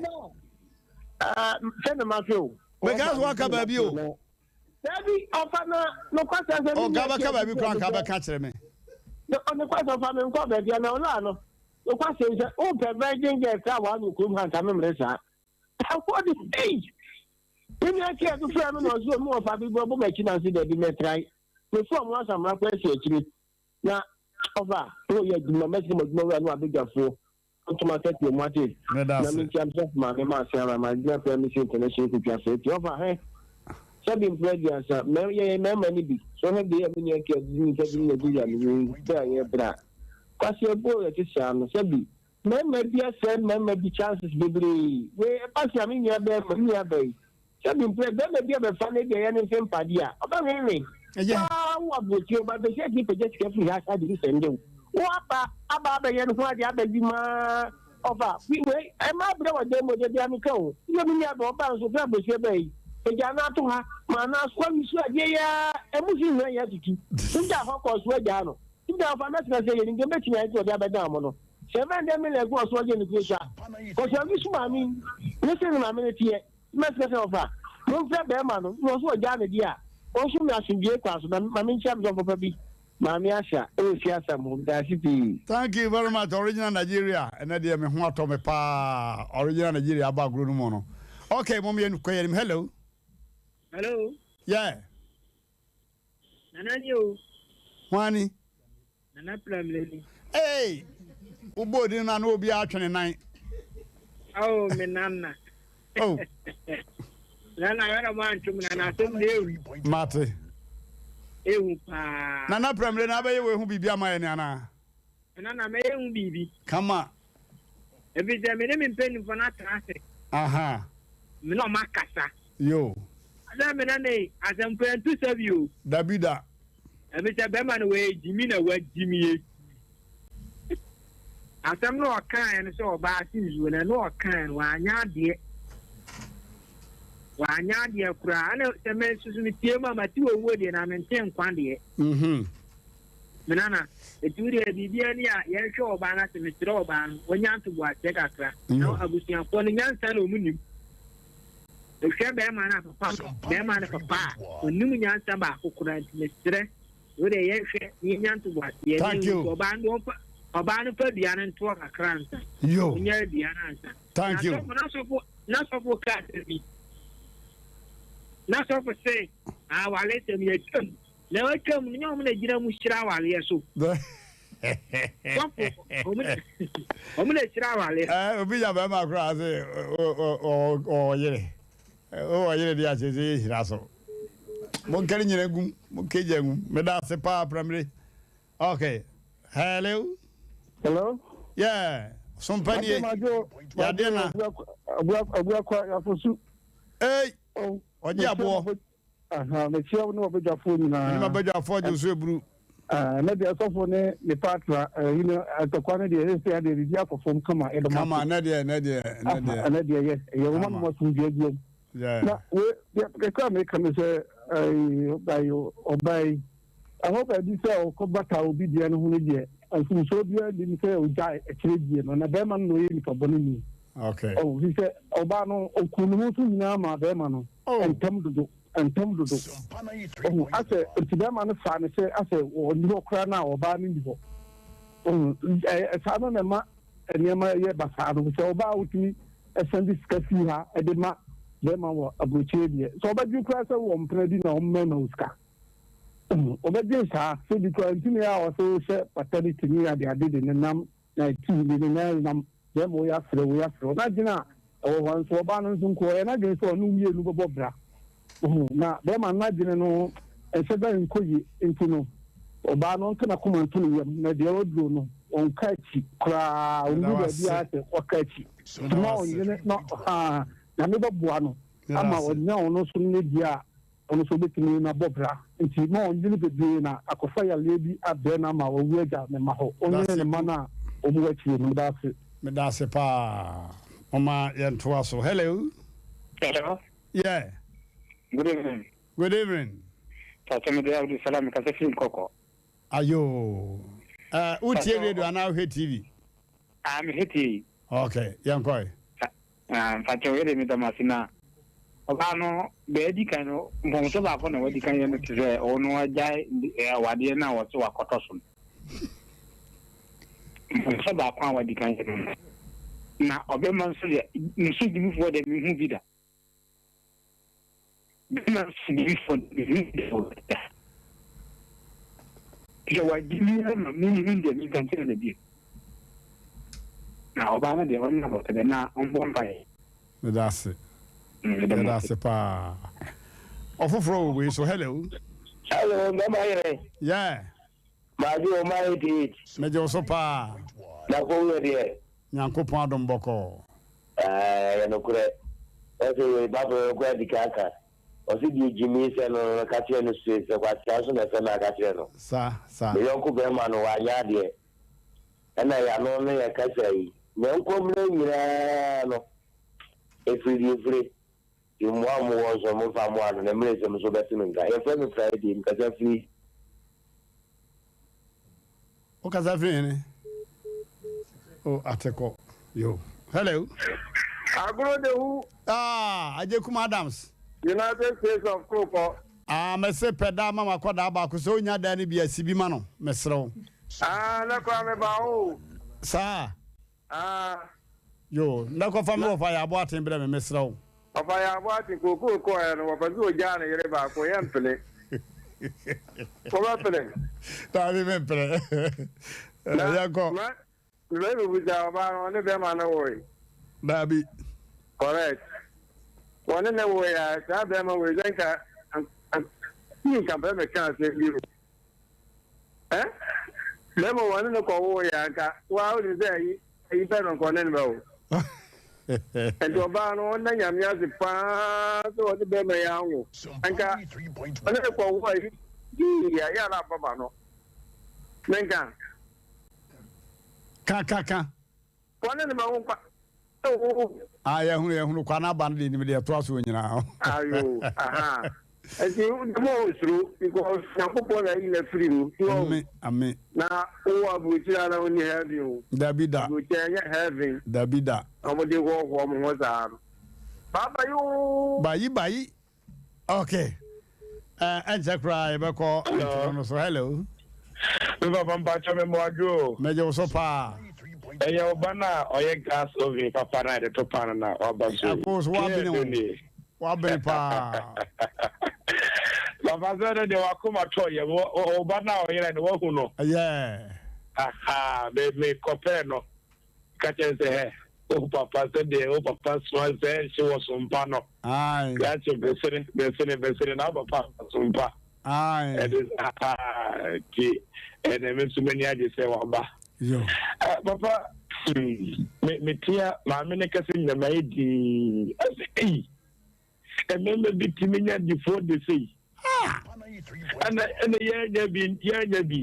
Sɛ na ma fi o. Bɛka so waka baabi o. Dabi ɔfa na nokwasɛm sɛ me Ɔka nua bɛka tia baabi bi koraa sɛ nka bɛka kyerɛ me. Nokwasɛm ɔfa me nkɔ baabi a na ɔlaa no. Nokwasɛm sɛ wopɛ virgin girl koraa waa no kurom ha nka memere saa. Ɛhɔ de ei! Me nua tia bi frɛ me na ɔse ɔmu ɔfa bi bɔ m'akyi na nse dabi mɛtrae. Mefu ɔmo asamra kɔ asi akyire na ɔfa na ɔyɛ adwuma mɛsrɛ mo adwuma wura ne wabadwafoɔ. Ntoma kɛseɛ mu ate. Meda Na ase. menkyia me sɔfo maame ma ase ara ma gyina pɛ me si international kotwa sɛ ti ɔfa hɛ sɛbi mpere aduasa mɛ yɛyɛ mmarima no bi so hɛ deɛ me nua kia didi sɛbi ne Nigeria me yɛ sɛ a yɛ bra kwasi ɛbo yɛ te saa no sɛbi mmarima bi asɛ mmarima bi chances bebree wei ɛba se a me nua bɛɛ me nua bɛyi Sɛbi mprɛ bɛrima bi abɛfa ne deɛ yɛ ne mfe mpadeɛ a, ɔbɛwenwen. Waa wo aburokyire ba bɛsi atumi pagya sika firi ha saa de bi sɛnde wo. Wo aba aba abɛyɛ ne ho adeɛ abɛyi maa ɔfa. Wei ɛma abrɛ wɔ dan mu da biara meka o. Yɛ me nua bɛ ɔbaa nso firi aburokyire baa yi. Pagya no ato ha ma no aso awi so adeɛ yi ara ɛmu fi nyina yɛ atutu. Wogyaa hɔ kɔɔ so agyaa no. Nti ɔfa mɛtena sɛ yɛnim deɛ mɛtumi ayɛ nti ɔde abɛdan mo no. Sɛ ɛbɛn dɛ me na ɛgu ɔso ɔgye ne kuro twa. Kɔso awi so maame yi ne se ne maame no teɛ. Mɛsrɛ sɛ wɔfa, momfrɛ barima no, na ɔso ɔgyaa no deɛ a, ɔnsom me asomdwoeɛ kwan so, na ma menkyia me dɔfo pa bi, Maame Asha, wɔ fie asɛm ho. Medaase pii. Thank you very much original Nigeria ɛnɛ deɛ me ho atɔ me paa original Nigeria aba agorɔ no mu no okay mom yɛn kɔ yɛn hello. Hello. Yeah. Nana ni o. Hwani. Nana Pramire ni. Hey! Wobɔ odin no a na obiara atwe ne nan. Oh, me nana. Oh. Nana yɛrɛ mo antwe mu nana asɛm na ehu. Mate. Ehu paa. Nana Pramire na abɛyɛ wɔ ehu biribi ama yɛn anaa? Nana mɛyɛ ehu biribi. Kama. Efisɛ me ne me mpanyinfoɔ no atena ase. Aha. Me ne wɔn akasa. Yo. Asɛ me nana yi, asɛmfo yɛnto sa bi o. Dabi da. Efisɛ bɛrima no wɔyɛ gyimi na wagyimie. Asɛm no ɔkaeɛ no sɛ ɔbaa se nsuo no, ɛno ɔkaeɛ no, wanyɛ adeɛ. Wanyɛ adeɛ koraa. Ɛna sɛ me nso so metie mu a, mate owuo deɛ na mente nkwa deɛ. Mm-hmm. Me nana, eti wo deɛ biribiara ni a yɛnhwɛ ɔbaa no ase, mesrɛ ɔbaa no, wɔnya ntoboaseɛ kakra. Na abusuafoɔ no nyansa na wɔn nim. Mehwɛ bɛrima no a papa no, bɛrima no papa a, ɔnim nyansa baako koraa nti mesrɛ wo deɛ yɛnhwɛ na yɛnya ntoboaseɛ. Thank you. Ɔbaa no ɔmfa ɔbaa no fa dua no ntoɔ kakra ansa. Yo. Ɔnya dua no ansa. Thank you. N'asɔfo n'asɔfo kaa sɛ bi. N'asɔfo se awale sɛm yɛtwam. Na watwam no nyɛ wɔn na gyina mu hyira awaleɛ so. Sɔfo, wɔn na hyira awaleɛ. Ɛɛ obi nya bɛrima koraa sɛ ɔyere ɔyere de akyɛ sɛ yɛhyira so. Monkari nyina gum, monkagya gum. Meda ase paa pramire. Okay. Hello. Hello. Yeah. Sompanie. Yadeɛ na. Abuakwa yafosu. Hey. Ɔgye aboɔ. Aha, mekyia wo ne w'abadwafoɔ nyinaa. Mene m'abadwafoɔ gye so aburu. Ah, na deɛ sɔfo ne ne partner ɛyi no ntɔkwa no deɛ ɛsɛ adeɛ biribi akɔ fam kama ɛdɔm ase. Kama ne deɛ ne deɛ ne deɛ. Ɛnɛ deɛ yɛ ɛyɛ wɔn anum asomdua biom. Na we deɛ kakra meka ne sɛ ɛyi ɔbaa ɔbaa yi ɛhɔ baabi sɛ ɔkɔ bata obi deɛ no ho no deɛ mfomsoɔ biara nnim sɛ ɔgya akyire die no na bɛrima no na ɔyɛ nipa bɔne ni. Okay. Ɔho, fi sɛ ɔbaa no ɔkuu ne ho so nyinaa maa bɛrima no ntɛm dodo, ntɛm dodo. Ɔho, asɛ nti bɛrima no faa no sɛ asɛ ɔnni hɔ koraa no a ɔbaa no nni hɔ. Ɔho, ɛ, saa no na ɛma nneɛma yɛ basaa no. Sɛ ɔbaa a wotumi san de sika fii ha de ma bɛrima wɔ aburokyire deɛ, sɛ ɔbɛdwen koraa sɛ wɔ mpena bi na ɔmmɛma wo sika. Ɔho, ɔbɛdwen saa, sɛ bi koraa nti na ɛyɛ a ɔsɛ wohyɛ paternity ne adeade de nenam na ɛti de ne nan nam bɛrima wei afrɛ wei afrɛ wo n'adwene a ɛwɔ hɔ nso ɔbaa no nso nko ɔyɛ n'adwene sɛ ɔne wo mmienu bɛbɔ bra ohu na bɛrima no n'adwene no ɛnhyɛ da nkɔ yie nti no ɔbaa no ɔnka n'akoma nto ne yam na deɛ waduro no ɔnka akyi koraa Meda ɔndu wo baabi ase. a sɛ waka akyi Meda nti wo ma ase. ɔnyene na ɔhaa Nyame bɛboa no Meda ama ase. ɔnya ɔno nso ne deɛ a Ɔno nso obetumi no abɔ bra. Nti ma ɔndwene bebree na akɔfa yareɛ bi abrɛ no ama wawu agya ne mma hɔ. Ɔnwene ne mma no a wɔn wɔ akyire no. Meda ase. Medase paa. Momma yɛntoa so. Hello. Hello. Yeah. Good evening. Good evening. Pastor mede Abdul Salam kasa firi Nkɔkɔ. Ayoo. Eh, wotie radio anaa wohwɛ TV? Ah, mehwɛ TV. Okay, yɛnkɔe. Ah, mpakyɛw yɛ de meda mo ase na ɔbaa no bɛɛ di kan no mfomso baako na wadi kan yɛ no te sɛ ɔno agyae awadeɛ no a wɔse wakɔtɔ so no. Mfomso baako a wadi kan yɛ no na ɔbɛma nso deɛ nso gyimifoɔ deɛ mehu bi da. Bɛma nso gyimifoɔ deɛ mehu bi da wɔ da. Sɛ wagyimi ama menhu deɛ menka nkyerɛ no bio. Na ɔbaa no deɛ ɔnyɛ abɔtɛbɛ na ɔmbɔ mpaeɛ. Meda ase. Yɛda ase paa. Ɔfoforɔ wɔ wei so. Hello. Hello, mɛma yere. Yeah. Maagye wo ma 88. Megye wo so paa. Na kɔm yɛ deɛ. Nyankopɔn adom bɔkɔɔ. Ɛɛ, ɛyɛ nokorɛ. Ɔsɛ wei Bible no koraa di kan ka. Ɔse deɛ gyimii sɛ no no ka kyerɛ no straight sɛ kwasea nso na ɛsɛ no aka kyerɛ no. Sa sa. Me yɔnko bɛɛma no wanyɛ adeɛ. Ɛna yano no yɛ kasa yi. Nea nkɔmmerɛ nyinaa no ɛfiri deɛ ɛfire. Nti mmoa a mowɔ nso momfa mmoa no na mmerɛ sɛm nso bɛte me nka. Yɛfrɛ me Friday mekasa firi. Wo kasa firi hene? Oh, atekɔ. Yo. Hello. Agro de hu. Ah, Ajekum Adams. United States of Kropɔ. Ah, mese pɛ daa ma makɔdaa baako sɛ onya daa no bi asi bi ma no, mesrɛ wo. Ah, na kora me ba o. Saa. Ah. Yo, ndɛ kɔfa me wɔfa yɛ aboa aten brɛ me, mesrɛ wo. Ɔfa yɛ aboa aten kookoo kɔɔɛ no wɔpɛ sɛ ɔgyaa ne yere baako yɛ mpene. Wobɛpene? Daabi mempene. Na Yɛnkɔ. ma mebɛ bɛbusa ɔbaa no ɔne bɛrima no woe? Daabi. Correct. Wɔne ne woe a saa bɛrima wei sɛ nka nka mpɛ meka asɛm bi o. Ɛ? Na mmom wɔne no kɔwoo yɛ anka woa wonim sɛ ayi ayi pɛ no nka ɔne no bɛwo. Nti ɔbaa no ɔnna Nyame ase paa sɛ ɔne bɛrima yi anwo. Anka ɔne no kɔwo ayi yii ayɛ a na aba ma no. Menka. Ka ka ka. Wɔne no bɛwo kwa. Ah, yɛhunu yɛhunu kwa n'aba no deɛ nim deɛ ɛtoa soɔ nyinaa. Ayo, aha. Nti mo nsuro because Nyankopɔn na ayi na firi mu. Ame, ame. Na wowɔ aburokyire a na wonni heaven o. Dabi da. Aburokyire ɛnyɛ heaven. Dabi da. Na wɔde hoahoa mo ho saa no. Bye bye oo. Bayi bayi. Okay. Eh, ɛnkyɛ koraa yɛbɛkɔ ntoma no so. Hello. Me papa mpakyɛ me mmoa dwo o. Mɛgye wo so paa. Ɛyɛ wo ba no a ɔyɛ gas oven papa no a yɛde to paano no a waba so yi. Akos wabene wo. Wabene paa. Papa sɛ no deɛ wakoma tɔ yɛ wo ba no a ɔyerɛ no wahu no. Yeah. Aha me me kɔpɛɛ no. Ka kyerɛ no sɛ, Hɛ, wo papa, sɛdeɛ wo papa soma sɛ nhye wɔ so mpa no, krakye besene, besene, besene, na wo papa aba so mpa. Ɛde saa nti, ɛnɛ me nso m'ani agye sɛ waba. Papa, hmm, me, metea maame no kasa nyina mayɛ dinn. Ɛsɛ, ei, Mmarima bi tumi nya difoɔ de sei. Ɛna ɛna yɛnya bi yɛnya bi.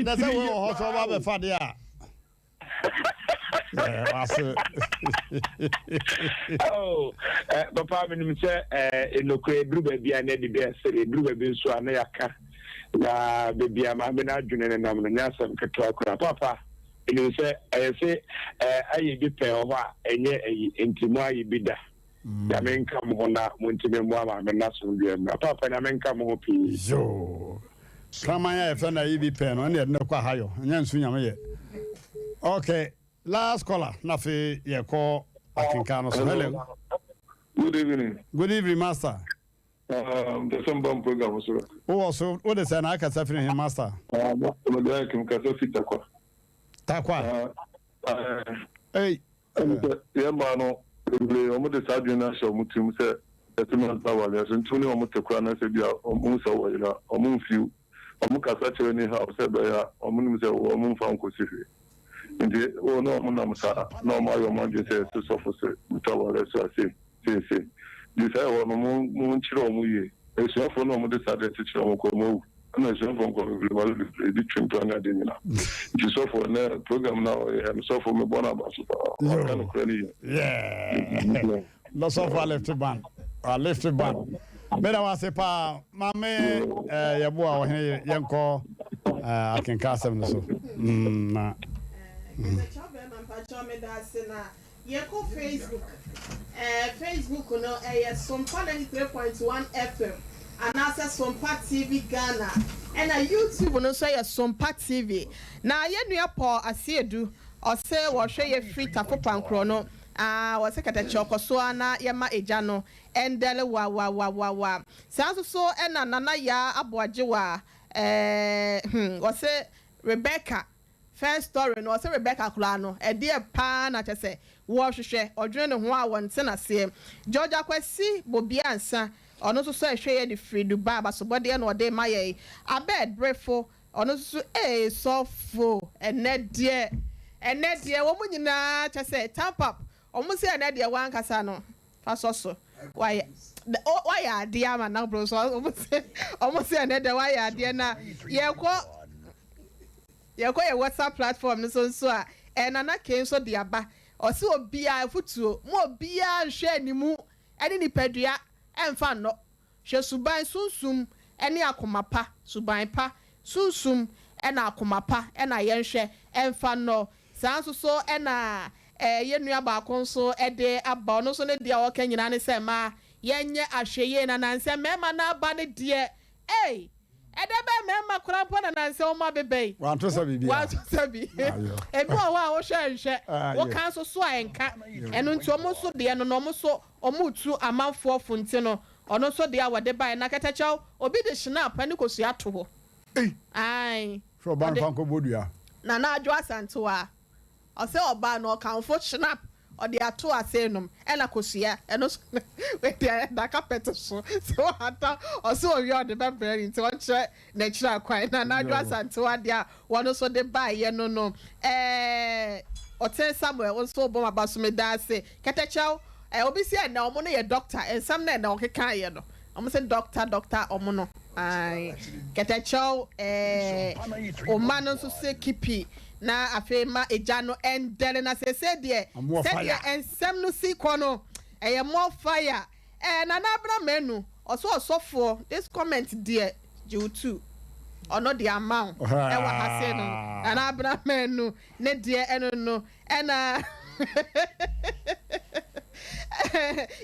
Na sɛ wɔ hɔ sɛ ɔba bɛfa deɛ a. Wase. Oh, eh, papa menim sɛ eh, nnokora ɛduru baabi a na ɛde bi ɛsere ɛduru baabi nso a na yɛaka na baabi a maame no adwene no nam no nyɛ asɛm ketewa koraa papa. Menim sɛ ɛyɛ se ɛɛ ayɛ bi pɛɛ wɔ hɔ a ɛnyɛ ayi nti mo ayɛ bi da. Nyame nka mo ho na montumi mmoa maame no n'asomdwoeɛ mmra. Paapa Nyame nka mo ho pii. Yoo. Kraman a yɛfrɛ no ayi bi pɛɛ no ɛna yɛde no kɔ ahayɔ ɛnyɛ nso nyame yɛ. Okay last caller na afei yɛkɔ akenkan no so. Hello. Good evening. Good evening master. Ah, mpɛ sɛ mba program so. Wowɔ so wode sɛ na akasa firi he master? Ah, mede ayɛ kem kasa fi Takwa. Takwa. Ah, Ei. Ɛne sɛ yɛn mmaa no bebree wɔn de saa adwene no ahyɛ wɔn tirim sɛ yɛte manta awareɛ so nti wo ne wɔn te koraa na sɛ bi a wɔn hu sɛ wowɔ yere a wɔn mfiw wɔn kasa kyerɛ anyhow sɛ ɛbɛyɛ a wɔn nim sɛ wɔn mfa nkɔsi hwee nti wo ne wɔn nam saa na wɔn ayɛ wɔn adwene sɛ yɛse sɔfo se meta awareɛ so a sei sei sei nti saa ɛhɔ no mo mo nkyerɛ wɔn yie asuafoɔ no a wɔn de saa adeɛ kyekyere wɔn kɔ wɔn awu. Ɛna asuafoɔ nkɔ bebree ware bebree de twe mpena ne ade nyina. Nti sɔfo ɛnɛ program na ɔyɛ no sɔfo mebɔ no aba so paa. Ɔka nokorɛ no yie. Yeah. No sɔfo alifte ban. Alifte ban. Meda wo ase paa. Maame eh, yɛboa ɔhene yɛnkɔ eh, akenka asɛm no so. Mm, na. Mm. Yɛkɔ Facebook ɛɛ Facebook no ɛyɛ Sompa 93.1 FM anaasɛ Sompa TV Ghana ɛna YouTube no nso ɛyɛ Sompa TV. Na yɛn nua Paul Asiedu ɔse wɔhwɛ yɛ firi Tafo Pankorɔ no aa ɔse kɛtɛkyɛ ɔkɔso ara na yɛma egya no ɛndɛle wawawawawa. Saa nso so ɛna Nana Yaa Aboagyewa ɛɛ hmm ɔse Rebecca First story no ɔse Rebecca koraa no ɛdeɛ paa na kyɛsɛ wɔhwehwɛ ɔdwene ne ho a wɔnte naseɛ George Akwasi Bobia Nsa ɔno nso so ɛhwɛ yɛ de firi Dubai abasobɔdeɛ na ɔde ma yɛn Abed Brefo ɔno nso so ee sɔfo ɛnɛ deɛ ɛnɛ deɛ wɔn nyinaa kyɛsɛ thump up wɔn se ɛnɛ deɛ wankasa no fa sɔ so wayɛ wayɛ adeɛ ama na bro so wɔn se wɔn se ɛnɛ deɛ wayɛ adeɛ na yɛkɔ. Yɛkɔ yɛn WhatsApp platform no so nso a, ɛɛ Nana Kay nso de aba. Ɔse obiara, afutuo, mo obiara nhwɛ animu ne nipadua mfa nnɔ. Hwɛ suban, sunsum ne akoma pa, suban pa, sunsum na akoma pa na yɛnhwɛ mfa nnɔ. Saa nso so na ɛɛ yɛn nua baako nso de aba. Ɔno nso ne deɛ a ɔka nyinaa ne sɛ mmaa yɛnyɛ ahwɛyie na nansɛ mmarima no aba no deɛ ei! Ɛdɛ bɛn mmarima koraa mpo na nansa wɔn abeba yi. Wanto sa biribiara. Wanto sa bi. Ebi wɔ hɔ a wohwɛ nhwɛ, woka nso so a ɛnka. Ɛno nti wɔn nso deɛ no na wɔn nso wɔretu amanfoɔ fo nti no ɔno nso deɛ a wɔde baeɛ. Na kɛtɛkyɛw, obi de schnapp ne kosua to hɔ. Ae. Hwɛ ɔba no fa nkɔbɔ dua. Nana Adwo Asantewaa. Ɔsɛ ɔbaa no ɔkamfo schnapp ɔde ato ase nom ɛna kosua ɛno nso wei deɛ ɛda carpet so sɛ wata ɔsɛ owie a ɔde bɛbrɛ no nti ɔnkyerɛ n'akyiri akwan na Anadwo Asantewa deɛ a wɔn nso de baeɛ no no ɛɛ Ɔten Samuel wo nso wobɔ m'aba so meda ase kɛtɛkyɛw ɛɛ obi si ɛnɛ ɔmo no yɛ doctor nsɛm na ɛnɛ ɔkekaeɛ no ɔmo sɛ doctor doctor ɔmo no ae kɛtɛkyɛw ɛɛ ɔma no nso sɛ kipi Na afei ma egya no ndɛre na seesei deɛ sɛdeɛ nsɛm no si kɔ no ɛyɛ more fire eh Nana Abena Manu ɔsɛ ɔsɔfoɔ this comment deɛ gye wo tu ɔno deɛ ama wo ɛwɔ ha sei no Nana Abena Manu ne deɛ ɛno no ɛna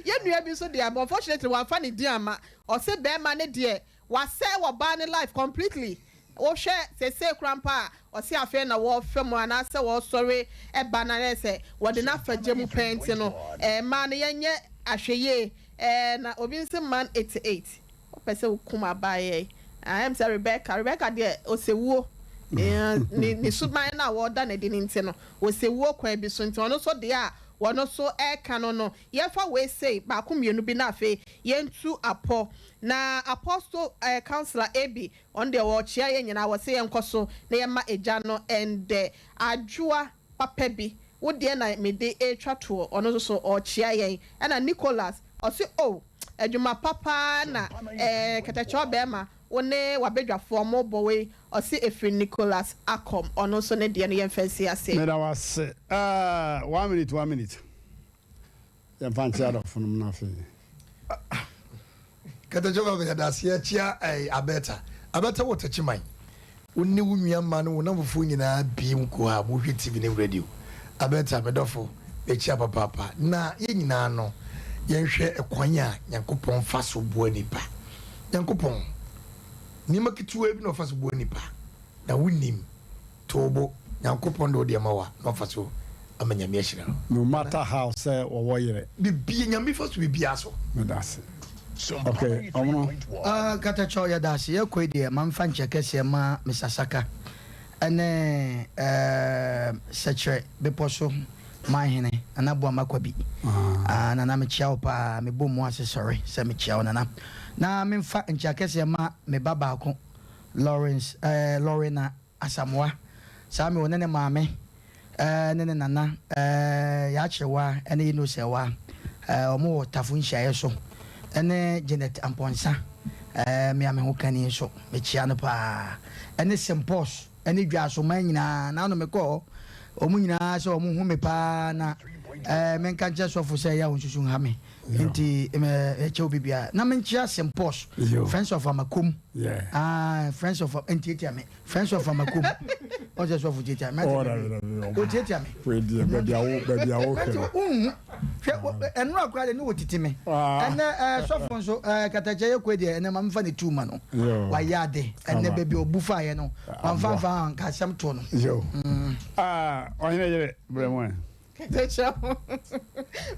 yɛn nua bi nso deɛ ama unfortunately wamfa ne din ama ɔse bɛrima ne deɛ Wasɛe ɔbaa no life completely wohwɛ sesei koraa mpo a ɔse afei na wɔɔfɛ mu anaasɛ wɔɔsɔre ba no ayɛ sɛ wɔde no afa gya mu pɛɛ nti no mmaa no yɛnyɛ ahwɛyie ɛɛ na obi nse man 88 wopɛ sɛ wokum abaayewa yi ɛɛ sɛ Rebecca Rebecca deɛ ɔsɛwuo ne ne suban no a wɔɔda no adi no nti no ɔsɛwuo kwan bi so nti ɔno nso deɛ a wɔno nso ɛɛka no no Yɛmfa wei sei, baako mmienu bi na afei yɛntu apɔ. Na Apostle eh, Councillor Abi, ɔno deɛ ɔrekyea yɛn nyinaa, ɔse yɛnkɔ so na yɛmma egya no ndɛ. Adwoa papa bi, wo deɛ na mede retwa toɔ, ɔno nso so ɔrekyea yɛn. Ɛna Nicholas, ɔse oh, adwuma pa paa na eh, kɛtɛkyɛw bɛɛma, wo ne w'abadwafoɔ mobɔ wei, ɔse ɛfiri Nicholas Akom, ɔno nso ne deɛ no yɛmfa nsi aseɛ. Meda wo ase eh, one minute, one minute. Yɛmfa nkyea adɔfo nom na afei. Kɛtɛkyɛ baba yɛda ase yɛkyea ɛɛ Abɛta. Abɛta wɔ Takyiman. Wo ne wo nua mma ne wo nnamfofoɔ nyinaa bie mu kɔ a mohwɛ TV ne radio. Alberta, me dɔfo, mekyia papaapa. Na yɛn nyinaa no, yɛnhwɛ ɛkwan a Nyankopɔn fa so boa nnipa. Nyankopɔn, nneɛma ketewaa bi na ɔfa so boa nnipa, na wonnim. To wo bo, Nyankopɔn de wo deɛ ma wo a, na wafa so ama Nyame ahyira wo. No matter how sɛ wɔwɔ yere. Bibia, Nyame fa so biribiara so. Medase. Ok, ɔmo no. Ah Katakyɛw yɛdase yɛkɔ yi deɛ ma nfa nkyɛ kɛseɛ ma Mister Saka ɛne ɛɛm Sɛkyerɛ bepɔ so man hene Nana Boama Kwabi ah Nana mekyia wo paa me bɔ mu ase sɔre sɛ mekyia wo Nana na menfa nkyea kɛseɛ ma me ba baako Lawrence ɛɛ Lorena Asamoah, saa me ɔne ne maame ne ne nana Yaakyerewa ne Inosewa, wɔn wɔ Tafo nhyiaeɛ so, ne Janet Amponsah, me a me ho kani nso, mekyea no paa, ne Sempos ne Dwasoman nyinaa, naano mekɔɔ hɔ, wɔn nyinaa sɛ wɔn hu me paa na menka nkyerɛ sɔfo sɛ ɛyɛ a ɔnsusu nha me, nti ɛkyɛ obi biara, na menkyea Sempos, Friends of Amakom, Friends of, ntiatia me. Friends of Amakom. Ɔsɛ sɔfo tiatia me. O tiatia me. Wei deɛ baabi a wo baabi a wo hwɛ no. Wohu hwɛ ɛnora koraa deɛ ne wɔ titi me. Ɛnɛ ɛɛ sɔfo nso ɛɛ katakyɛ yɛ kɔ deɛ ɛnɛ ma mefa ne tu ma no. Wayɛ ade ɛnɛ baabi a ɔbu fa yɛ no wamfa nfa nka asɛm to no. Yo. Ah ɔhene yere brɛ mu ɛ. Katakyɛ ho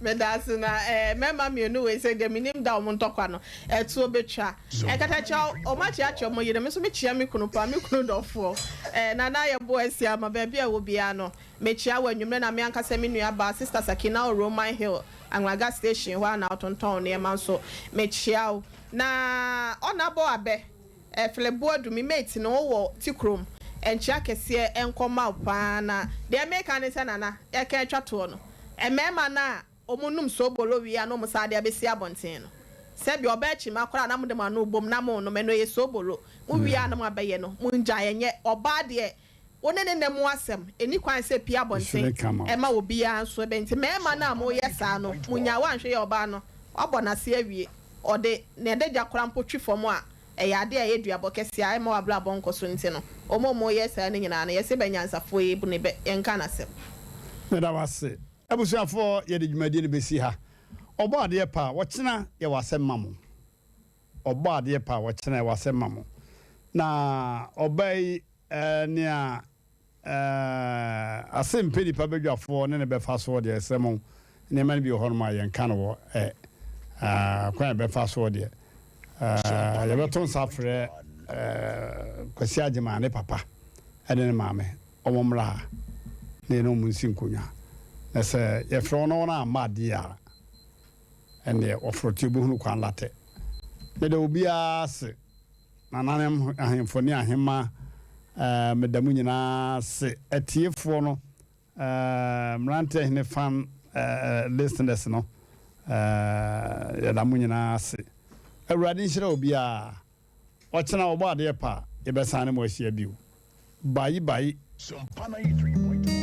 medase na eh, mmarima mmienu wei sɛ deɛ menim da wɔn ntɔkwa no ɛtuo bɛtwa eh, katakyɛ wɔn akyeakyea wɔn yere me nso mekyea me kunu paa me kunu dɔfoɔ eh, nana yɛboa asi ama baabi a ɛwɔ biara no mekyea wɔ anwummerɛ na me ankasa me nua baa sister Sakina wɔ Roman Hill Anwlaga station hɔ a na ɔtontɔn nneɛma nso mekyea wo na ɔna bɔ abɛ Philip Boadu me mate no wo wɔ Tikurom nkyea kɛseɛ nkɔ ma wo paa na deɛ meka ne sɛ Nana yɛka atwa toɔ no mmarima no a ɔmo nom soobolo wie a na ɔmo san de abɛsi abɔnten no sɛdeɛ ɔbaa kyima koraa na mode mo ano bom na mo nom ɛno ɛyɛ soobolo mo wie a na mo abɛyɛ no mo ngyae ɛnyɛ ɔbaa deɛ Wo ne ne nna mu asɛm nni kwan sɛ epue abɔnten ma obiara nso bɛ. Nti mmarima no a moyɛ saa no, monyaa woanhwɛ yie a ɔbaa no wabɔ n'ase awie. Ɔde n'adagya koraa mpo twe fam a, ɛyɛ adeɛ a ɛyɛ duabɔ kɛseɛ a ɛmma w'abrabɔ nkɔ so nti no, wɔn a wɔyɛ saa no nyinaa no, yɛse bɛ nyansafoɔ yi bu ne bɛ, yɛnka n'asɛm. Meda wo ase. Abusuafoɔ, yɛde dwumadie no bɛsi ha. Ɔbɔ adeɛ pa a, ɔkyena yɛwɔ asɛm ma mo. Ɔbɔ adeɛ pa a, ɔkyena yɛwɔ asɛm ma mo. Na ɔbaa yi, nea ase mpɛ nipa badwafoɔ ne no bɛfa soɔ deɛ, ɛsrɛ mo, nneɛma no bi wɔ hɔnom a yɛnka no wɔ ɛ, kwan a yɛbɛfa soɔ deɛ, yɛbɛto nsa afrɛ Kwasi Agyeman ne papa ne ne maame, wɔn mmra ha na yɛne wɔn nsi nkonnwa. Na sɛ yɛfrɛ wɔn na wɔn amma adeɛ a, ɛnneɛ wɔforoteɛ bɛhunu kwan latɛ. Meda obiara ase. Nananom ahemfo ne ahemma, meda mo nyinaa ase. Atiefoɔ no, mmeranteɛ hene fan listeners no, yɛda mo nyinaa ase. Awurade nhyira obiara. Ɔkyena wɔbɔ adeɛ pa a, yɛbɛsan ne mo ahyia bio. Bayi bayi. Sompa 93.1.